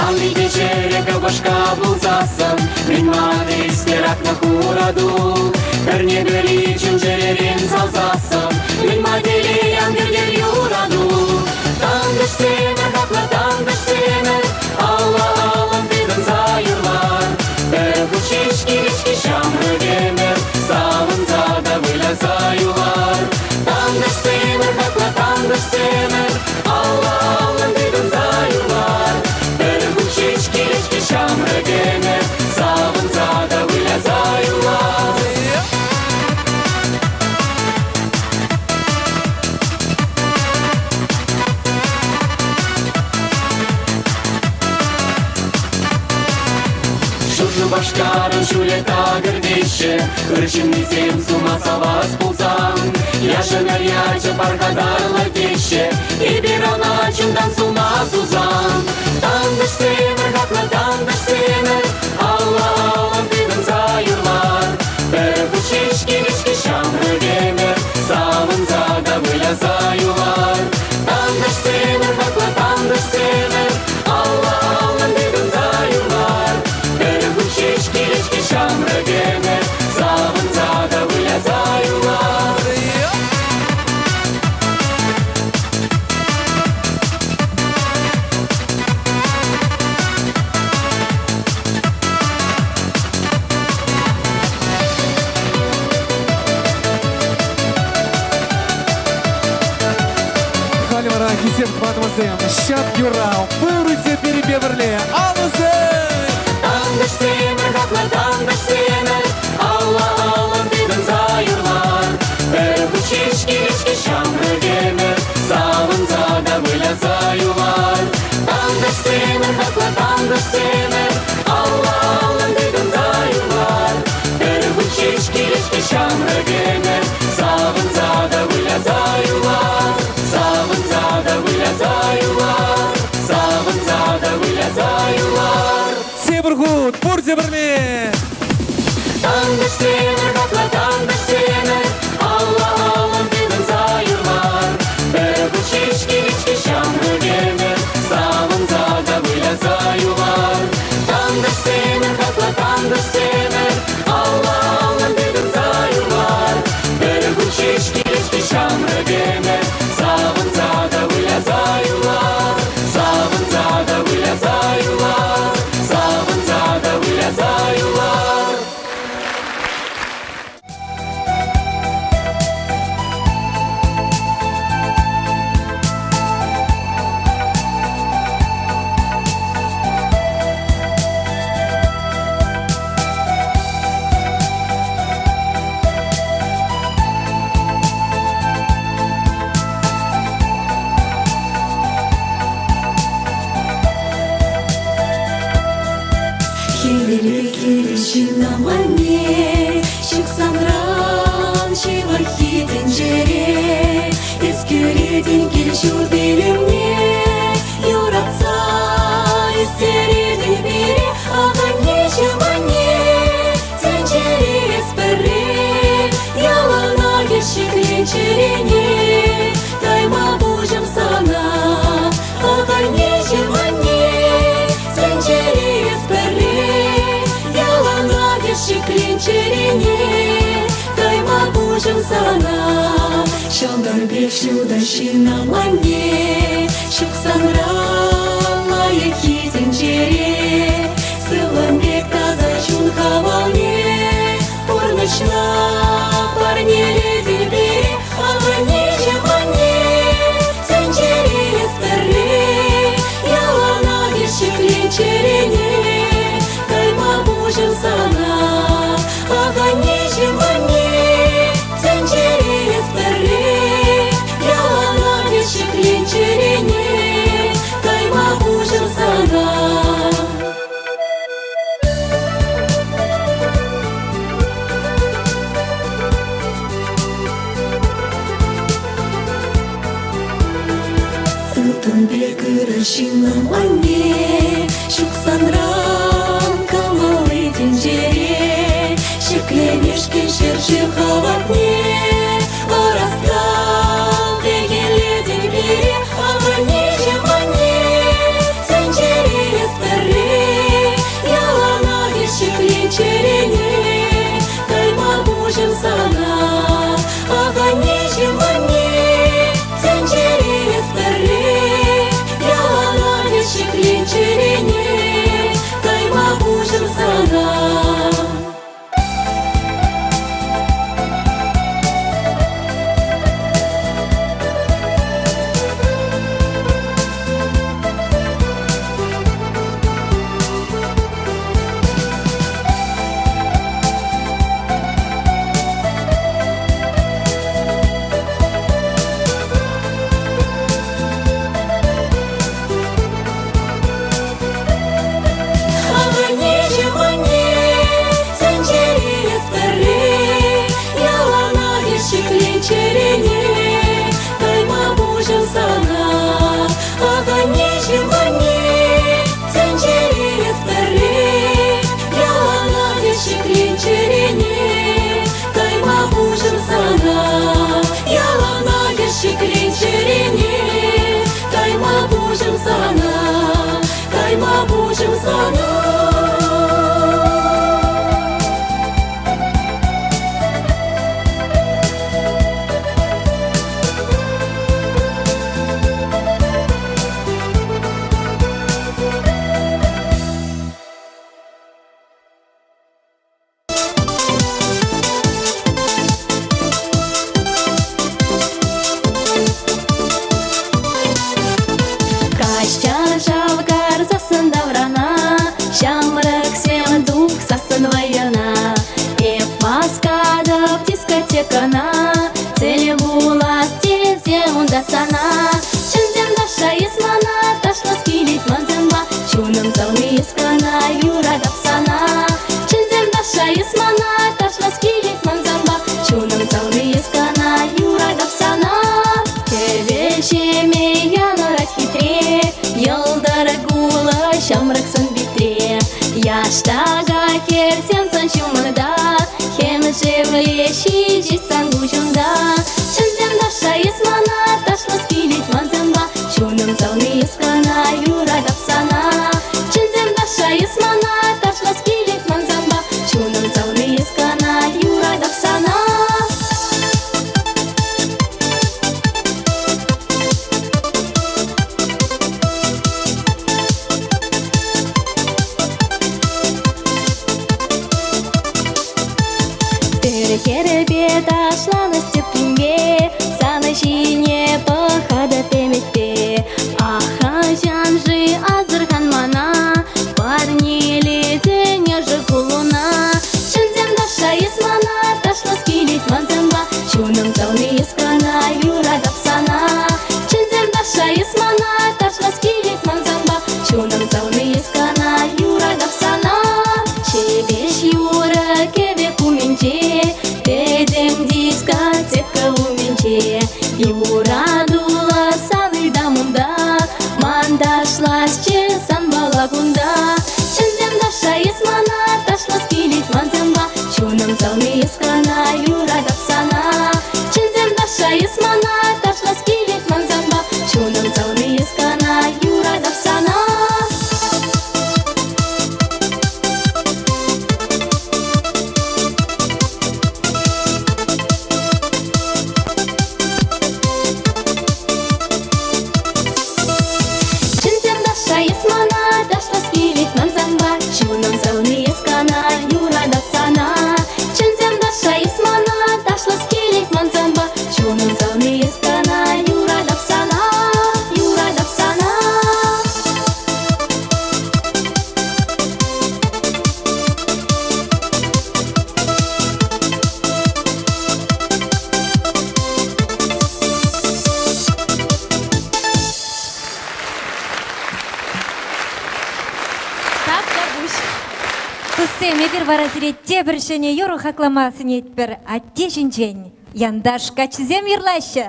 Аллине ҫӗре кӑпӑшка пулсассӑн, мӗн ман ӳстер акнӑ хуратул. Пӗрне-пӗри чун-чӗререн савсассӑн, мӗн ма телей ан кӗртӗр юрату. Тантӑшсемӗр, хаклӑ тантӑшсемӗр, алла-аллӑн тытӑнса юрлар. Пӗр хут ҫеҫ килет-ҫке ҫамрӑк ӗмӗр, савӑнса та выляса юлар. Тантӑшсемӗр, хаклӑ тантӑшсемӗр, алла-аллӑн тытӑнса юлар. Пӗр хут ҫеҫ килет-ҫке ҫамрӑк ӗмӗр, савӑнса та выляса юлар. Шупашкарӑн ҫулӗ такӑр теҫҫӗ, ыр ҫыннисем сума савас пулсан. Яшӑнӑр ячӗ пархатарлӑ теҫҫӗ, эпир ӑна чунтан сума сусан. Тантӑшсемӗр, хаклӑ тантӑшсемӗр, алла-аллӑн тытӑнса юрлар. Пӗр хут ҫеҫ килет-ҫке ҫамрӑк ӗмӗр, савӑнса та выляса юлар. Тантӑшсемӗр, хаклӑ тантӑшсемӗр, алла-аллӑн тытӑнса юлар. Пӗр хут ҫеҫ килет-ҫке ҫамрӑк ӗмӗр, савӑнса та выляса юлар. Халь вара хисеп тӑванӑмсем, ҫак юра пурте пирӗнпе пӗрле алӑсем! Тантӑшсемӗр, хаклӑ тантӑшсемӗр, алла-аллӑн тытӑнса юрлар. Пӗр хут ҫеҫ килет-ҫке юлар. Тантӑшсемӗр, хаклӑ тантӑшсемӗр, алла-аллӑн тытӑнса юлар. Пӗр хут ҫеҫ килет-ҫке ҫамрӑк ӗмӗр, савӑнса та выляса юлар. Савӑнса та выляса юлар, савӑнса та выляса юлар. Тепӗр хут пурте пӗрле! Тантӑшсемӗр, хаклӑ тантӑшсемӗр, алла-аллӑн тытӑнса юрлар. Пӗр хут ҫеҫ килет-ҫке ҫамрӑк ӗмӗр, савӑнса та выляса юлар. Тантӑшсемӗр, хаклӑ тантӑшсемӗр, алла-аллӑн тытӑнса юлар. Пӗр хут ҫеҫ килет-ҫке ҫамрӑк ӗмӗр, савӑнса та выляса юлар. Савӑнса та выляса юлар, савӑнса та выляса юлар. Хӗвелпе килӗ ҫыннӑм анне, ҫук санран ҫывӑххи тӗнчере. Эс кӳретӗн кил-ҫурт илемне, юратса ӳстеретӗн пире. Ах, аннеҫӗм, анне, тӗнчере эс пӗрре, яланах эс ҫӗклен чӗрене, тайма пуҫӑм сана. Ах, аннеҫӗм, анне, тӗнчере эс пӗрре, яланах эс ҫӗклен чӗрене, тайма пуҫӑм сана. Ҫӑлтӑр пек ҫутӑ ҫыннӑм анне, ҫук санран лайӑххи тӗнчере. Сывлӑм пек таса чун хавалне, пурнӑҫна парнелетӗн пире. Ах, аннеҫӗм, анне, тӗнчере эс пӗрре, яланах эс ҫӗклен чӗрене, тайма пуҫӑм сана. Ах, аннеҫӗм, анне, тӗнчере эс пӗрре, яланах эс ҫӗклен чӗрене, тайма пуҫӑм сана. Ылтӑн пек ырӑ ҫыннӑм анне, ҫук санран кӑмӑлли тӗнчере. Ҫӗклемешкӗн ҫӗршыв хӑватне, ӑраскал пехиллетӗн пире. Ах, аннеҫӗм, анне, тӗнчере эс пӗрре, яланах эс ҫӗклен чӗрене, тайма пуҫӑм сана. Ах, аннеҫӗм, анне, тӗнчере эс пӗрре, яланах эс ҫӗклен чӗрене, тайма пуҫӑм сана. Ах, аннеҫӗм, анне, тӗнчере эс пӗрре, яланах эс ҫӗклен чӗрене, тайма пуҫӑм сана. Ах, аннеҫӗм, анне, тӗнчере эс пӗрре, яланах эс ҫӗклен чӗрене, тайма пуҫӑм сана. Яланах эс ҫӗклен чӗрене, тайма пуҫӑм сана, тайма пуҫӑм сана. Каҫ чаршав карсассӑн таврана, ҫамрӑксем тухсассӑн вӑйӑна. Эп васкатӑп дискотекӑна, тӗл пулас тесе унта сана. Чӗнсем ташша эс мана. Яштака хӗрсем сан ҫумӑрта, Хӗм шевле ҫиҫет сан куҫунта. Чӗнсем ташша эс мана, ташлас килет ман санпа. Чунӑм савни эс кӑна, юратап сана. Чӗнсем ташша эс мана, ташлас килет ман санпа. Чунӑм савни эс кӑна, юратап сана. Пӗр хӗрпе ташланӑ степпинпе, Сан ҫине пӑхатӑп ӗмӗтпе. Ах, хӑҫан-ши асӑрхан мана, Парнелетӗн ӑшӑ куллуна. Чӗнсем ташша эс мана, ташлас килет ман санпа. Чунӑм савни эс кӑна, юратап сана. Чӗнсем ташша эс мана, ташлас килет ман санпа. Чунӑм савни эс кӑна, юратап сана. Ҫепӗҫ юрӑ кӗвӗ умӗнче, Пӗтӗм дискотека умӗнче. Юратуллӑ сан ытамунта, Ман ташласчӗ санпала кунта. Чӗнсем ташша эс мана, ташлас килет ман санпа. Чунӑм савни эс кӑна, юратап сана. Чӗнсем ташша эс мана, ташлас килет ман санпа. Чунӑм савни эс кӑна, юратап сана. Чӗнсем ташша эс мана, ташлас килет ман санпа. Чунӑм савни эс кӑна, юратап сана. Чӗнсем ташша эс мана, ташлас килет ман санпа. Чунӑм савни эс кӑна, юратап сана, юратап сана. Тавтапуҫ. Туссем, эпир вара сире тепӗр ҫӗнӗ юрӑ хаклама сӗнетпӗр. Атте ҫинчен Янташ каччисем юрлаҫҫӗ.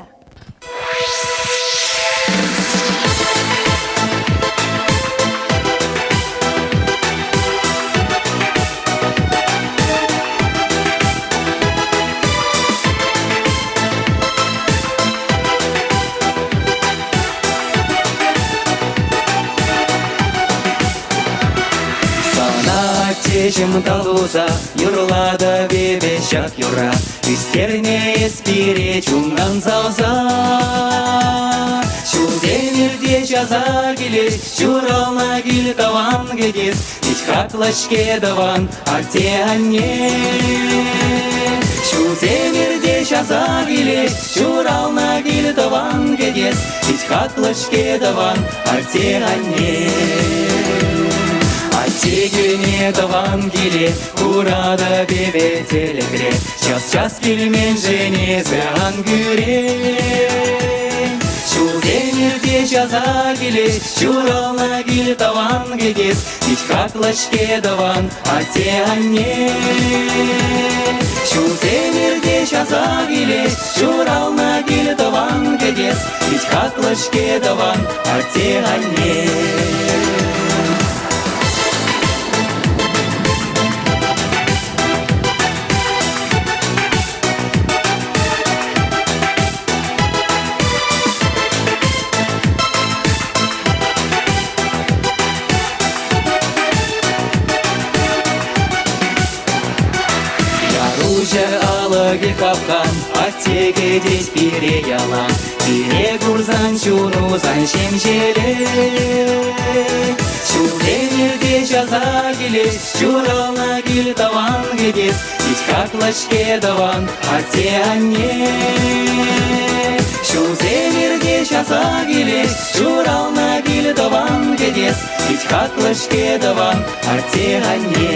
Сана аттеҫӗм тав туса юрлатӑп эпӗ ҫак юрра. Ӳстернӗ эс пире чунтан савса. Ҫулсем иртеҫ аса килеҫ, ҫуралнӑ кил тӑван кӗтес. Пит хаклӑ-ҫке тӑван атте-анне. Ҫулсем иртеҫ аса килеҫ, ҫуралнӑ кил тӑван кӗтес. Пит хаклӑ-ҫке тӑван атте-анне. Атте килне тӑван киле куратӑп эпӗ тӗлӗкре. Час-час килменшӗн эсӗ ан кӳрен. Ҫулсем иртеҫ аса килеҫ, ҫуралнӑ кил тӑван кӗтес. Пит хаклӑ-ҫке тӑван атте-анне. Ҫулсем иртеҫ аса килеҫ, ҫуралнӑ кил тӑван кӗтес. Пит хаклӑ-ҫке тӑван атте-анне. Яр уҫӑ алӑкӗ хапхан, атте кӗтет пире ялан. Пире курсан чуну сан ҫемҫелет. Ҫулсем иртеҫ аса килеҫ, ҫуралнӑ кил тӑван кӗтес. Пит хаклӑ-ҫке тӑван атте-анне. Ҫулсем иртеҫ аса килеҫ, ҫуралнӑ кил тӑван кӗтес. Пит хаклӑ-ҫке тӑван атте-анне.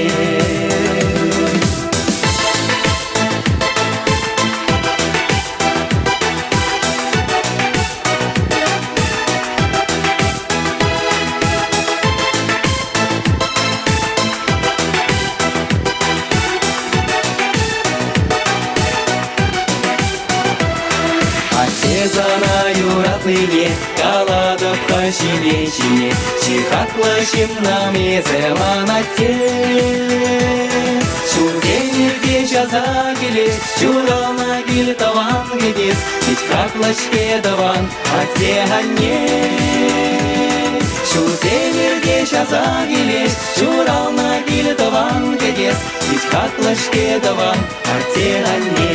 Атте сана юратнине калатӑп. Ҫине-ҫине чи хаклӑ ҫыннӑм эсӗ ман атте. Ҫулсем ирте часа килет, ҫуралнӑ кил тӑван кӗтес, пит хаклӑ-ҫке тӑван атте-анне. Ҫулсем ирте часа килет, ҫуралнӑ кил тӑван кӗтес, пит хаклӑ-ҫке тӑван атте-анне.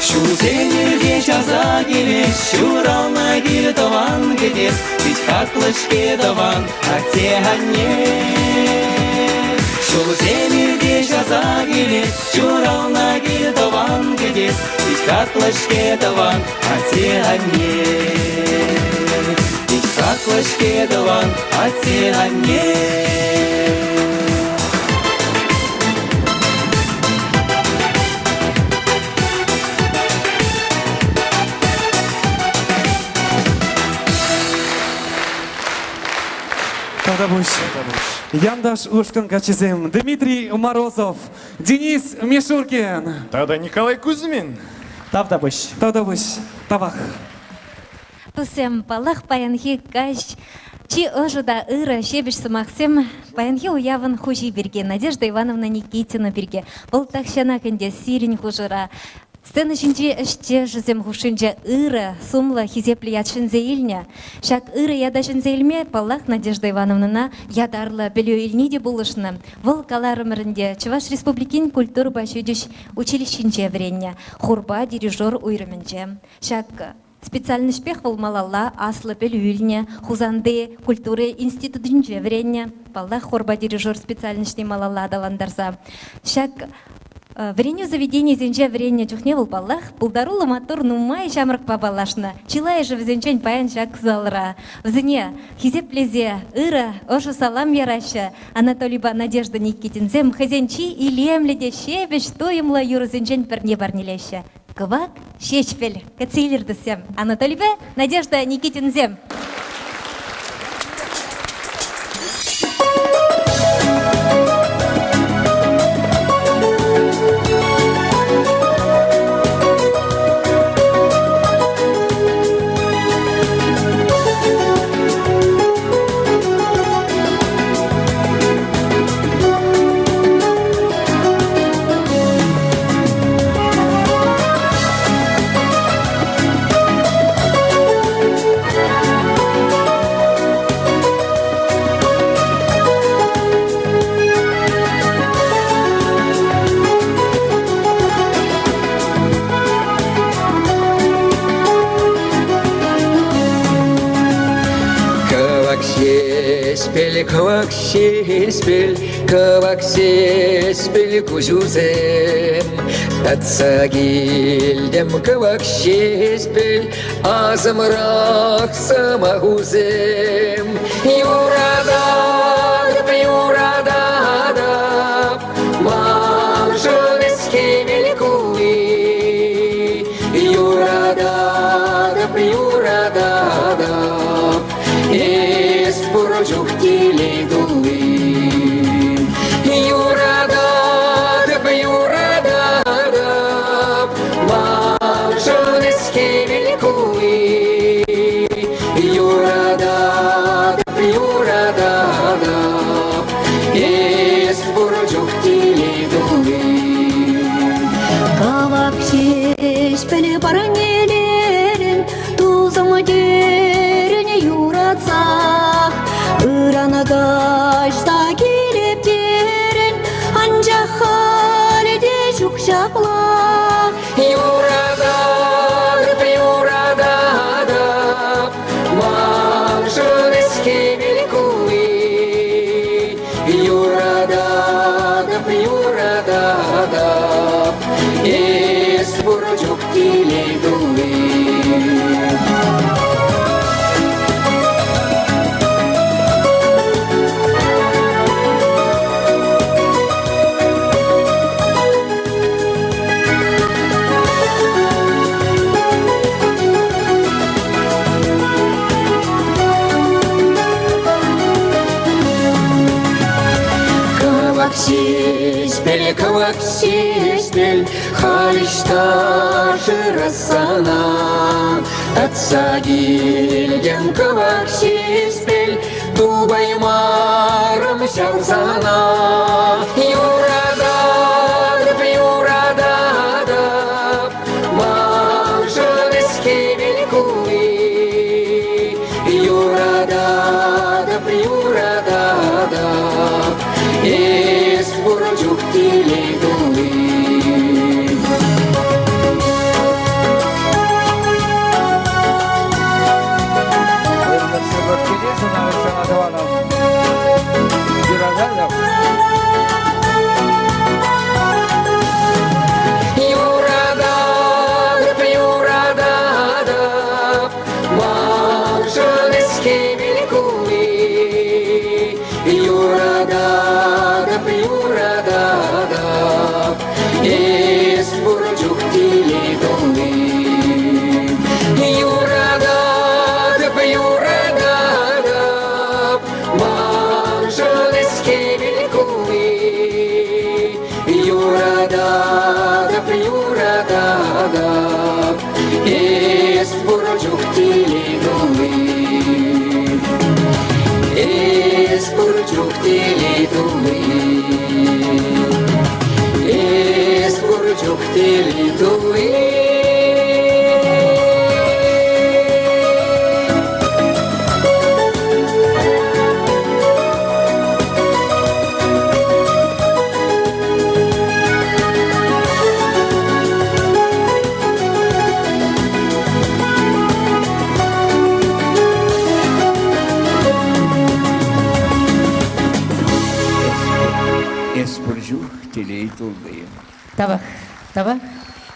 Ҫулсем ирте часа килет, ҫуралнӑ кил тӑван кӗтес, пит хаклӑ-ҫке тӑван атте-анне. Ҫулсем ирте часа килет, ҫуралнӑ кил тӑван кӗтес, пит хаклӑ-ҫке тӑван атте-анне. Пит хаклӑ-ҫке тӑван атте-анне. Тавтапуҫ. Янташ ушкӑн каччисем Дмитрий Морозов, Денис Мишуркин. Тата Николай Кузьмин. Тавтапуҫ. Тавтапуҫ. Тавах. Туссем, паллах, паянхи каҫ чи ӑшӑ та ырӑ, ҫепӗҫ сӑмахсем паянхи уявӑн хуҫи пирки, Надежда Ивановна Никитина пирки. Вӑл тахҫанах ӗнтӗ сирӗн хушӑра. Сцена ҫинчи ӗҫтешӗсем хушшинче ырӑ, сумлӑ, хисеплӗ ят ҫӗнсе илнӗ. Ҫак ырӑ ята ҫӗнсе илме, паллах, Надежда Ивановнӑна ятарлӑ пӗлӳ илни те пулӑшнӑ. Вӑл, каларӑмӑр ӗнтӗ, Чӑваш Республикин культурӑпа ҫутӗҫ училищинче вӗреннӗ, хорпа дирижер уйрӑмӗнче. Ҫак специальноҫпех вӑл малалла аслӑ пӗлӳ илнӗ, Хусанти культура институтӗнче вӗреннӗ. Паллах, хорпа дирижер специальноҫне малалла аталантарса. Ҫак вӗренӳ заведенийӗсенче вӗреннӗ чухне вӑл, паллах, пултаруллӑ маттур нумай ҫамрӑкпа паллашнӑ. Чылайӑшӗ вӗсенчен паян ҫак залра. Вӗсене хисеплесе ырӑ, ӑшӑ салам яраҫҫӗ. Анатолийпа Надежда Никитинсем хӑйсен чи илемлӗ те ҫепӗҫ туйӑмлӑ юрӑсенчен пӗрне парнелеҫҫӗ. Кӑвак Ҫеҫпӗл кӗтсе илӗртӗссем Анатолийпе Надежда Никитинсем. Кӑвак ҫеҫпӗл, кӑвак ҫеҫпӗл, кӑвак ҫеҫпӗл куҫусем. Татса килтӗм кӑвак ҫеҫпӗл, асӑмрах сӑмахусем. Юрататӑп, юрататӑп, маншӑн эс хӗвел кулли. Юрататӑп, юрататӑп, эс пур чух телей тулли. Юрататӑп, юрататӑп, маншӑн эс хӗвел кулли. Юрататӑп, юрататӑп. Кӑвак ҫеҫпӗл, кӑвак ҫеҫпӗл, халь ӑҫта шырасана? Татса килтӗм кӑвак ҫеҫпӗл, тупаймарӑм ҫав сана. Юрататӑп, юрататӑп, маншӑн эс хӗвел кулли. Юрататӑп, юрататӑп, эс пур чух телей тулли. Юрататӑп, юрататӑп, маншӑн эс хӗвел кулли. Юрататӑп, юрататӑп, эс пур чух телей тулли. Юрататӑп, юрататӑп, маншӑн эс хӗвел кулли. Юрататӑп, юрататӑп, эс пур чух телей тулли. Эс пур чух телей тулли. Эс пур чух телей тулли. Эс пур чух телей тулли. Тавах, тавах.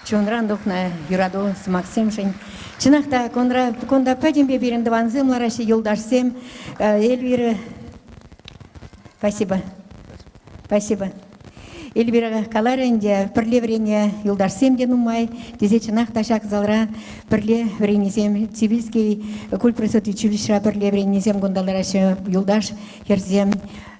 Чунран тухнӑ юрату сӑмахсемшӗн. Чӑнах та, кунра, кунта пӗтӗмпе пирӗн тӑвансем лараҫҫӗ, юлташсем. Эльвира, спасибо. Спасибо. Эльвира каларӗ ӗнтӗ, пӗрле вӗреннӗ юлташсем те нумай, тесе чӑнах та ҫак залра пӗрле вӗреннисем, Цивильский культпросвет училищӑра пӗрле вӗреннисем кунта лараҫҫӗ, юлташ хӗрсем.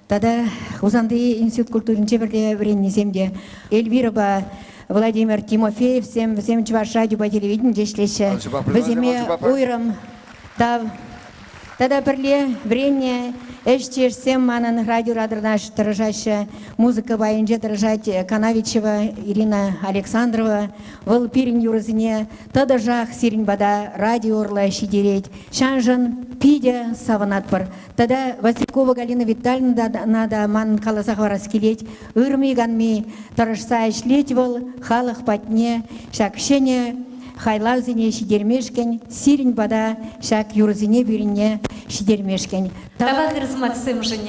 Тата Хусанти институт культуринче пӗрле вӗреннисем те. Эльвирӑпа Владимир Тимофеевсем, вӗсем Чӑваш радиопа телевиденинче ӗҫлеҫҫӗ. Вӗсене уйрӑм тав. Тата пӗрле вӗреннӗ ӗҫтешсем манӑн радиора тӑрӑшаҫҫӗ. Музыка пайӗнче тӑрӑшать Канавичева Ирина Александрова. Вӑл пирӗн юрӑсене тӑтӑшах сирӗн пата радио урлӑ ҫитерет. Ҫавӑншӑн питӗ савӑнатпӑр. Тата Василькова Галина Витальевна та ман каласа хӑварас килет. Ырми-канми тӑрӑшса ӗҫлет вӑл халӑх патне ҫак ҫӗнӗ хайлавсене ҫитермешкӗн, сирӗн пата ҫак юрӑсене пирӗнне ҫитермешкӗн. Тавах ыр сӑмахсемшӗн,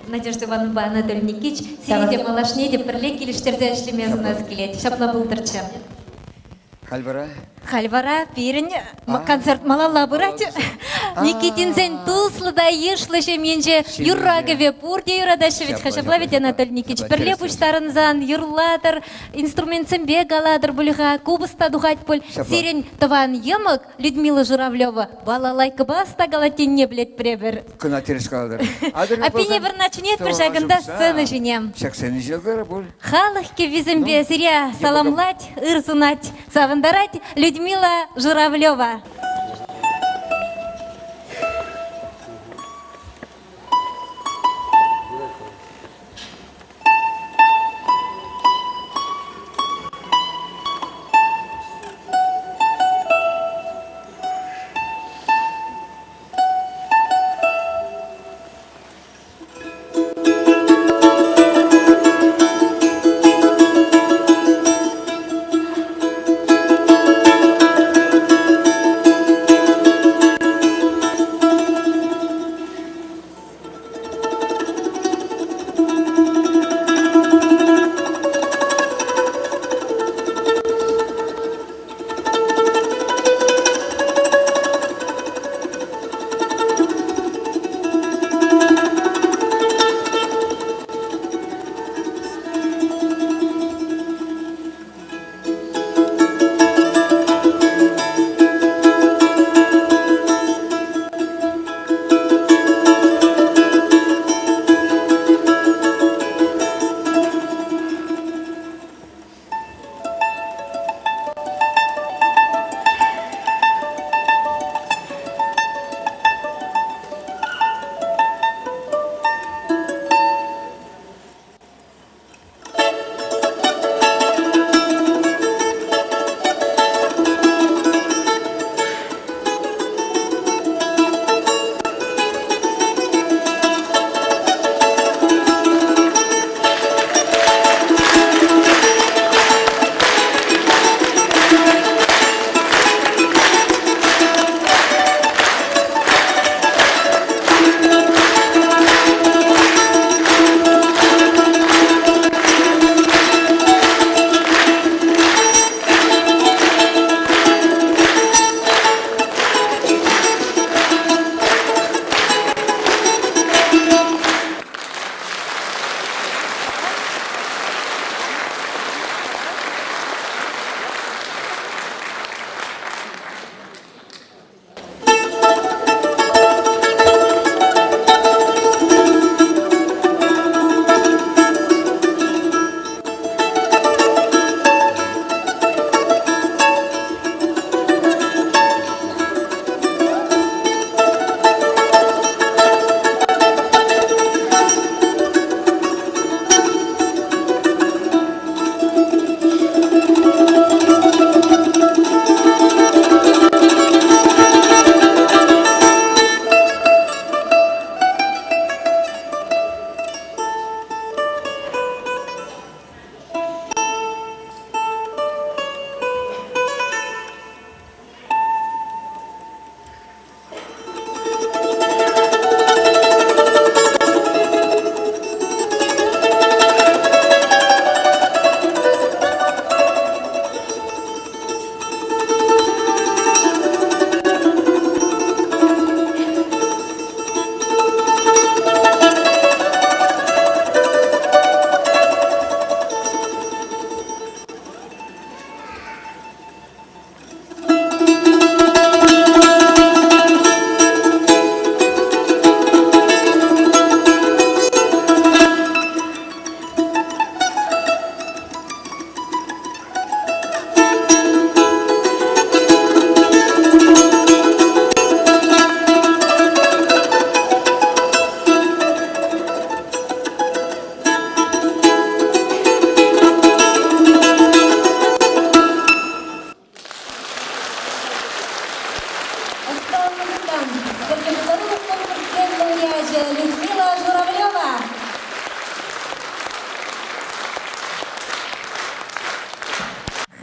Надежда Ивановнӑпа Анатолий Никитич. Сире те малашне те пӗрле килӗштерсе ӗҫлеме сунас килет. Ҫапла пултӑрччӗ. Халь вара? Халь вара пирӗн концерт малалла пырать. Никитинсен туслӑ та йышлӑ ҫемйинче юрра-кӗве пурте юратаҫҫӗ вӗт-ха. Ҫапла ведь, Анатолий Никитич? Пӗрле пуҫтарӑнсан юрлатӑр, инструментсемпе калатӑр пуль-ха, купӑс та тухать пуль. Сирӗн тӑван йӑмӑк Людмила Журавлева балалайкӑпа ӑста калать тенине пӗлетпӗр эпир. Кӑна тӗрӗс калатӑр. Апине вырна чӗнетпӗр ҫакӑнта сцена ҫине. Ҫак сцена ҫине кӑра пуль. Халӑх кӗввисемпе сире саламлать, ыр сунать, савӑнтарать Людмила Журавлева.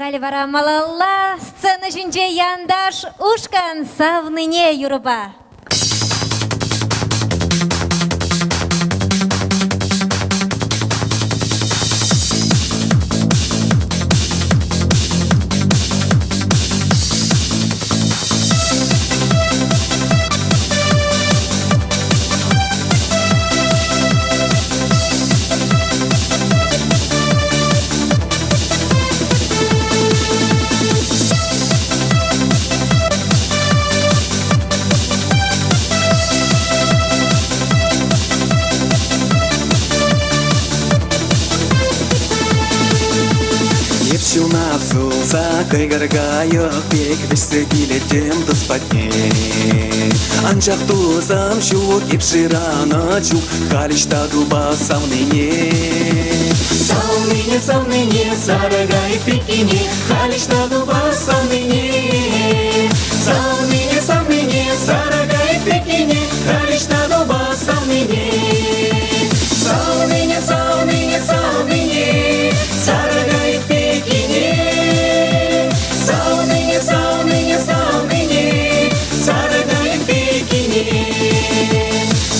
Халӗ вара малалла сцена ҫинче Янташ ушкӑн савнине юрӑпа. Эп ҫунат сулса кӑйкӑр кайӑк пек вӗҫсе килеттӗм тус патне. Анчах тусам ҫук, эп шыранӑ чух халь ӑҫта тупас савнине? Савнине, савнине, сарӑ кайӑк пеккине, халь ӑҫта тупас савнине? Савнине, савнине, сарӑ кайӑк пеккине, халь ӑҫта тупас савнине? Савнине, савнине, савнине, сарӑ кайӑк пеккине. Савнине, савнине, савнине, сарӑ кайӑк пеккине.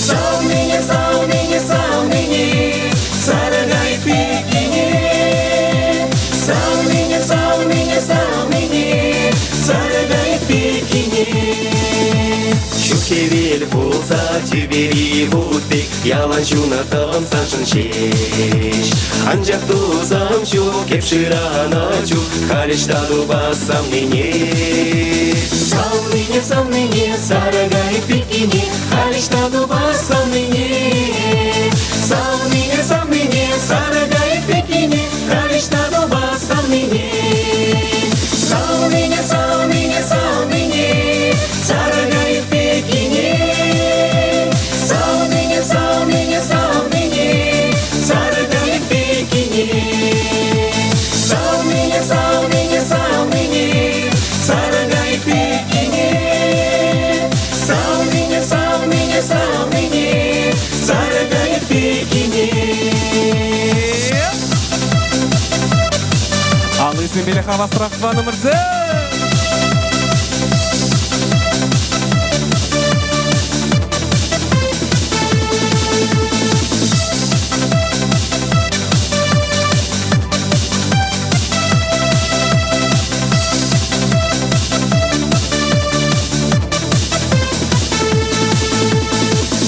Савнине, савнине, савнине, сарӑ кайӑк пеккине. Савнине, савнине, савнине, сарӑ кайӑк пеккине. Ҫут хӗвел пулса тӳпери вут пек ялан ҫунаттӑм саншӑн ҫеҫ. Анчах тусам ҫук, эп шыранӑ чух, халь ӑҫта тупас савнине? Савнине, савнине, сарӑ кайӑк пеккине, халь ӑҫта тупас савнине? Савнине, савнине, сарӑ кайӑк пеккине, халь ӑҫта тупас савнине? Савнине, савнине, савнине, сарӑ кайӑк пеккине. Савнине, савнине, савнине, сарӑ кайӑк пеккине. Савнине, савнине, савнине, сарӑ кайӑк пеккине. Савнине, савнине, савнине, сарӑ кайӑк пеккине. Аллисемпе хавасрах тӑванӑмӑрсем!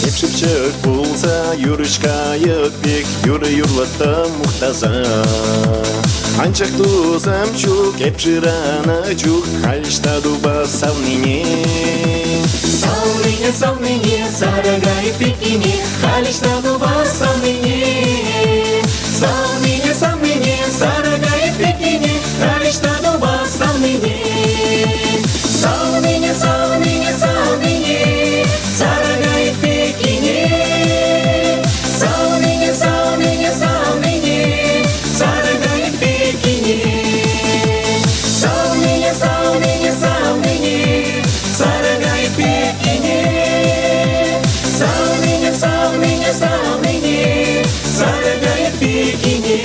Эп шӑпчӑк пулса юрӑҫ кайӑк пек юрӑ юрлаттӑм мухтаса. Анчах тусам ҫук, эп шыранӑ чух халь ӑҫта тупас савнине? Савнине, савнине, сарӑ кайӑк пеккине, халь ӑҫта тупас савнине? Савнине, савнине, сарӑ кайӑк пеккине, халь ӑҫта тупас савнине? Савнине, савнине, савнине, сарӑ кайӑк пеккине. Савнине, савнине, савнине, сарӑ кайӑк пеккине. Савнине, савнине, савнине, сарӑ кайӑк пеккине. Савнине, савнине, савнине, сарӑ кайӑк пеккине.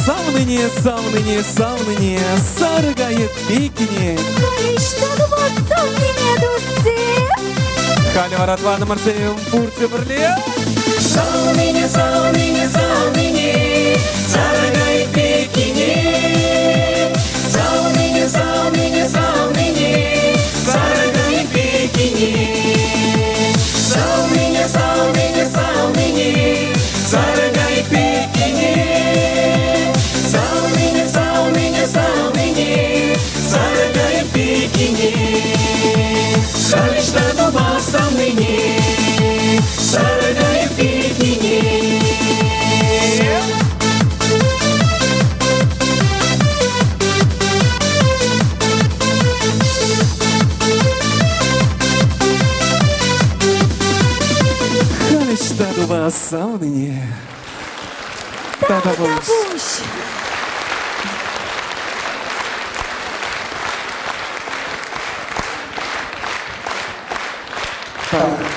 Савнине, савнине, савнине, сарӑ кайӑк пеккине. Ӑҫта тупас савнине, туссем? Халӗ вара тӑванӑмӑрсем пурте пӗрле. Савнине, савнине, савнине, сарӑ кайӑк пеккине. Савнине, савнине, савнине, сарӑ кайӑк пеккине. Савнине, савнине, савнине, сарӑ кайӑк пеккине. Савнине, савнине, савнине, сарӑ кайӑк пеккине. Халь ӑҫта тупас савнине, сарӑ кайӑк пеккине. Халь ӑҫта тупас савнине? Тавтапуҫ. Тавтапуҫ!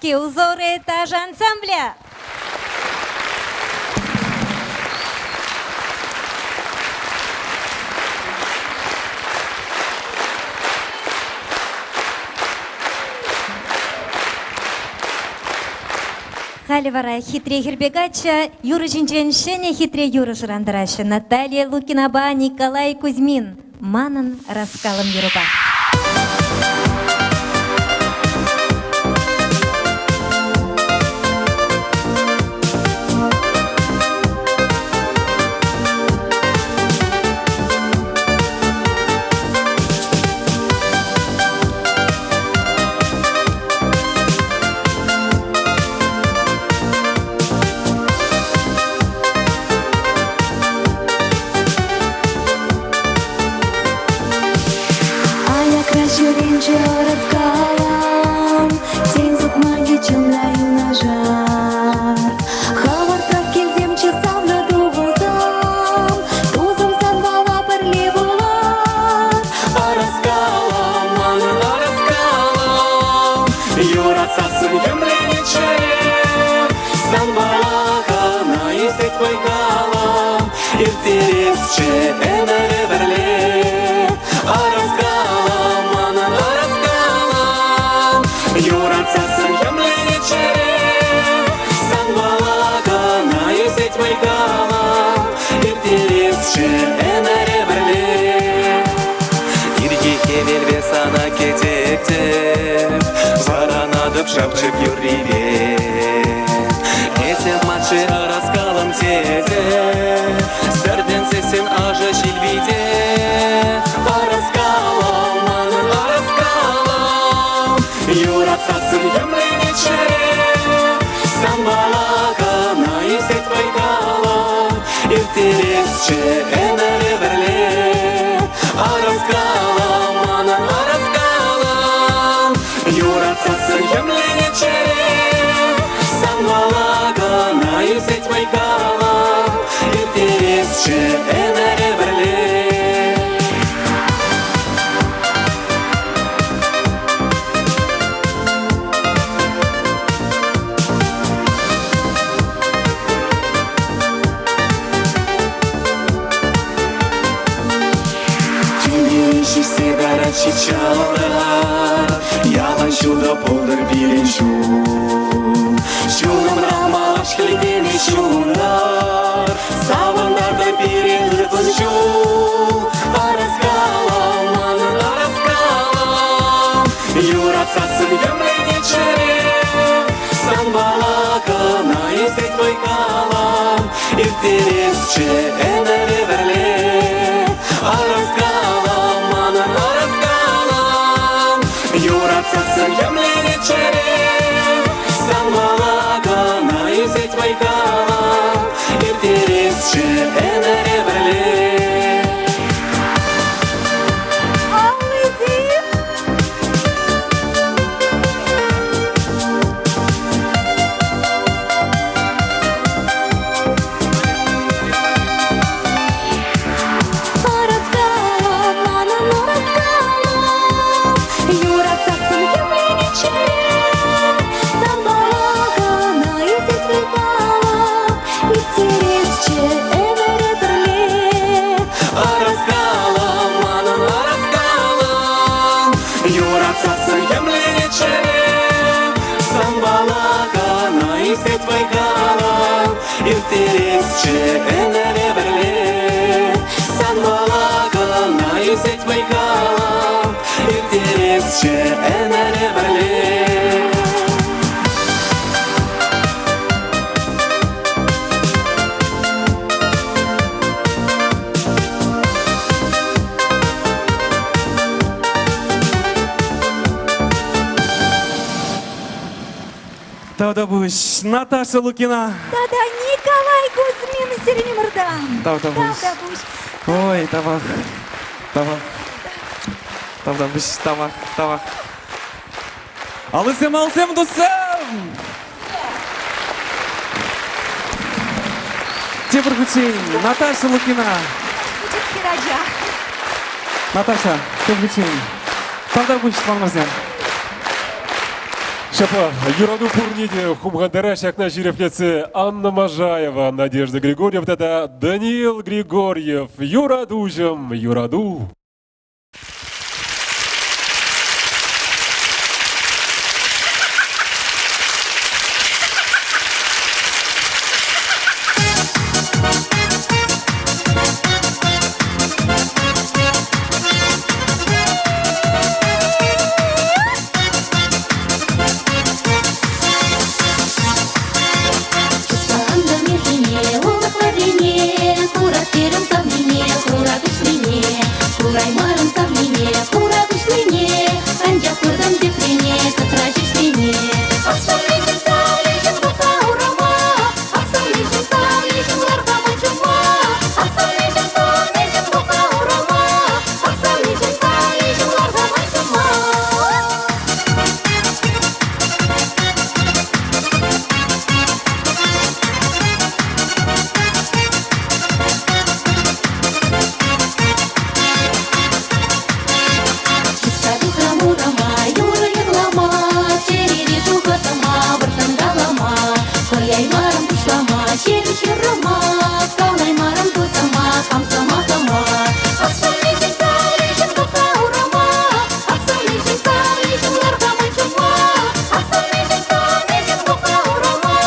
Чувашские узоры ташӑ ансамблӗ. Халӗ вара хитре хӗрпе каччӑ юрӑ ҫинчен ҫӗнӗ хитре юрӑ шӑрантараҫҫӗ Наталья Лукинапа Николай Кузьмин. Манӑн раскалӑм юрӑпа. Аякра ҫӳренчӗ ӑраскалам, Тен, сукмакӗ чӑмла юнашар. Хӑвӑртрах килсемччӗ савнӑ тусӑм, Тусӑм санпала пӗрле пулар. Ӑраскалам, манӑн ӑраскалам, Юратсассӑн хӗмленет чӗре. Санпала кӑна ӳсет вӑй-халӑм, Ирттересчӗ ӗмӗре пӗрле. Ӑраскалам, манӑн ӑраскалам, Юратсассӑн хӗмленет чӗре. Санпала кӑна ӳсет вӑй-халӑм, Ирттересчӗ ӗмӗре пӗрле. Ирхи хӗвелпе сана кӗтетӗп, Вӑранатӑп шапчӑк юррипе. Эсӗ матчи ӑраскалӑм тетӗп, Сӗртӗнсессӗн ӑшӑ ҫил витӗ. Ӑраскалӑм, манӑн ӑраскалӑм, Юратсассӑн хӗмленет чӗре. Санпала кӑна ӳсет вӑй-халӑм, Ирттересчӗ ӗмӗре пӗрле. Ӑраскалӑм, манӑн ӑраскалӑм, Юратсассӑн хӗмленет чӗре. Санпала кӑна ӳсет вӑй-халӑм, Ирттересчӗ ӗмӗре пӗрле. Тӳпере ҫиҫсе тӑрать ҫиччалӑр, Ялан ҫутӑ пултӑр пирӗн ҫул. Ҫулӑмра малаш хӗлхеме ҫунтӑр, Савӑнтартӑр пире ыркун ҫул. Ӑраскалӑм, манӑн ӑраскалӑм, Юратсассӑн хӗмленет чӗре. Санпала кӑна ӳсет вӑй-халӑм, Ирттересчӗ ӗмӗре пӗрле. Ӑраскалӑм, манӑн ӑраскалӑм, Юратсассӑн хӗмленет чӗре. Санпала кӑна ӳсет вӑй-халӑм, Ирттересчӗ ӗмӗре пӗрле. Аллисем! Ӑраскалӑм, манӑн ӑраскалӑм, Юратсассӑн хӗмленет чӗре. Санпала кӑна ӳсет вӑй-халӑм, Ирттересчӗ ӗмӗре пӗрле. Ӑраскалӑм, манӑн ӑраскалӑм, Юратсассӑн хӗмленет чӗре. Санпала кӑна ӳсет вӑй-халӑм, Ирттересчӗ ӗмӗре пӗрле. Санпала кӑна ӳсет вӑй-халӑм, Ирттересчӗ ӗмӗре пӗрле. Тавтапуҫ, Наташа Лукина. Тата Николай Кузьмин сирӗн Тавтапуҫ. Тавтапуҫ. Ой, тавах. Тавах. Тавтапуҫ, тавах, тавах. Алӑсем, алӑсем, туссем! Тепӗр хутчен Наташа Лукина. Пӗчӗк хӗрача. Наташа, тепӗр хутчен. Тавтапуҫ, тӑванӑмӑрсем. Ҫапла, юрату пурне те хумхантарать ҫакна ҫирӗплетсе Анна Можаева, Надежда Григорьева тата Даниил Григорьев. Юратуҫӑм, юрату. Чупса антӑм ирхине, улӑх варрине, курас терӗм савнине, хура куҫлине. Кураймарӑм савнине, хура куҫлине, анчах куртӑм теприне, кӑтра ҫӳҫлине. Ах, савниҫӗм, савниҫӗм, тухха урама, ах, савниҫӗм, савниҫӗм, лар-ха ман ҫумма. Ах, савниҫӗм, савниҫӗм, тухха урама, ах, савниҫӗм, савниҫӗм, лар-ха ман ҫумма. Чупса тухрӑм урама, юрӑ юрлама, чӗрере шухӑшӑма вӑрттӑн калама. Хӑяймарӑм пуҫлама, ҫепӗҫ юррӑма, калаймарӑм тусӑма, хам сӑмахӑма. Ах, савниҫӗм, савниҫӗм, тухха урама, ах, савниҫӗм, савниҫӗм, лар-ха ман ҫумма. Ах, савниҫӗм, савниҫӗм, тухха урама,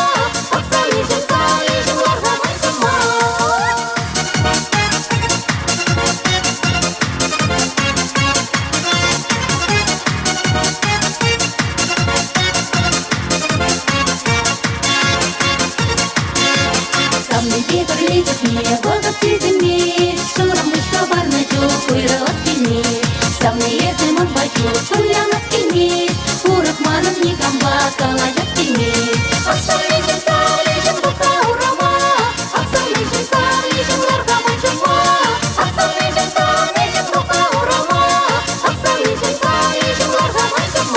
ах, савниҫӗм, савниҫӗм, лар-ха ман ҫумма. Савнипе пӗрле чухне вӑхӑт сисӗнмест, шурӑмпуҫ хӑпарнӑ чух уйрӑлас килмест. Савни эсӗ манпа чух вылянас килмест, урӑх манӑн никампа калаҫас килмест. Ах, савниҫӗм, савниҫӗм, тухха урама, ах, савниҫӗм, савниҫӗм, лар-ха ман ҫумма. Ах, савниҫӗм, савниҫӗм, тухха урама, ах, савниҫӗм, савниҫӗм, лар-ха ман ҫумма.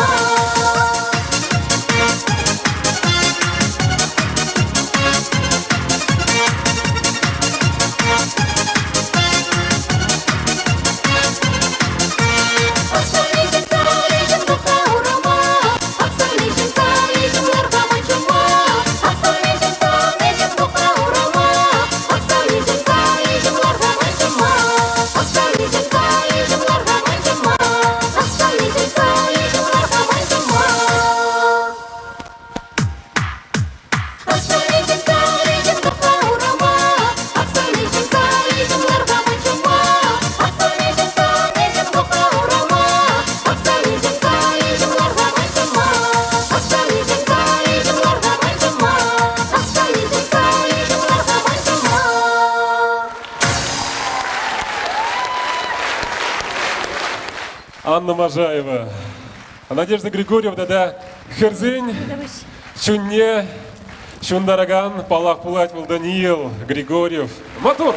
Ах, савниҫӗм, савниҫӗм, тухха урама, ах, савниҫӗм, савниҫӗм, лар-ха ман ҫумма. Ах, савниҫӗм, савниҫӗм, тухха урама, ах, савниҫӗм, савниҫӗм, лар-ха ман ҫумма. Ах, савниҫӗм, савниҫӗм, лар-ха ман ҫумма. Ах, савниҫӗм, савниҫӗм, лар-ха ман ҫумма. Ах, савниҫӗм, савниҫӗм, тухха урама, ах, савниҫӗм, савниҫӗм, лар-ха ман ҫумма. Ах, савниҫӗм, савниҫӗм, тухха урама, ах, савниҫӗм, савниҫӗм, лар-ха ман ҫумма. Ах, савниҫӗм, савниҫӗм, лар-ха ман ҫумма. Ах, савниҫӗм, савниҫӗм, лар-ха ман ҫумма. Анна Можаева, Надежда Григорьева тата хӗрсен чунне ҫунтаракан паллах пулать вӑл Даниил Григорьев. Маттур!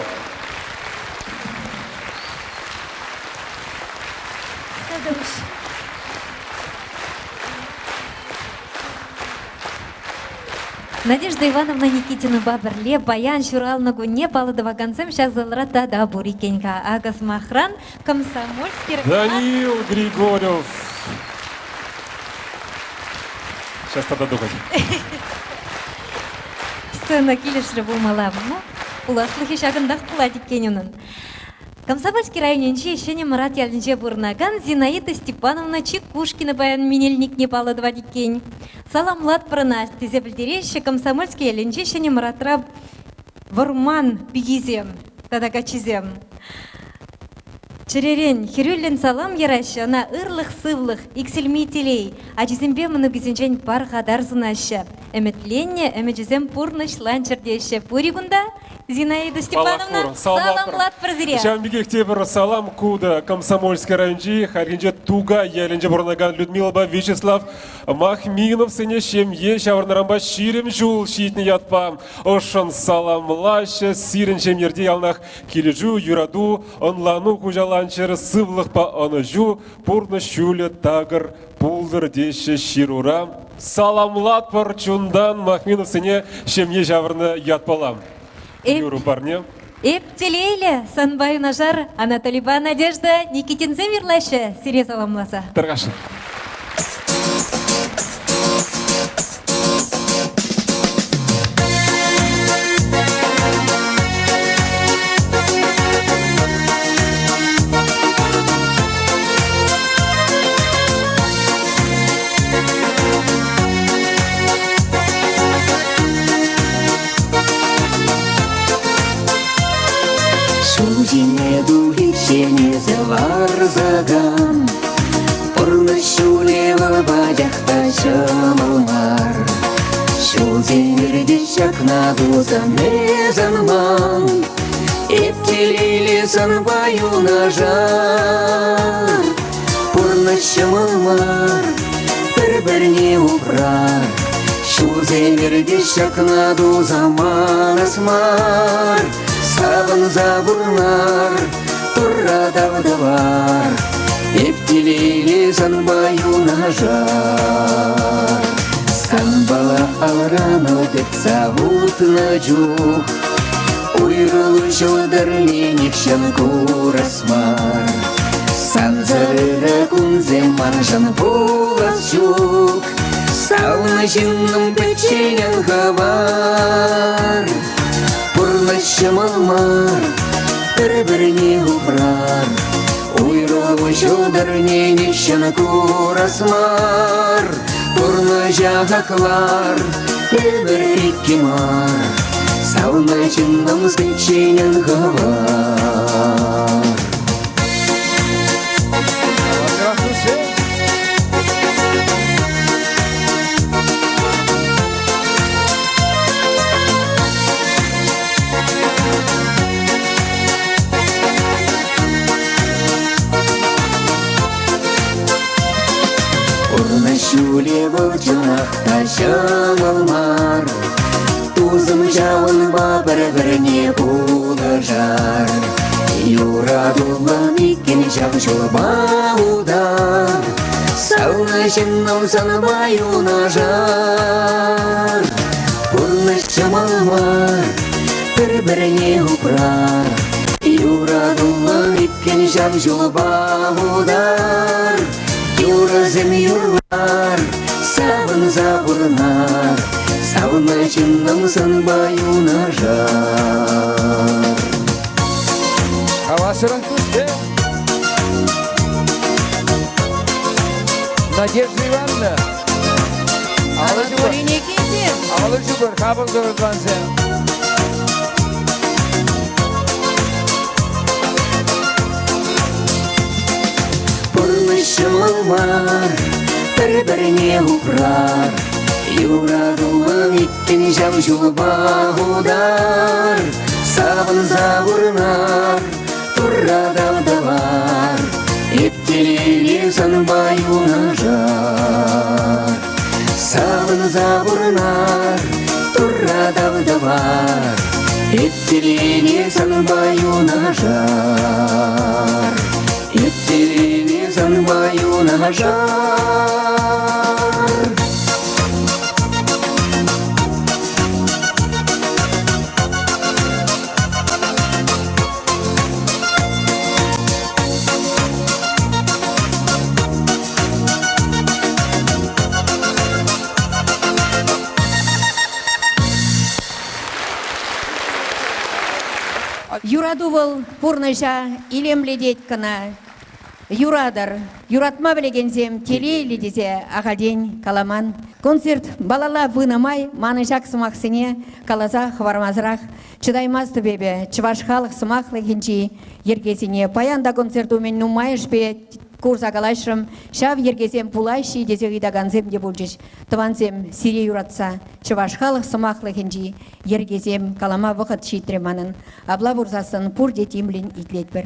Надежда Ивановна Никитинӑпа пӗрле паян ҫуралнӑ кунне паллӑ тӑвакансем ҫак залра тата пур иккен-ха. Акӑ, сӑмахран, Комсомольский Даниил Григорьев. Сейчас тогда тухать. Сцена килӗшрӗ пулмалла. Ну, пуласлӑхӗ ҫакӑнтах пулать иккен унӑн. Комсомольски районӗнчи Ҫӗнӗ Мӑрат ялӗнче пурӑнакан Зинаида Степановна Чекушкина паян менелникне паллӑ тӑвать иккен. Саламлатпӑр ӑна, тесе пӗлтереҫҫӗ Комсомольски ялӗнчи Ҫӗнӗ Мӑратра вӑрман пикисем тата каччисем. Чӗререн хӗрӳллӗн салам яраҫҫӗ ӑна ырлӑх-сывлӑх, иксӗлми телей, ачисемпе мӑнукӗсенчен пархатар сунаҫҫӗ. Ӗмӗтленнӗ ӗмӗчӗсем пурнӑҫланчӑр теҫҫӗ. Пур-и кунта? Зинаида Степановна, саламлатпӑр сире. Ҫавӑн пекех тепӗр салам куда Комсомольски районӗнчи хальхинче Тукай ялӗнче пурӑнакан Людмилӑпа Вячеслав Махминовсене ҫемье ҫавӑрнӑранпа 20 ҫул ҫитнӗ ятпа ӑшшӑн саламлаҫҫӗ. Сирӗн ҫемйӗрте яланах килӗшӳ, юрату, ӑнлану хуҫаланчӑр, сывлӑхпа ӑнӑҫу, пурнӑҫ ҫулӗ такӑр пултӑр теҫҫӗ ҫырура. Саламлатпӑр чунтан Махминовсене ҫемье ҫавӑрнӑ ятпала. Юрӑ парне. Эп телейлӗ, санпа юнашар Анатолийпа Надежда Никитинсем юрлаҫҫӗ сире саламласа. Тархасшӑн. тухиччен эсӗ ларса кан. Пурнӑҫ ҫулӗ вӑл пачах та ҫӑмӑл мар. Ҫулсем иртет ҫакна тусам эс ан ман. Эп телейлӗ санпа юнашар. Пурнӑҫ ҫӑмӑл мар, пӗр-пӗрне упрар. Ҫулсем иртет ҫакна туса манас мар. Савӑнса пурнар, Турра тав тӑвар. Эп телейлӗ санпа юнашар. Санпала алран ал тытса утнӑ чух Уйрӑлу ҫӑлтӑрне нихҫан курас мар. Сансӑр ырӑ кунсем маншӑн пулас ҫук. Савнӑ ҫыннӑм пӗччен ан хӑвар. Пурнӑҫ ҫӑмӑл мар, пӗр-пӗрне упрар. Уйрӑлу ҫӑлтӑрне нихҫан курас мар. Пурнӑҫа хаклар, эпир иккӗ мар. Савнӑ ҫыннӑм пӗччен ан хӑвар. Пурнӑҫ ҫулӗ вӑл чӑнах та ҫӑмӑл мар. Тусӑм ҫавӑнпа пӗр-пӗрне пулӑшар. Юратуллӑ иккен ҫав ҫулпа утар. Савнӑ ҫыннӑм санпа юнашар. Пурнӑҫ ҫӑмӑл мар, пӗр-пӗрне упрар. Юратуллӑ иккен ҫав ҫулпа утар. Юрӑсем юрлар, савӑнса пурӑнар. Савнӑ ҫыннӑм санпа юнашар. Хавасран туссем. Надежда Ивановна. Анатолий Никитин. Алӑ ҫупӑр, хапӑл тӑвансем. Пурнӑҫ ҫӑмӑл мар, пӗр-пӗрне упрар. Юратуллӑн иккӗн ҫав ҫулпа утар. Савӑнса пурӑнар, Турра тав тӑвар. Эп телейлӗ санпа юнашар. Савӑнса пурӑнар, Турра тав тӑвар. Эп телейлӗ санпа юнашар. Эп телейлӗ санпа юнашар. Юрату вӑл пурнӑҫа илемлетет кӑна. Юратӑр, юратма пӗлекенсем телейлӗ тесе ахальтен каламан. Концерт балала пынӑ май манӑн ҫак сӑмахсене каласа хӑвармасӑрах Чӑтаймастӑп эпӗ чӑваш халӑх сӑмахлӑхӗнчи йӗркесене. Паян та концерт умӗн нумайӑшпе курса калаҫрӑм. Ҫав йӗркесем пулаҫҫӗ-и тесе ыйтакансем те пулчӗҫ. Тӑвансем, сире юратса чӑваш халӑх сӑмахлӑхӗнчи йӗркесем калама вӑхӑт ҫитрӗ манӑн. Апла пурсассӑн пурте тимлӗн итлетпӗр.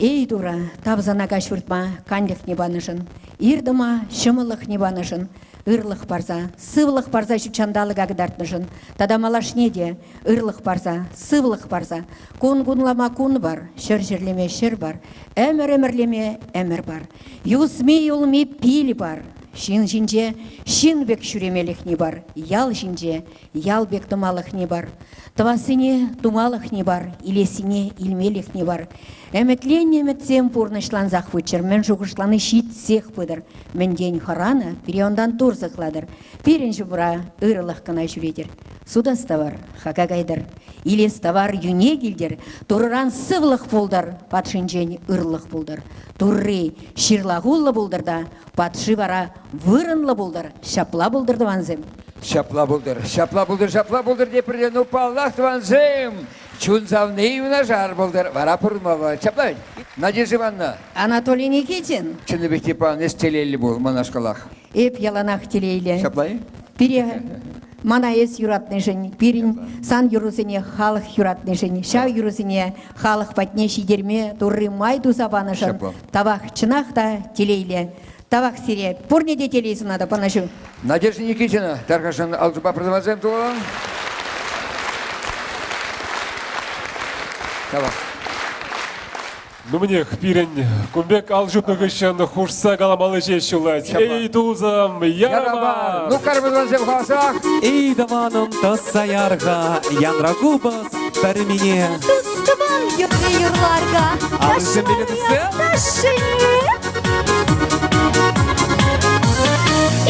Эй, Тура, тав сана каҫ выртма канлӗхне панӑшӑн, ир тӑма ҫӑмӑллӑхне панӑшӑн, ырлӑх парса, сывлӑх парса ҫутҫанталӑка кӑтартнӑшӑн тата малашне те ырлӑх парса, сывлӑх парса, кун кунлама кун пар, ҫӗрлеме ҫӗр пар, ӗмӗр ӗмӗрлеме ӗмӗр пар, юсми юлми пил пар, ҫын ҫинче ҫын пек ҫӳремелӗхне пар, ял ҫинче ял пек тӑмалӑхне пар, тӑвассине тумалӑхне пар, илессине илмелӗхне пар. Ӗмӗтленнӗ ӗмӗтсем пурнӑҫлансах пыччӑр, мӗн шухӑшлани ҫитсех пытӑр. Мӗнтен хӑранӑ, пире унтан тур сыхлатӑр. Пирӗн ҫумра ырӑлӑх кӑна ҫӳретӗр. Сутас тавар хака кайтӑр, илес тавар йӳне килтӗр, Турӑран сывлӑх пултӑр, патшинчен ырлӑх пултӑр. Турри ҫырлахуллӑ пултӑр та, патши вара вырӑнлӑ пултӑр, ҫапла пултӑр, тӑвансем. Ҫапла пултӑр, ҫапла пултӑр, ҫапла пултӑр тепӗр ну паллах, тӑвансем! Чун савни юнашар пултӑр, вара пурӑнмалла. Ҫапла Надежда Ивановна. Анатолий Никитин. Чӑннипех те пан, эс телейлӗ пул манашкалах. Эп яланах телейлӗ. Ҫапла-и? Пире мана эс юратнишӗн, пирӗн сан юрӑсене халӑх юратнишӗн, ҫав юрӑсене халӑх патне ҫитерме Турри май туса панӑшӑн тавах чӑнах та телейлӗ. Тавах сире. Пурне те телей сунатӑп, ӑнӑҫу. Надежда Никитина, тархасшӑн алшӑпа продавансем тӑван. Тавах. Ну мӗнех, пирӗн кун пек ал ҫупнӑ хыҫҫӑн хушса каламалли ҫеҫ юлать. Эй, тусӑм, ярама! Ну, кармӑлансем хавасах! Эй, тӑванӑм, тӑсса яр-ха, янра купӑс пӗрмине. Тус-тӑван юрри юрлар-ха, Алӑсем пиле тытса. ташшине.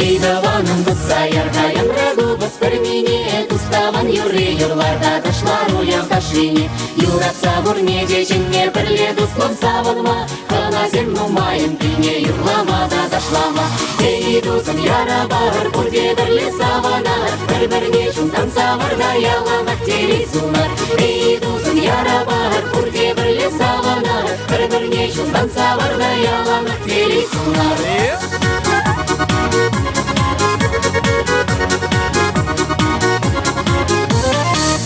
Эй, тӑванӑм, тӑсса яр-ха, янра купӑс пӗрмине, тус-тӑван юрри юрлар та ташлар уяв ташшине. Юратса пурне те чӗнме, пӗрле туслӑн савӑнма, хӑнасем нумайӑн килне юрлама та ташлама. Эй, тусӑм, яра парӑр, пурте пӗрле савӑнар, пӗр-пӗрне чунтан савӑр та яланах телей сунар. Эй, тусӑм, яра парӑр, пурте пӗрле савӑнар, пӗр-пӗрне чунтан савӑр та яланах телей сунар.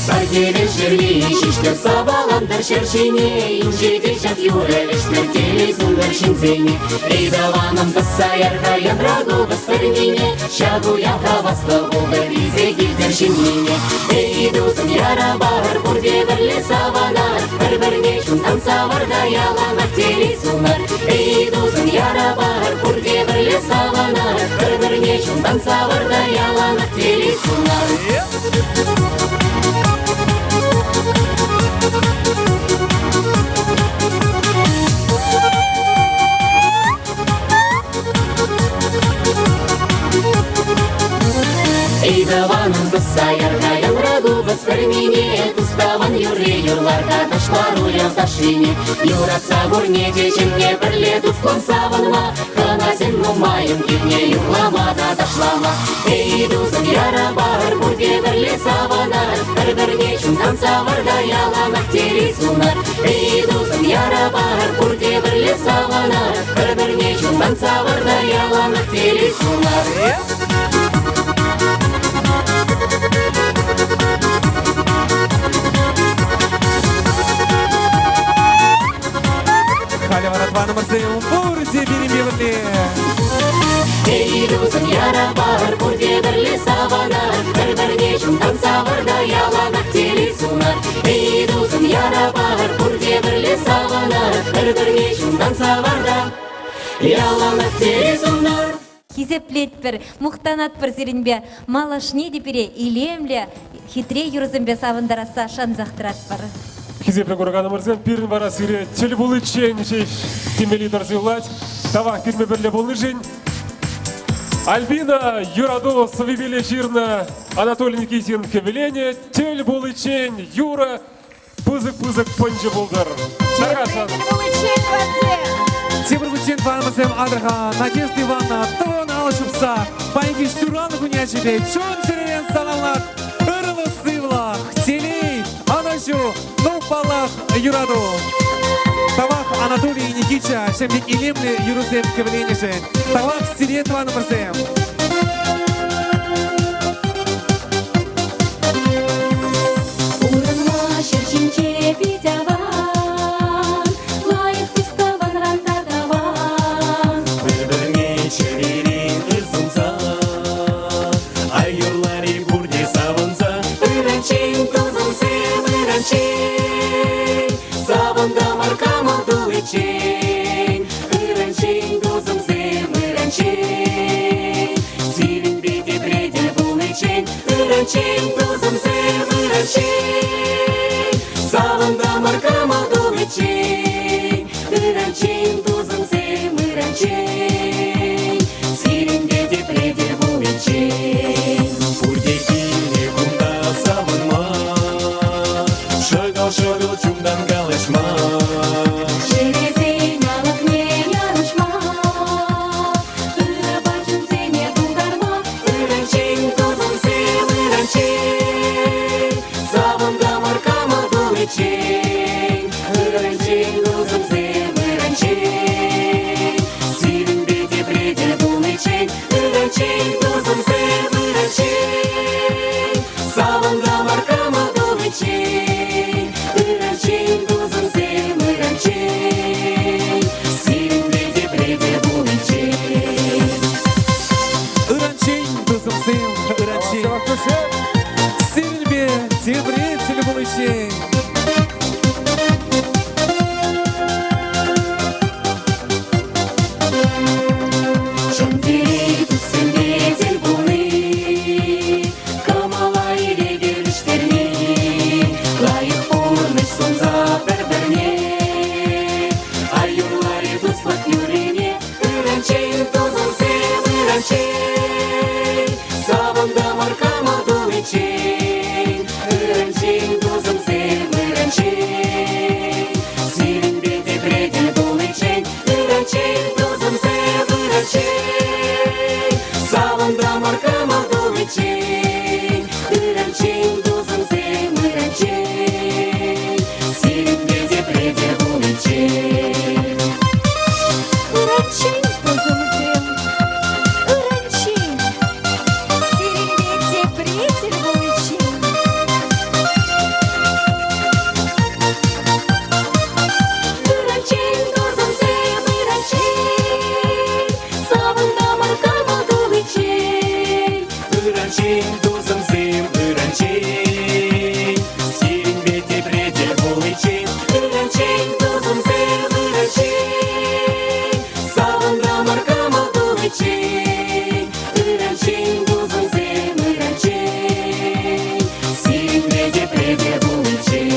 Сар хӗвел ҫырли ҫиҫтӗр сапалантӑр ҫӗр ҫине, инҫете ҫак юрӑ вӗҫтӗр телей сунтӑр ҫынсене. Эй, тӑванӑм, тӑсса яр-ха янра купӑс пӗрнине, ҫак уяв хаваслӑ пултӑр, илсе килтӗр ҫыннине. Эй, тусӑм, яра парӑр, пурте пӗрле савӑнар, пӗр-пӗрне чунтан савӑр та яланах телей сунар. Эй, тусӑм, яра парӑр, пурте пӗрле савӑнар, пӗр-пӗрне чунтан савӑр та яланах телей сунар. Эй, тӑванӑм, тӑсса яр-ха янра купӑс пӗрмине, тус-тӑван юрри юрлар-ха ташлар уяв ташшине. Юратса пурне те чӗнме, пӗрле туслӑн савӑнма, хӑнасем нумайӑн килне юрлама та ташлама. Эй, тусӑм, яра парӑр, пурте пӗрле савӑнар, пӗр-пӗрне чунтан савӑр та яланах телей сунар. Эй, тусӑм, яра парӑр, пурте пӗрле савӑнар, пӗр-пӗрне чунтан савӑр та яланах телей сунар. Халӗ вара тӑванӑмӑрсем пурте пирӗнпе пӗрле. Эй, тусӑм, яра парӑр, пурте пӗрле савӑнар, пӗр-пӗрне чунтан савӑр та яланах телей сунар. Эй, тусӑм, яра парӑр, пурте пӗрле савӑнар, пӗр-пӗрне чунтан савӑр та яланах телей сунар. Хисеплетпӗр, мухтанатпӑр сирӗнпе. Малашне те пире илемлӗ, хитре юрӑсемпе савӑнтарасса шансах тӑратпӑр. Хисеплӗ кураканӑмӑрсем, пирӗн вара сире тӗл пуличчен ҫеҫ темелли тӑрса юлать. Тавах пирӗнпе пӗрле пулнишӗн. Альбина юрату сӑввипеле ҫырнӑ Анатолий Никитин кӗвӗленӗ Тӗл пуличчен юрӑ пысӑк-пысӑк пӑнчӑ пултӑр. Тархасшӑн. Тепӗр хутчен тӑванӑмӑрсем атӑр-ха Надежда Ивановна тӑван алӑ ҫупса паянхи ҫуралнӑ кун ячӗпе чун-чӗререн саламлать. Ырӑлӑх, сывлӑх, телей, ӑнӑҫу, ну, паллах, юрату. Тавах Анатолий Никитича ҫемье пек илемлӗ юрӑсем кӗвӗленӗшӗн. Тавах сире, тӑванӑмӑрсем. Пурӑнма ҫӗр ҫинче пит аван, лайӑх тус-тӑванран та тӑван. Пӗр-пӗрне чӗререн ыр сунса, ай юрлар-и пурте савӑнса. Ырӑнчен, тусӑмсем, ырӑнчен, савӑнтӑмӑр кӑмӑл туличчен. Ырӑнчен, тусӑмсем, ырӑнчен, сирӗнпе тепре тӗл пуличчен. Ырӑнчен, тусӑмсем, ырӑнчен, савӑнтӑмӑр кӑмӑл туличчен. Ырӑнчен, тусӑмсем, ырӑнчен, сирӗнпе тепре тӗл пуличчен. Пурте килнӗ кунта савӑнма, шӑкӑл-шӑкӑл чунтан калаҫма. Чӗресен алӑкне ярӑҫма, ырӑпа чунсене тултарма. Ырӑнчен, тусӑмсем, ырӑнчен, савӑнтӑмӑр кӑмӑл туличчен. тусӑмсем, ыранччен. Сирӗнпе тепре тӗл пуличчен, ыранччен, тусӑмсем, ыранччен. Савӑнтӑмӑр кӑмӑл туличчен, ыранччен, тусӑмсем, ыранччен. Сирӗнпе тепре тӗл пуличчен. Ыранччен, тусӑмсем, ыранччен. Сирӗнпе тепре тӗл пуличчен. Чун телей туссемпе тӗл пулни, кӑмӑла ирӗке вӗҫтерни, лайӑх пурнӑҫ сунса пӗр-пӗрне. Ай юрларӗ туслӑх юррине, ыранччен, тусӑмсем, ыранччен. Савӑнтӑмӑр кӑмӑл туличчен, ыранччен, тусӑмсем, ыранччен. Сирӗнпе тепре тӗл пуличчен, ыранччен, тусӑмсем, ыранччен. Савӑнтӑмӑр кӑмӑл туличчен, ыранччен, тусӑмсем, ыранччен. Сирӗнпе тепре тӗл пуличчен. Ыранччен, тусӑмсем, ыранччен. Сирӗнпе тепре тӗл пуличчен. Ыранччен, тусӑмсем, ыранччен. Савӑнтӑмӑр кӑмӑл туличчен. Ыранччен, тусӑмсем, ыранччен. Сирӗнпе тепре тӗл пуличчен. Ыранччен, тусӑмсем, ыранччен. Савӑнтӑмӑр кӑмӑл туличчен. Ыранччен, тусӑмсем, ыранччен. Сирӗнпе тепре тӗл пуличчен.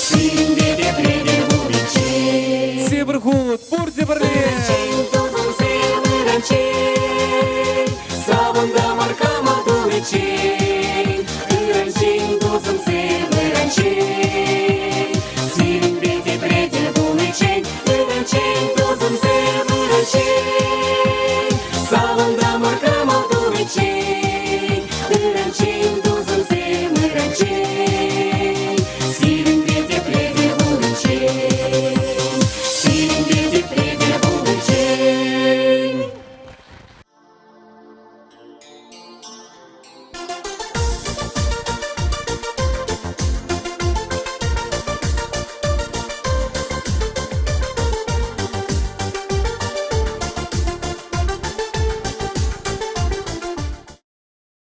Сирӗнпе тепре тӗл пуличчен. Тепӗр хут, пурте пӗрле. Ыранччен, тусӑмсем, ыранччен. Савӑнтӑмӑр кӑмӑл туличчен. Ыранччен, тусӑмсем, ыранччен. Сирӗнпе тепре тӗл пуличчен. Ыранччен, тусӑмсем, ыранччен. Савӑнтӑмӑр кӑмӑл туличчен. Ыранччен, тусӑмсем, ыранччен.